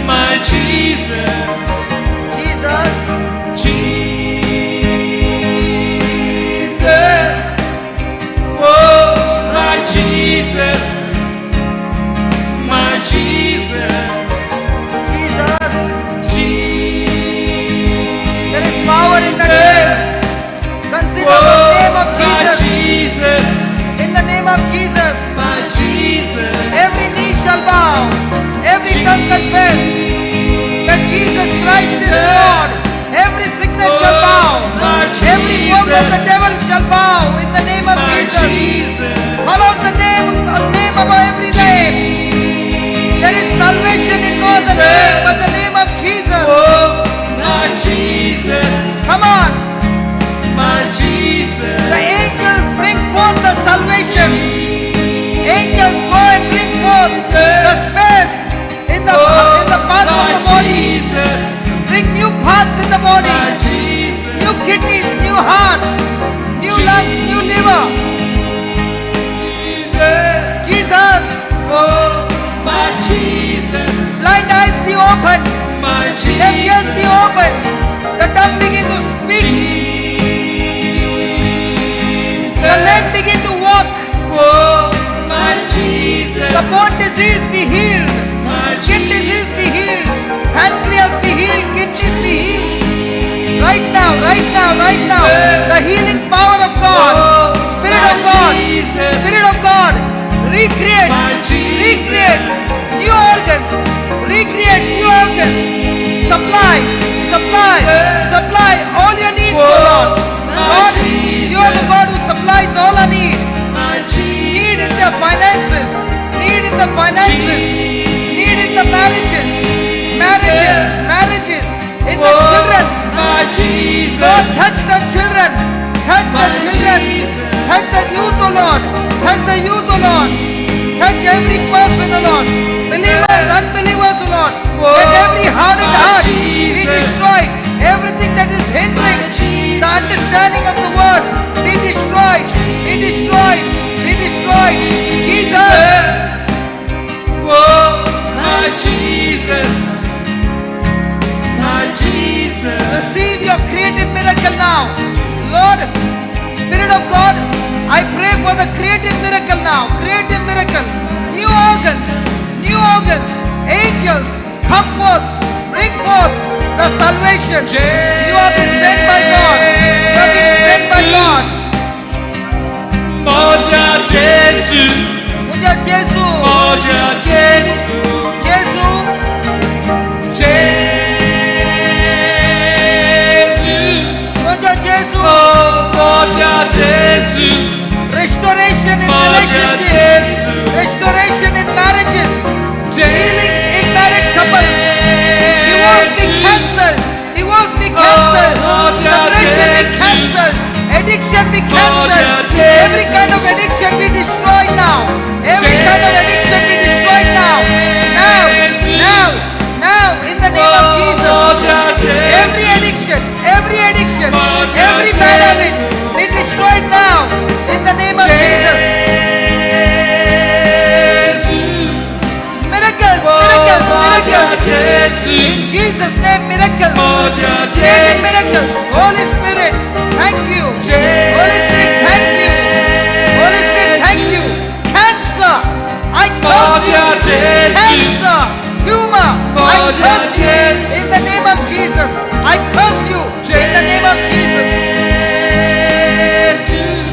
my Jesus, Jesus, Jesus, oh, my Jesus, my Jesus, Jesus. Jesus. There is power in that name. Consider the name of Oh, my Jesus. Jesus, In the name of Jesus, my Jesus, every knee shall bow, every tongue confess that Jesus Christ is Lord. Every sickness shall bow, my every work of the Jesus. devil shall bow in the name of my Jesus. Jesus, Call out the name above every name. There is salvation in no other name but the name of Jesus. Oh, my Jesus, Come on, my Jesus, the angels bring forth the salvation. Angels go and bring forth the space in the parts of my the body. Jesus, Bring new parts in the body. my Jesus, New kidneys, new heart, new lungs, new liver. Jesus, Jesus, oh, my Jesus, blind eyes be opened, my deaf ears Jesus, be opened, the dumb begin to speak, the lame begin to walk, oh, my Jesus, the bone disease be healed, my skin disease be healed, pancreas be healed, kidneys be healed. Right now, right now, right now, the healing power of God, Oh, Spirit my of God, Jesus, Spirit of God, recreate, my Jesus, recreate new organs, recreate new organs, supply, supply, supply all your needs, O Lord. my Lord, you are the Jesus. God who supplies all our need. My Need in Jesus, their finances, need in the finances, need in the marriages, marriages, marriages, in the oh, children. my Jesus, Lord, touch the children, touch the My children, Jesus. touch the youth, O Lord, touch the youth, O Lord, touch every person, O Lord, believers, unbelievers, O Lord. Let every hardened my heart be Jesus. destroyed. Everything that is hindering My Jesus. the understanding of the word be destroyed, be destroyed, be destroyed. Jesus, Oh, my Jesus, my Jesus, receive your creative miracle now. Lord, Spirit of God, I pray for the creative miracle now. Creative miracle. New organs, angels, come forth, bring forth the salvation. You have been sent by God. You have been sent by God. Moja Jesu, म्हज्या Jesu, Moja Jesu, Jesu, Jesu, Restoration in relationships. Restoration in marriages. Healing in married couples. Divorce be cancelled. Divorce be cancelled. Separation be cancelled. Addiction be cancelled. Every kind of addiction be destroyed now. Every kind of addiction be destroyed now. Now, now, now, in the name of Jesus. Every addiction, every addiction, every bad habit be destroyed now in the name of Jesus. Miracles, miracles, miracles. In Jesus' name, miracles. Creative miracles. Holy Spirit, thank you. Holy Spirit, thank you. Holy Spirit, thank you. Cancer, I curse you. Cancer, tumor, I curse you. In the name of Jesus, I curse you. In the name of Jesus.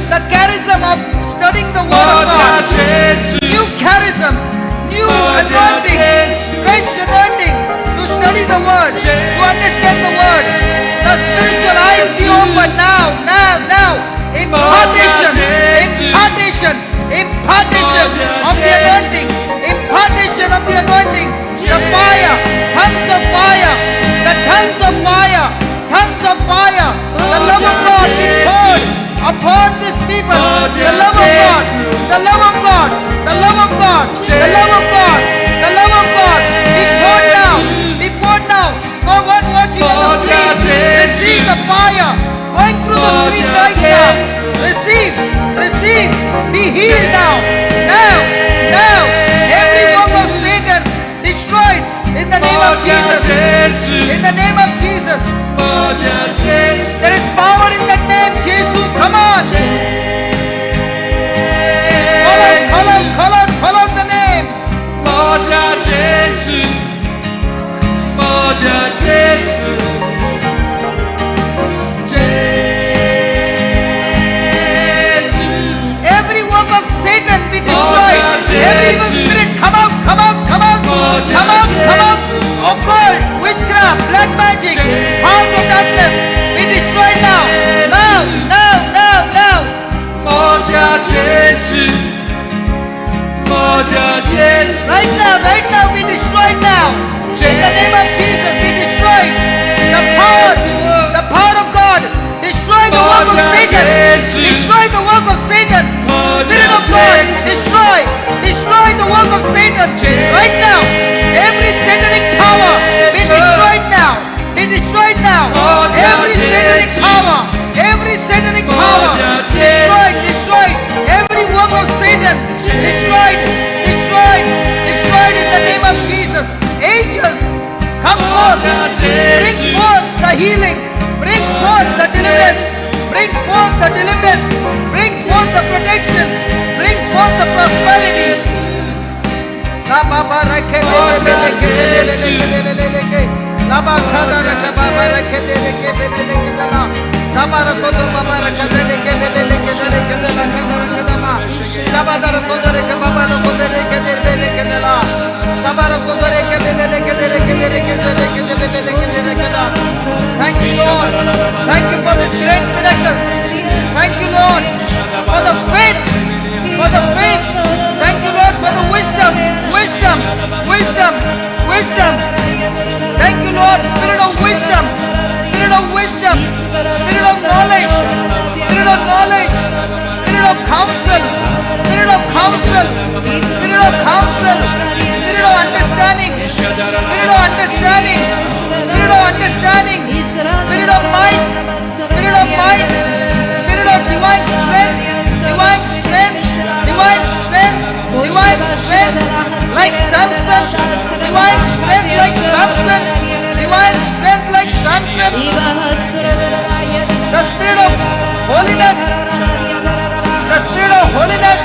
The charism of studying the Word of God. New charism, new anointing, fresh anointing to study the Word, to understand the Word. The spiritual eyes be open now, now, now. Impartation, impartation, impartation of the anointing, impartation of the anointing. The fire, tongues of fire, the tongues of fire, tongues of fire. The love of God be poured upon this people. The love of God, the love of God, the love of God, the love of God, the love of God be poured now, be poured now. No one watching on the screen, receive the fire going through the screen right now. Receive, receive, be healed now, now, now. Every work of Satan destroyed in the name of Jesus. In the name of Jesus. There is power in that name, Jesus. Come on. Call out, call out, call out, call out the name. Every work of Satan be destroyed. Every evil spirit, come out, come out, come out, come out, come out. Occult, witchcraft, black magic, powers of darkness, be destroyed now. Now, now, now, now. Right now, be destroyed now. In the name of Jesus, be destroyed. The power of God, destroy the work of Satan. Destroy the work of Satan. Spirit of God, destroy, destroy the work of Satan right now. Every satanic power be destroyed now. Be destroyed now. Every satanic power, every satanic power, destroyed, destroyed. Every work of Satan, destroyed, destroyed, destroyed in the name of Jesus. Angels, come forth, bring forth the healing, bring forth the deliverance, bring forth the deliverance, bring forth the protection, bring forth the prosperity. Thank you, Lord. Thank you for this great miracles. Thank you, Lord, for the faith, for the faith. Thank you, Lord, for the wisdom, wisdom, wisdom, wisdom. Thank you, Lord, spirit of wisdom, spirit of wisdom, spirit of knowledge, spirit of knowledge, spirit of counsel, spirit of counsel, spirit of counsel, spirit of understanding, spirit of understanding, spirit of understanding, spirit of might, spirit of might, spirit of divine strength, divine strength, divine strength, divine strength, like Samson, divine strength like Samson, divine strength like Samson, the spirit of holiness, the spirit of holiness,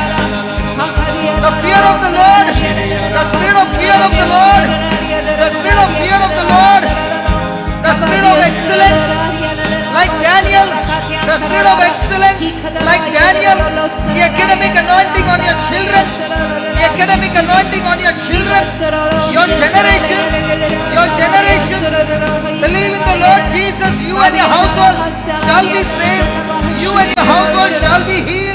the fear of the Lord, the spirit of fear of the Lord, the spirit of fear of the Lord, the spirit of excellence, like Daniel, the spirit of excellence, like Daniel, the academic anointing on your children, the academic anointing on your children, your generations, believe in the Lord Jesus, you and your household shall be saved, you and your household shall be healed.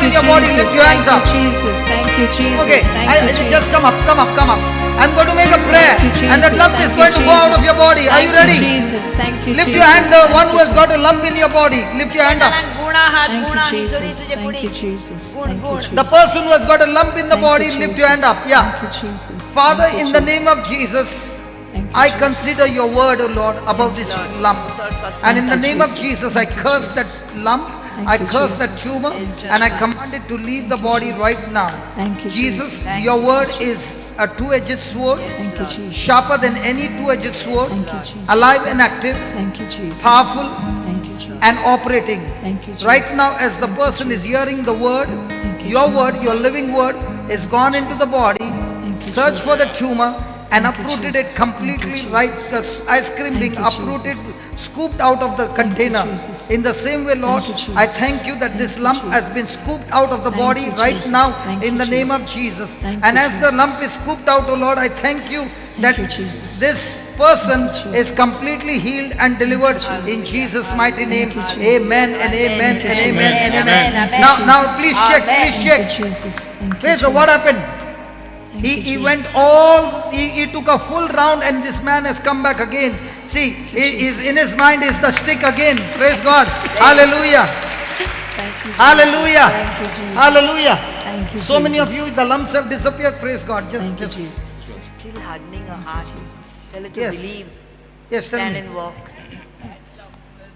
up in you, your body, Jesus. Lift your hands Thank up. you, Jesus. Thank you, Jesus. Okay, Thank I, you, I- Jesus. just come up, come up, come up. I'm going to make a prayer. Thank you, And that Jesus. lump is Thank going you, to go out of Jesus. your body. Are you Thank ready? you, Jesus. Thank you, Lift Jesus. your hand, the Thank one who you, has got a lump in your body. Lift your hand up. गुण आहात Thank गुण you, आनी चोरी Jesus. तुजे Thank you, कुडीक Jesus. गुण Thank you, गुण Jesus. The person who has got a lump in the Thank body, you, lift your hand Jesus. up. Yeah. Thank you, Jesus. Father, Thank you, in the Jesus. name of Jesus, Thank you, I Jesus. consider your word, O Lord, above this lump. And in the Thank you, name of Jesus. Jesus, I Thank you, curse that Jesus. lump, Thank I you, curse that Jesus. tumor, Thank you, and I Jesus. command it to leave the Thank you, body Jesus. right now. Thank you, Jesus, Jesus. your word is a two-edged sword, Thank you, Jesus. sharper than any two-edged sword, Thank you, Jesus. alive and active, Thank you, Jesus. powerful, Thank you, Jesus. and operating. Thank you, Jesus. Right now, as the Thank you, person is Jesus. hearing the word, Thank you, your word, Jesus. your living word, is gone into the body. Thank you, Search for the Jesus. tumor and Thank you, uprooted it Jesus. Thank you, completely, like Jesus. the ice cream Thank being you, uprooted, Jesus. scooped out of the container. Jesus. In the same way, Lord, Thank you, I Jesus. thank you that Thank this you, lump has Jesus. been scooped out of the Thank body you, right Jesus. now Thank in you, the name Jesus. of Jesus. Thank And you, as the Jesus. lump is scooped out, O Lord, I thank you that you, Jesus. this person Thank you, is Jesus. completely healed and delivered in Jesus' mighty name. Thank you, Jesus. Amen and amen Thank you, and amen Jesus. and amen. Amen. Now, now Jesus. please check, Amen. please Thank you, check. Jesus. Thank you, Please, so what Jesus. happened? Thank He, you, he Jesus. went all, he took a full round and this man has come back again. See, he is in his mind is the stick again. Praise God. Hallelujah. Thank you, Jesus. Hallelujah. Thank you, Jesus. Hallelujah. Thank you, So many of Jesus. you, the lumps have disappeared. Praise God. Just, Thank you, just. Jesus. Still hardening her Thank heart. you, Jesus. Tell her to Yes. believe, Yes, tell stand me. and walk.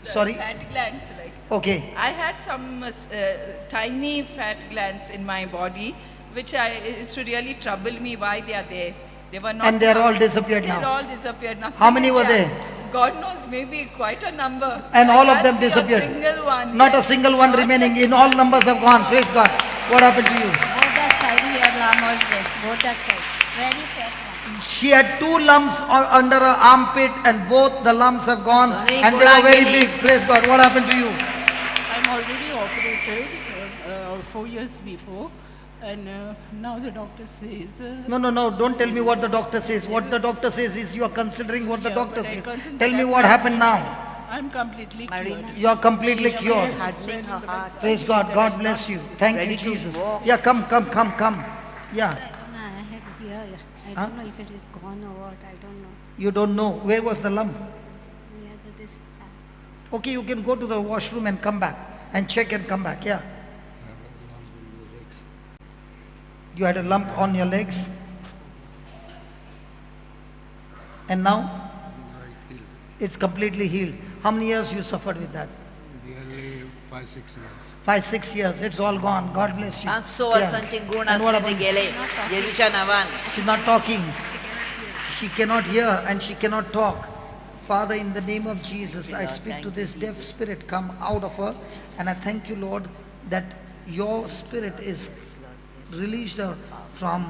Sorry. Fat glands, like Okay. I had some tiny fat glands in my body, which I used to really trouble me why they are there. They were not. And they are all disappeared They're now. all disappeared. Nothing How many is were there? God knows, maybe quite a number. And I all of can't them see disappeared. A single one. Not a Yes. single one Not a remaining. In all numbers have gone. Praise God. What happened to you? Both the side here lump was there. Both the side. Very fat lump. She had two lumps under her armpit and both the lumps have gone Only and they were very Gurangeli. big. Praise God. What happened to you? I'm already operated 4 years before, and now the doctor says. No, no, no. Don't tell me what the doctor says. What the doctor says is you are considering what the Yeah, doctor but I says. consider Tell me that what happened now. I'm completely cured. You are completely cured. Hardening her heart. Praise God. God bless you. Thank you, Ready to Jesus. walk. Yeah, come, come, come, come. Yeah. I have here. I Huh? don't know if it is gone or what. I don't know. You don't know. Where was the lump? Near the, this. Okay, you can go to the washroom and come back and check and come back. Yeah. You had a lump on your legs. And now it's completely healed. How many years you suffered with that? Nearly 5-6 years. 5-6 years. It's all gone. God bless you. पांच सौ Yeah. वर्सांची गुण And what आसले ते about- गेले जेजूच्या नावान. She's not talking. She cannot hear and she cannot talk. Father, in the name of Jesus, I speak to this deaf spirit, come out of her. And I thank you, Lord, that your spirit is released her from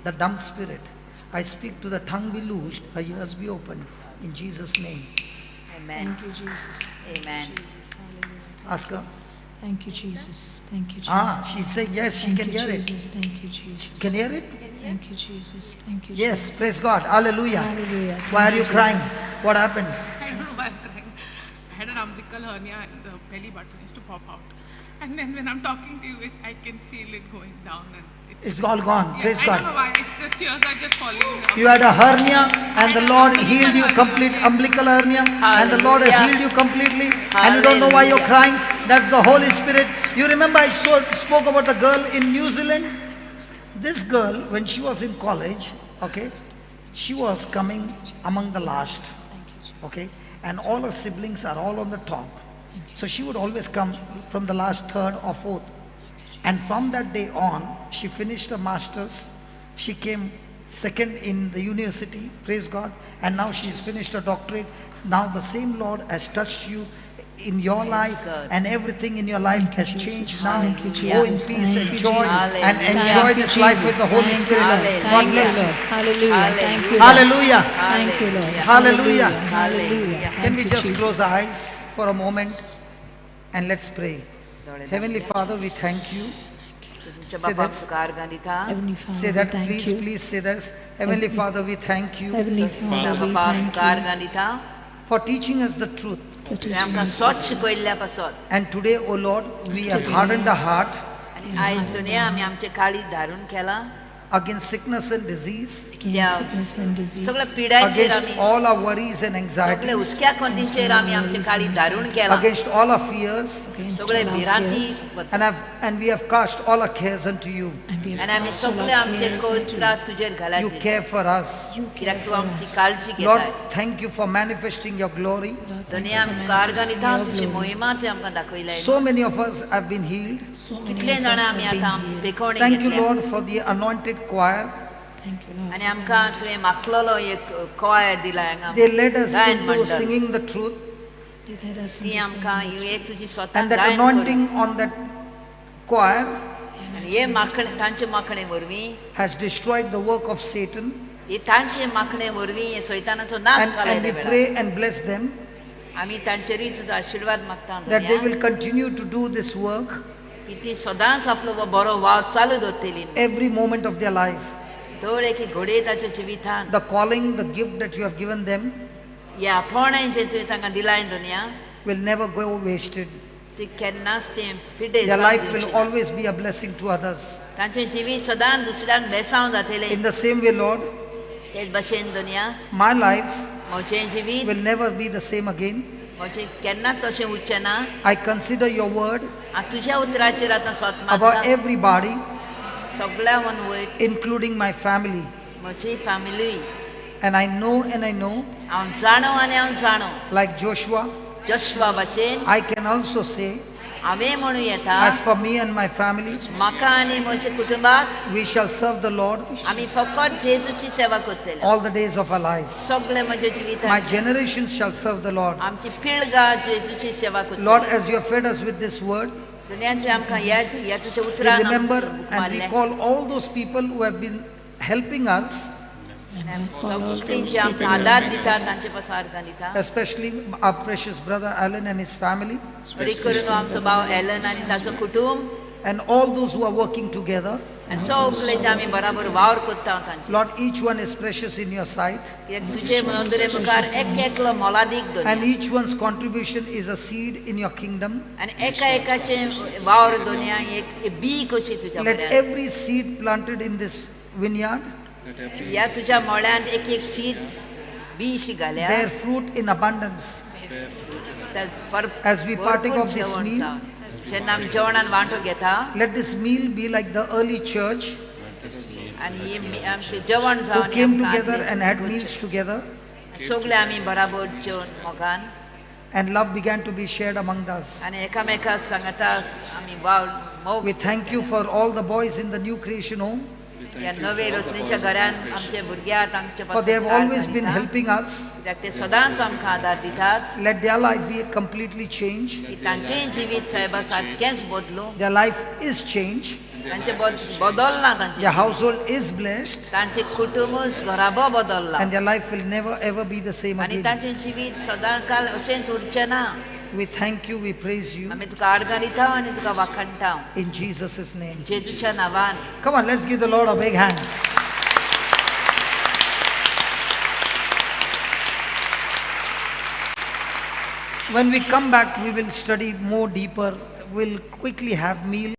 the dumb spirit. I speak to the tongue be loosed, her ears be opened. In Jesus' name. Amen. Thank you, Jesus. Thank you, Amen. Jesus. Hallelujah. Ask her. Thank you, Jesus. Thank you, Jesus. Ah, she said yes, she Thank can you, hear it. Jesus. Thank you, Jesus. Can hear it? Thank you, Jesus. Thank you, Yes, Jesus. praise God. Hallelujah. Hallelujah. Why Thank are you you, crying? Jesus. What happened? I don't know why I'm crying. I had an umbilical hernia and the belly button used to pop out. And then when I'm talking to you, I can feel it going down. And It's all gone. Yeah, Praise I God. don't know why. It's the tears are just falling. You had a hernia and the Lord healed you complete umbilical hernia, and the Lord has healed you completely, and you don't know why you're crying. That's the Holy Spirit. You remember I spoke about the girl in New Zealand? This girl, when she was in college, okay, she was coming among the last, okay, and all her siblings are all on the top. So she would always come from the last third or fourth. And from that day on, she finished her master's. She came second in the university, praise God. And now she's finished her doctorate. Now the same Lord has touched you in your life, and everything in your life has changed now. Thank you, Go in Jesus. peace Thank and you, joy Jesus. and enjoy Thank you, this life with the Jesus. Holy Thank you, Spirit. Lord. God Thank bless you, you. Lord. Hallelujah. Thank you, Lord. Hallelujah. Thank you, Lord. Hallelujah. Hallelujah. Can we Thank you, just close Jesus. our eyes for a moment and let's pray. Heavenly Father, we thank you. Say this. Heavenly Father, Say that, we thank please, you. please say this. Heavenly Father, we thank you. Heavenly Father, we thank you for teaching us the truth. for teaching us the And today, O Lord, we have hardened our heart. Against sickness and disease, Against sickness and disease. सगळ्या पिडांचेर against आमी all our worries and सगळे anxieties, हुस्क्या खंतींचेर आमी आमचें काळीज धारून केलां against all our fears, Against सगळे all our भिरांती fears. and we have cast all our cares unto you. And we have आनी आमी cast all सगळे our आमचे cares unto कोत्रां you. तुजेर You घालाचे care for us. You care कित्याक तूं for आमची us. काळजी घेताय Lord, thank you for manifesting your glory. Lord, thank धन्य you for आमी तुका आर्गां manifesting दिता your तुजी glory. मोहिमा तुवें आमकां दाखयल्या So many of us have been healed. So many कितले of जाणां us आमी have आतां been healed. पेकोवणी Thank you, घेतल्या Lord, for the anointed choir. Thank you, Lord. आनी for the आमकां तुवें माखलेलो एक कोयर दिला हांगा They led us गायन into मंडळ singing the truth, They led us ती into आमकां singing the ही एक तुजी स्वता and that गायन करून anointing on that choir आनी हे माखणे तांचे माखणे वरवीं has destroyed the work of Satan. हे तांचे माखणे वरवीं हे सैतानाचो नाश And, जाला and we ह्या वेळार. pray and bless them आमी तांचेरूय तुजो आशिर्वाद मागता that they धन्या, will continue to do this work की ती सदांच आपलो हो बरो वावर चालू दवरतली every moment of their life. दर एके घडये ताच्या जिवितान The calling, the gift that you have given them हे आपोवणें जें तुवें तांकां दिलां दुनिया will never go wasted. ती केन्नाच तें पिड्डे Their जावन life will दिवचें ना. always be a blessing to others. तांचें जिवीत सदांच दुसऱ्यांक बेसांव जातलें In the same way, Lord, तेच भशेन दुनिया my life म्हजें जिवीत will never be the same again. म्हजें केन्नाच तशें उरचें ना I consider your word हांव तुज्या उतराचेर आतां स्वत about मानता everybody, सगळ्या वयर including my family. म्हजी family And I know and I know, हांव जाणो आनी हांव जाणो like Joshua, Joshua भशेन I can also say, हांवें म्हणूं येता as for me and my family, म्हाका आनी म्हज्या कुटुंबाक we shall serve the Lord आमी फकत जेजूची सेवा करतले all the days of our life. सगळे म्हज्या My जिवितांत generation shall serve the Lord. आमची पिळगा जेजूची सेवा Lord, करतली as you have fed us with this word, दुनियाचे आमकां ह्या ह्या तुज्या we उतरान remember आमकां and मारलें recall all those people who have been helping us, Remember all सगळीं those जी आमकां people who आदार have दिता helped तांचे us. पासून आर्गां दिता especially our precious brother Alan and his family, बरी करून आमचो भाव एलन आनी ताचो कुटूंब and all those who are working together. आनी सगळे जे आमी बराबर वावर करता तांचे Lord, each one is precious in your sight, कित्याक तुजे नदरे मुखार एक एकलो मोलादीक and दोन्या each one's contribution is a seed in your kingdom. आनी एका एकाचें वावर दोन्या एक बी कशी तुज्या Let म्हऱ्यांत every seed planted in this vineyard ह्या तुज्या मळ्यांत एक एक शीत बी शी घाल्या bear fruit in abundance. तर भर- As we partake भरपूर of this जेवण meal, जावन. जेन्ना आमी जेवणान वांटो घेता Let this meal be like the early church आनी ही आमचें जेवण who जावन came आमकां together आदले and had meals together, सगळे आमी बराबर जेवन मोगान and love began to be shared among us. आनी एकामेका सांगता आमी वावर मोग We thank you for all the boys in the new creation home, ह्या नवे रचनेच्या घरान आमचे भुरग्यांक आमचे for they have always been helping us. कित्याक ते सदांच आमकां आदार दितात Let their life be completely changed. की तांचेंय जिवीत साहेबा सारकेंच बदलूं Their life is changed. तांचें बदलना तांचें Their household is blessed, तांचें कुटुंबूच घराबो बदलला and their life will never ever be the same आनी again. तांचें जिवीत सदां काल अशेंच उरचें ना We thank you, we praise you आमी तुका आर्गां दिता आनी तुका वाखाणटा in Jesus' name. जेजूच्या नांवान Come on, let's give the Lord a big hand. When we come back, we will study more deeper. We'll quickly have meal.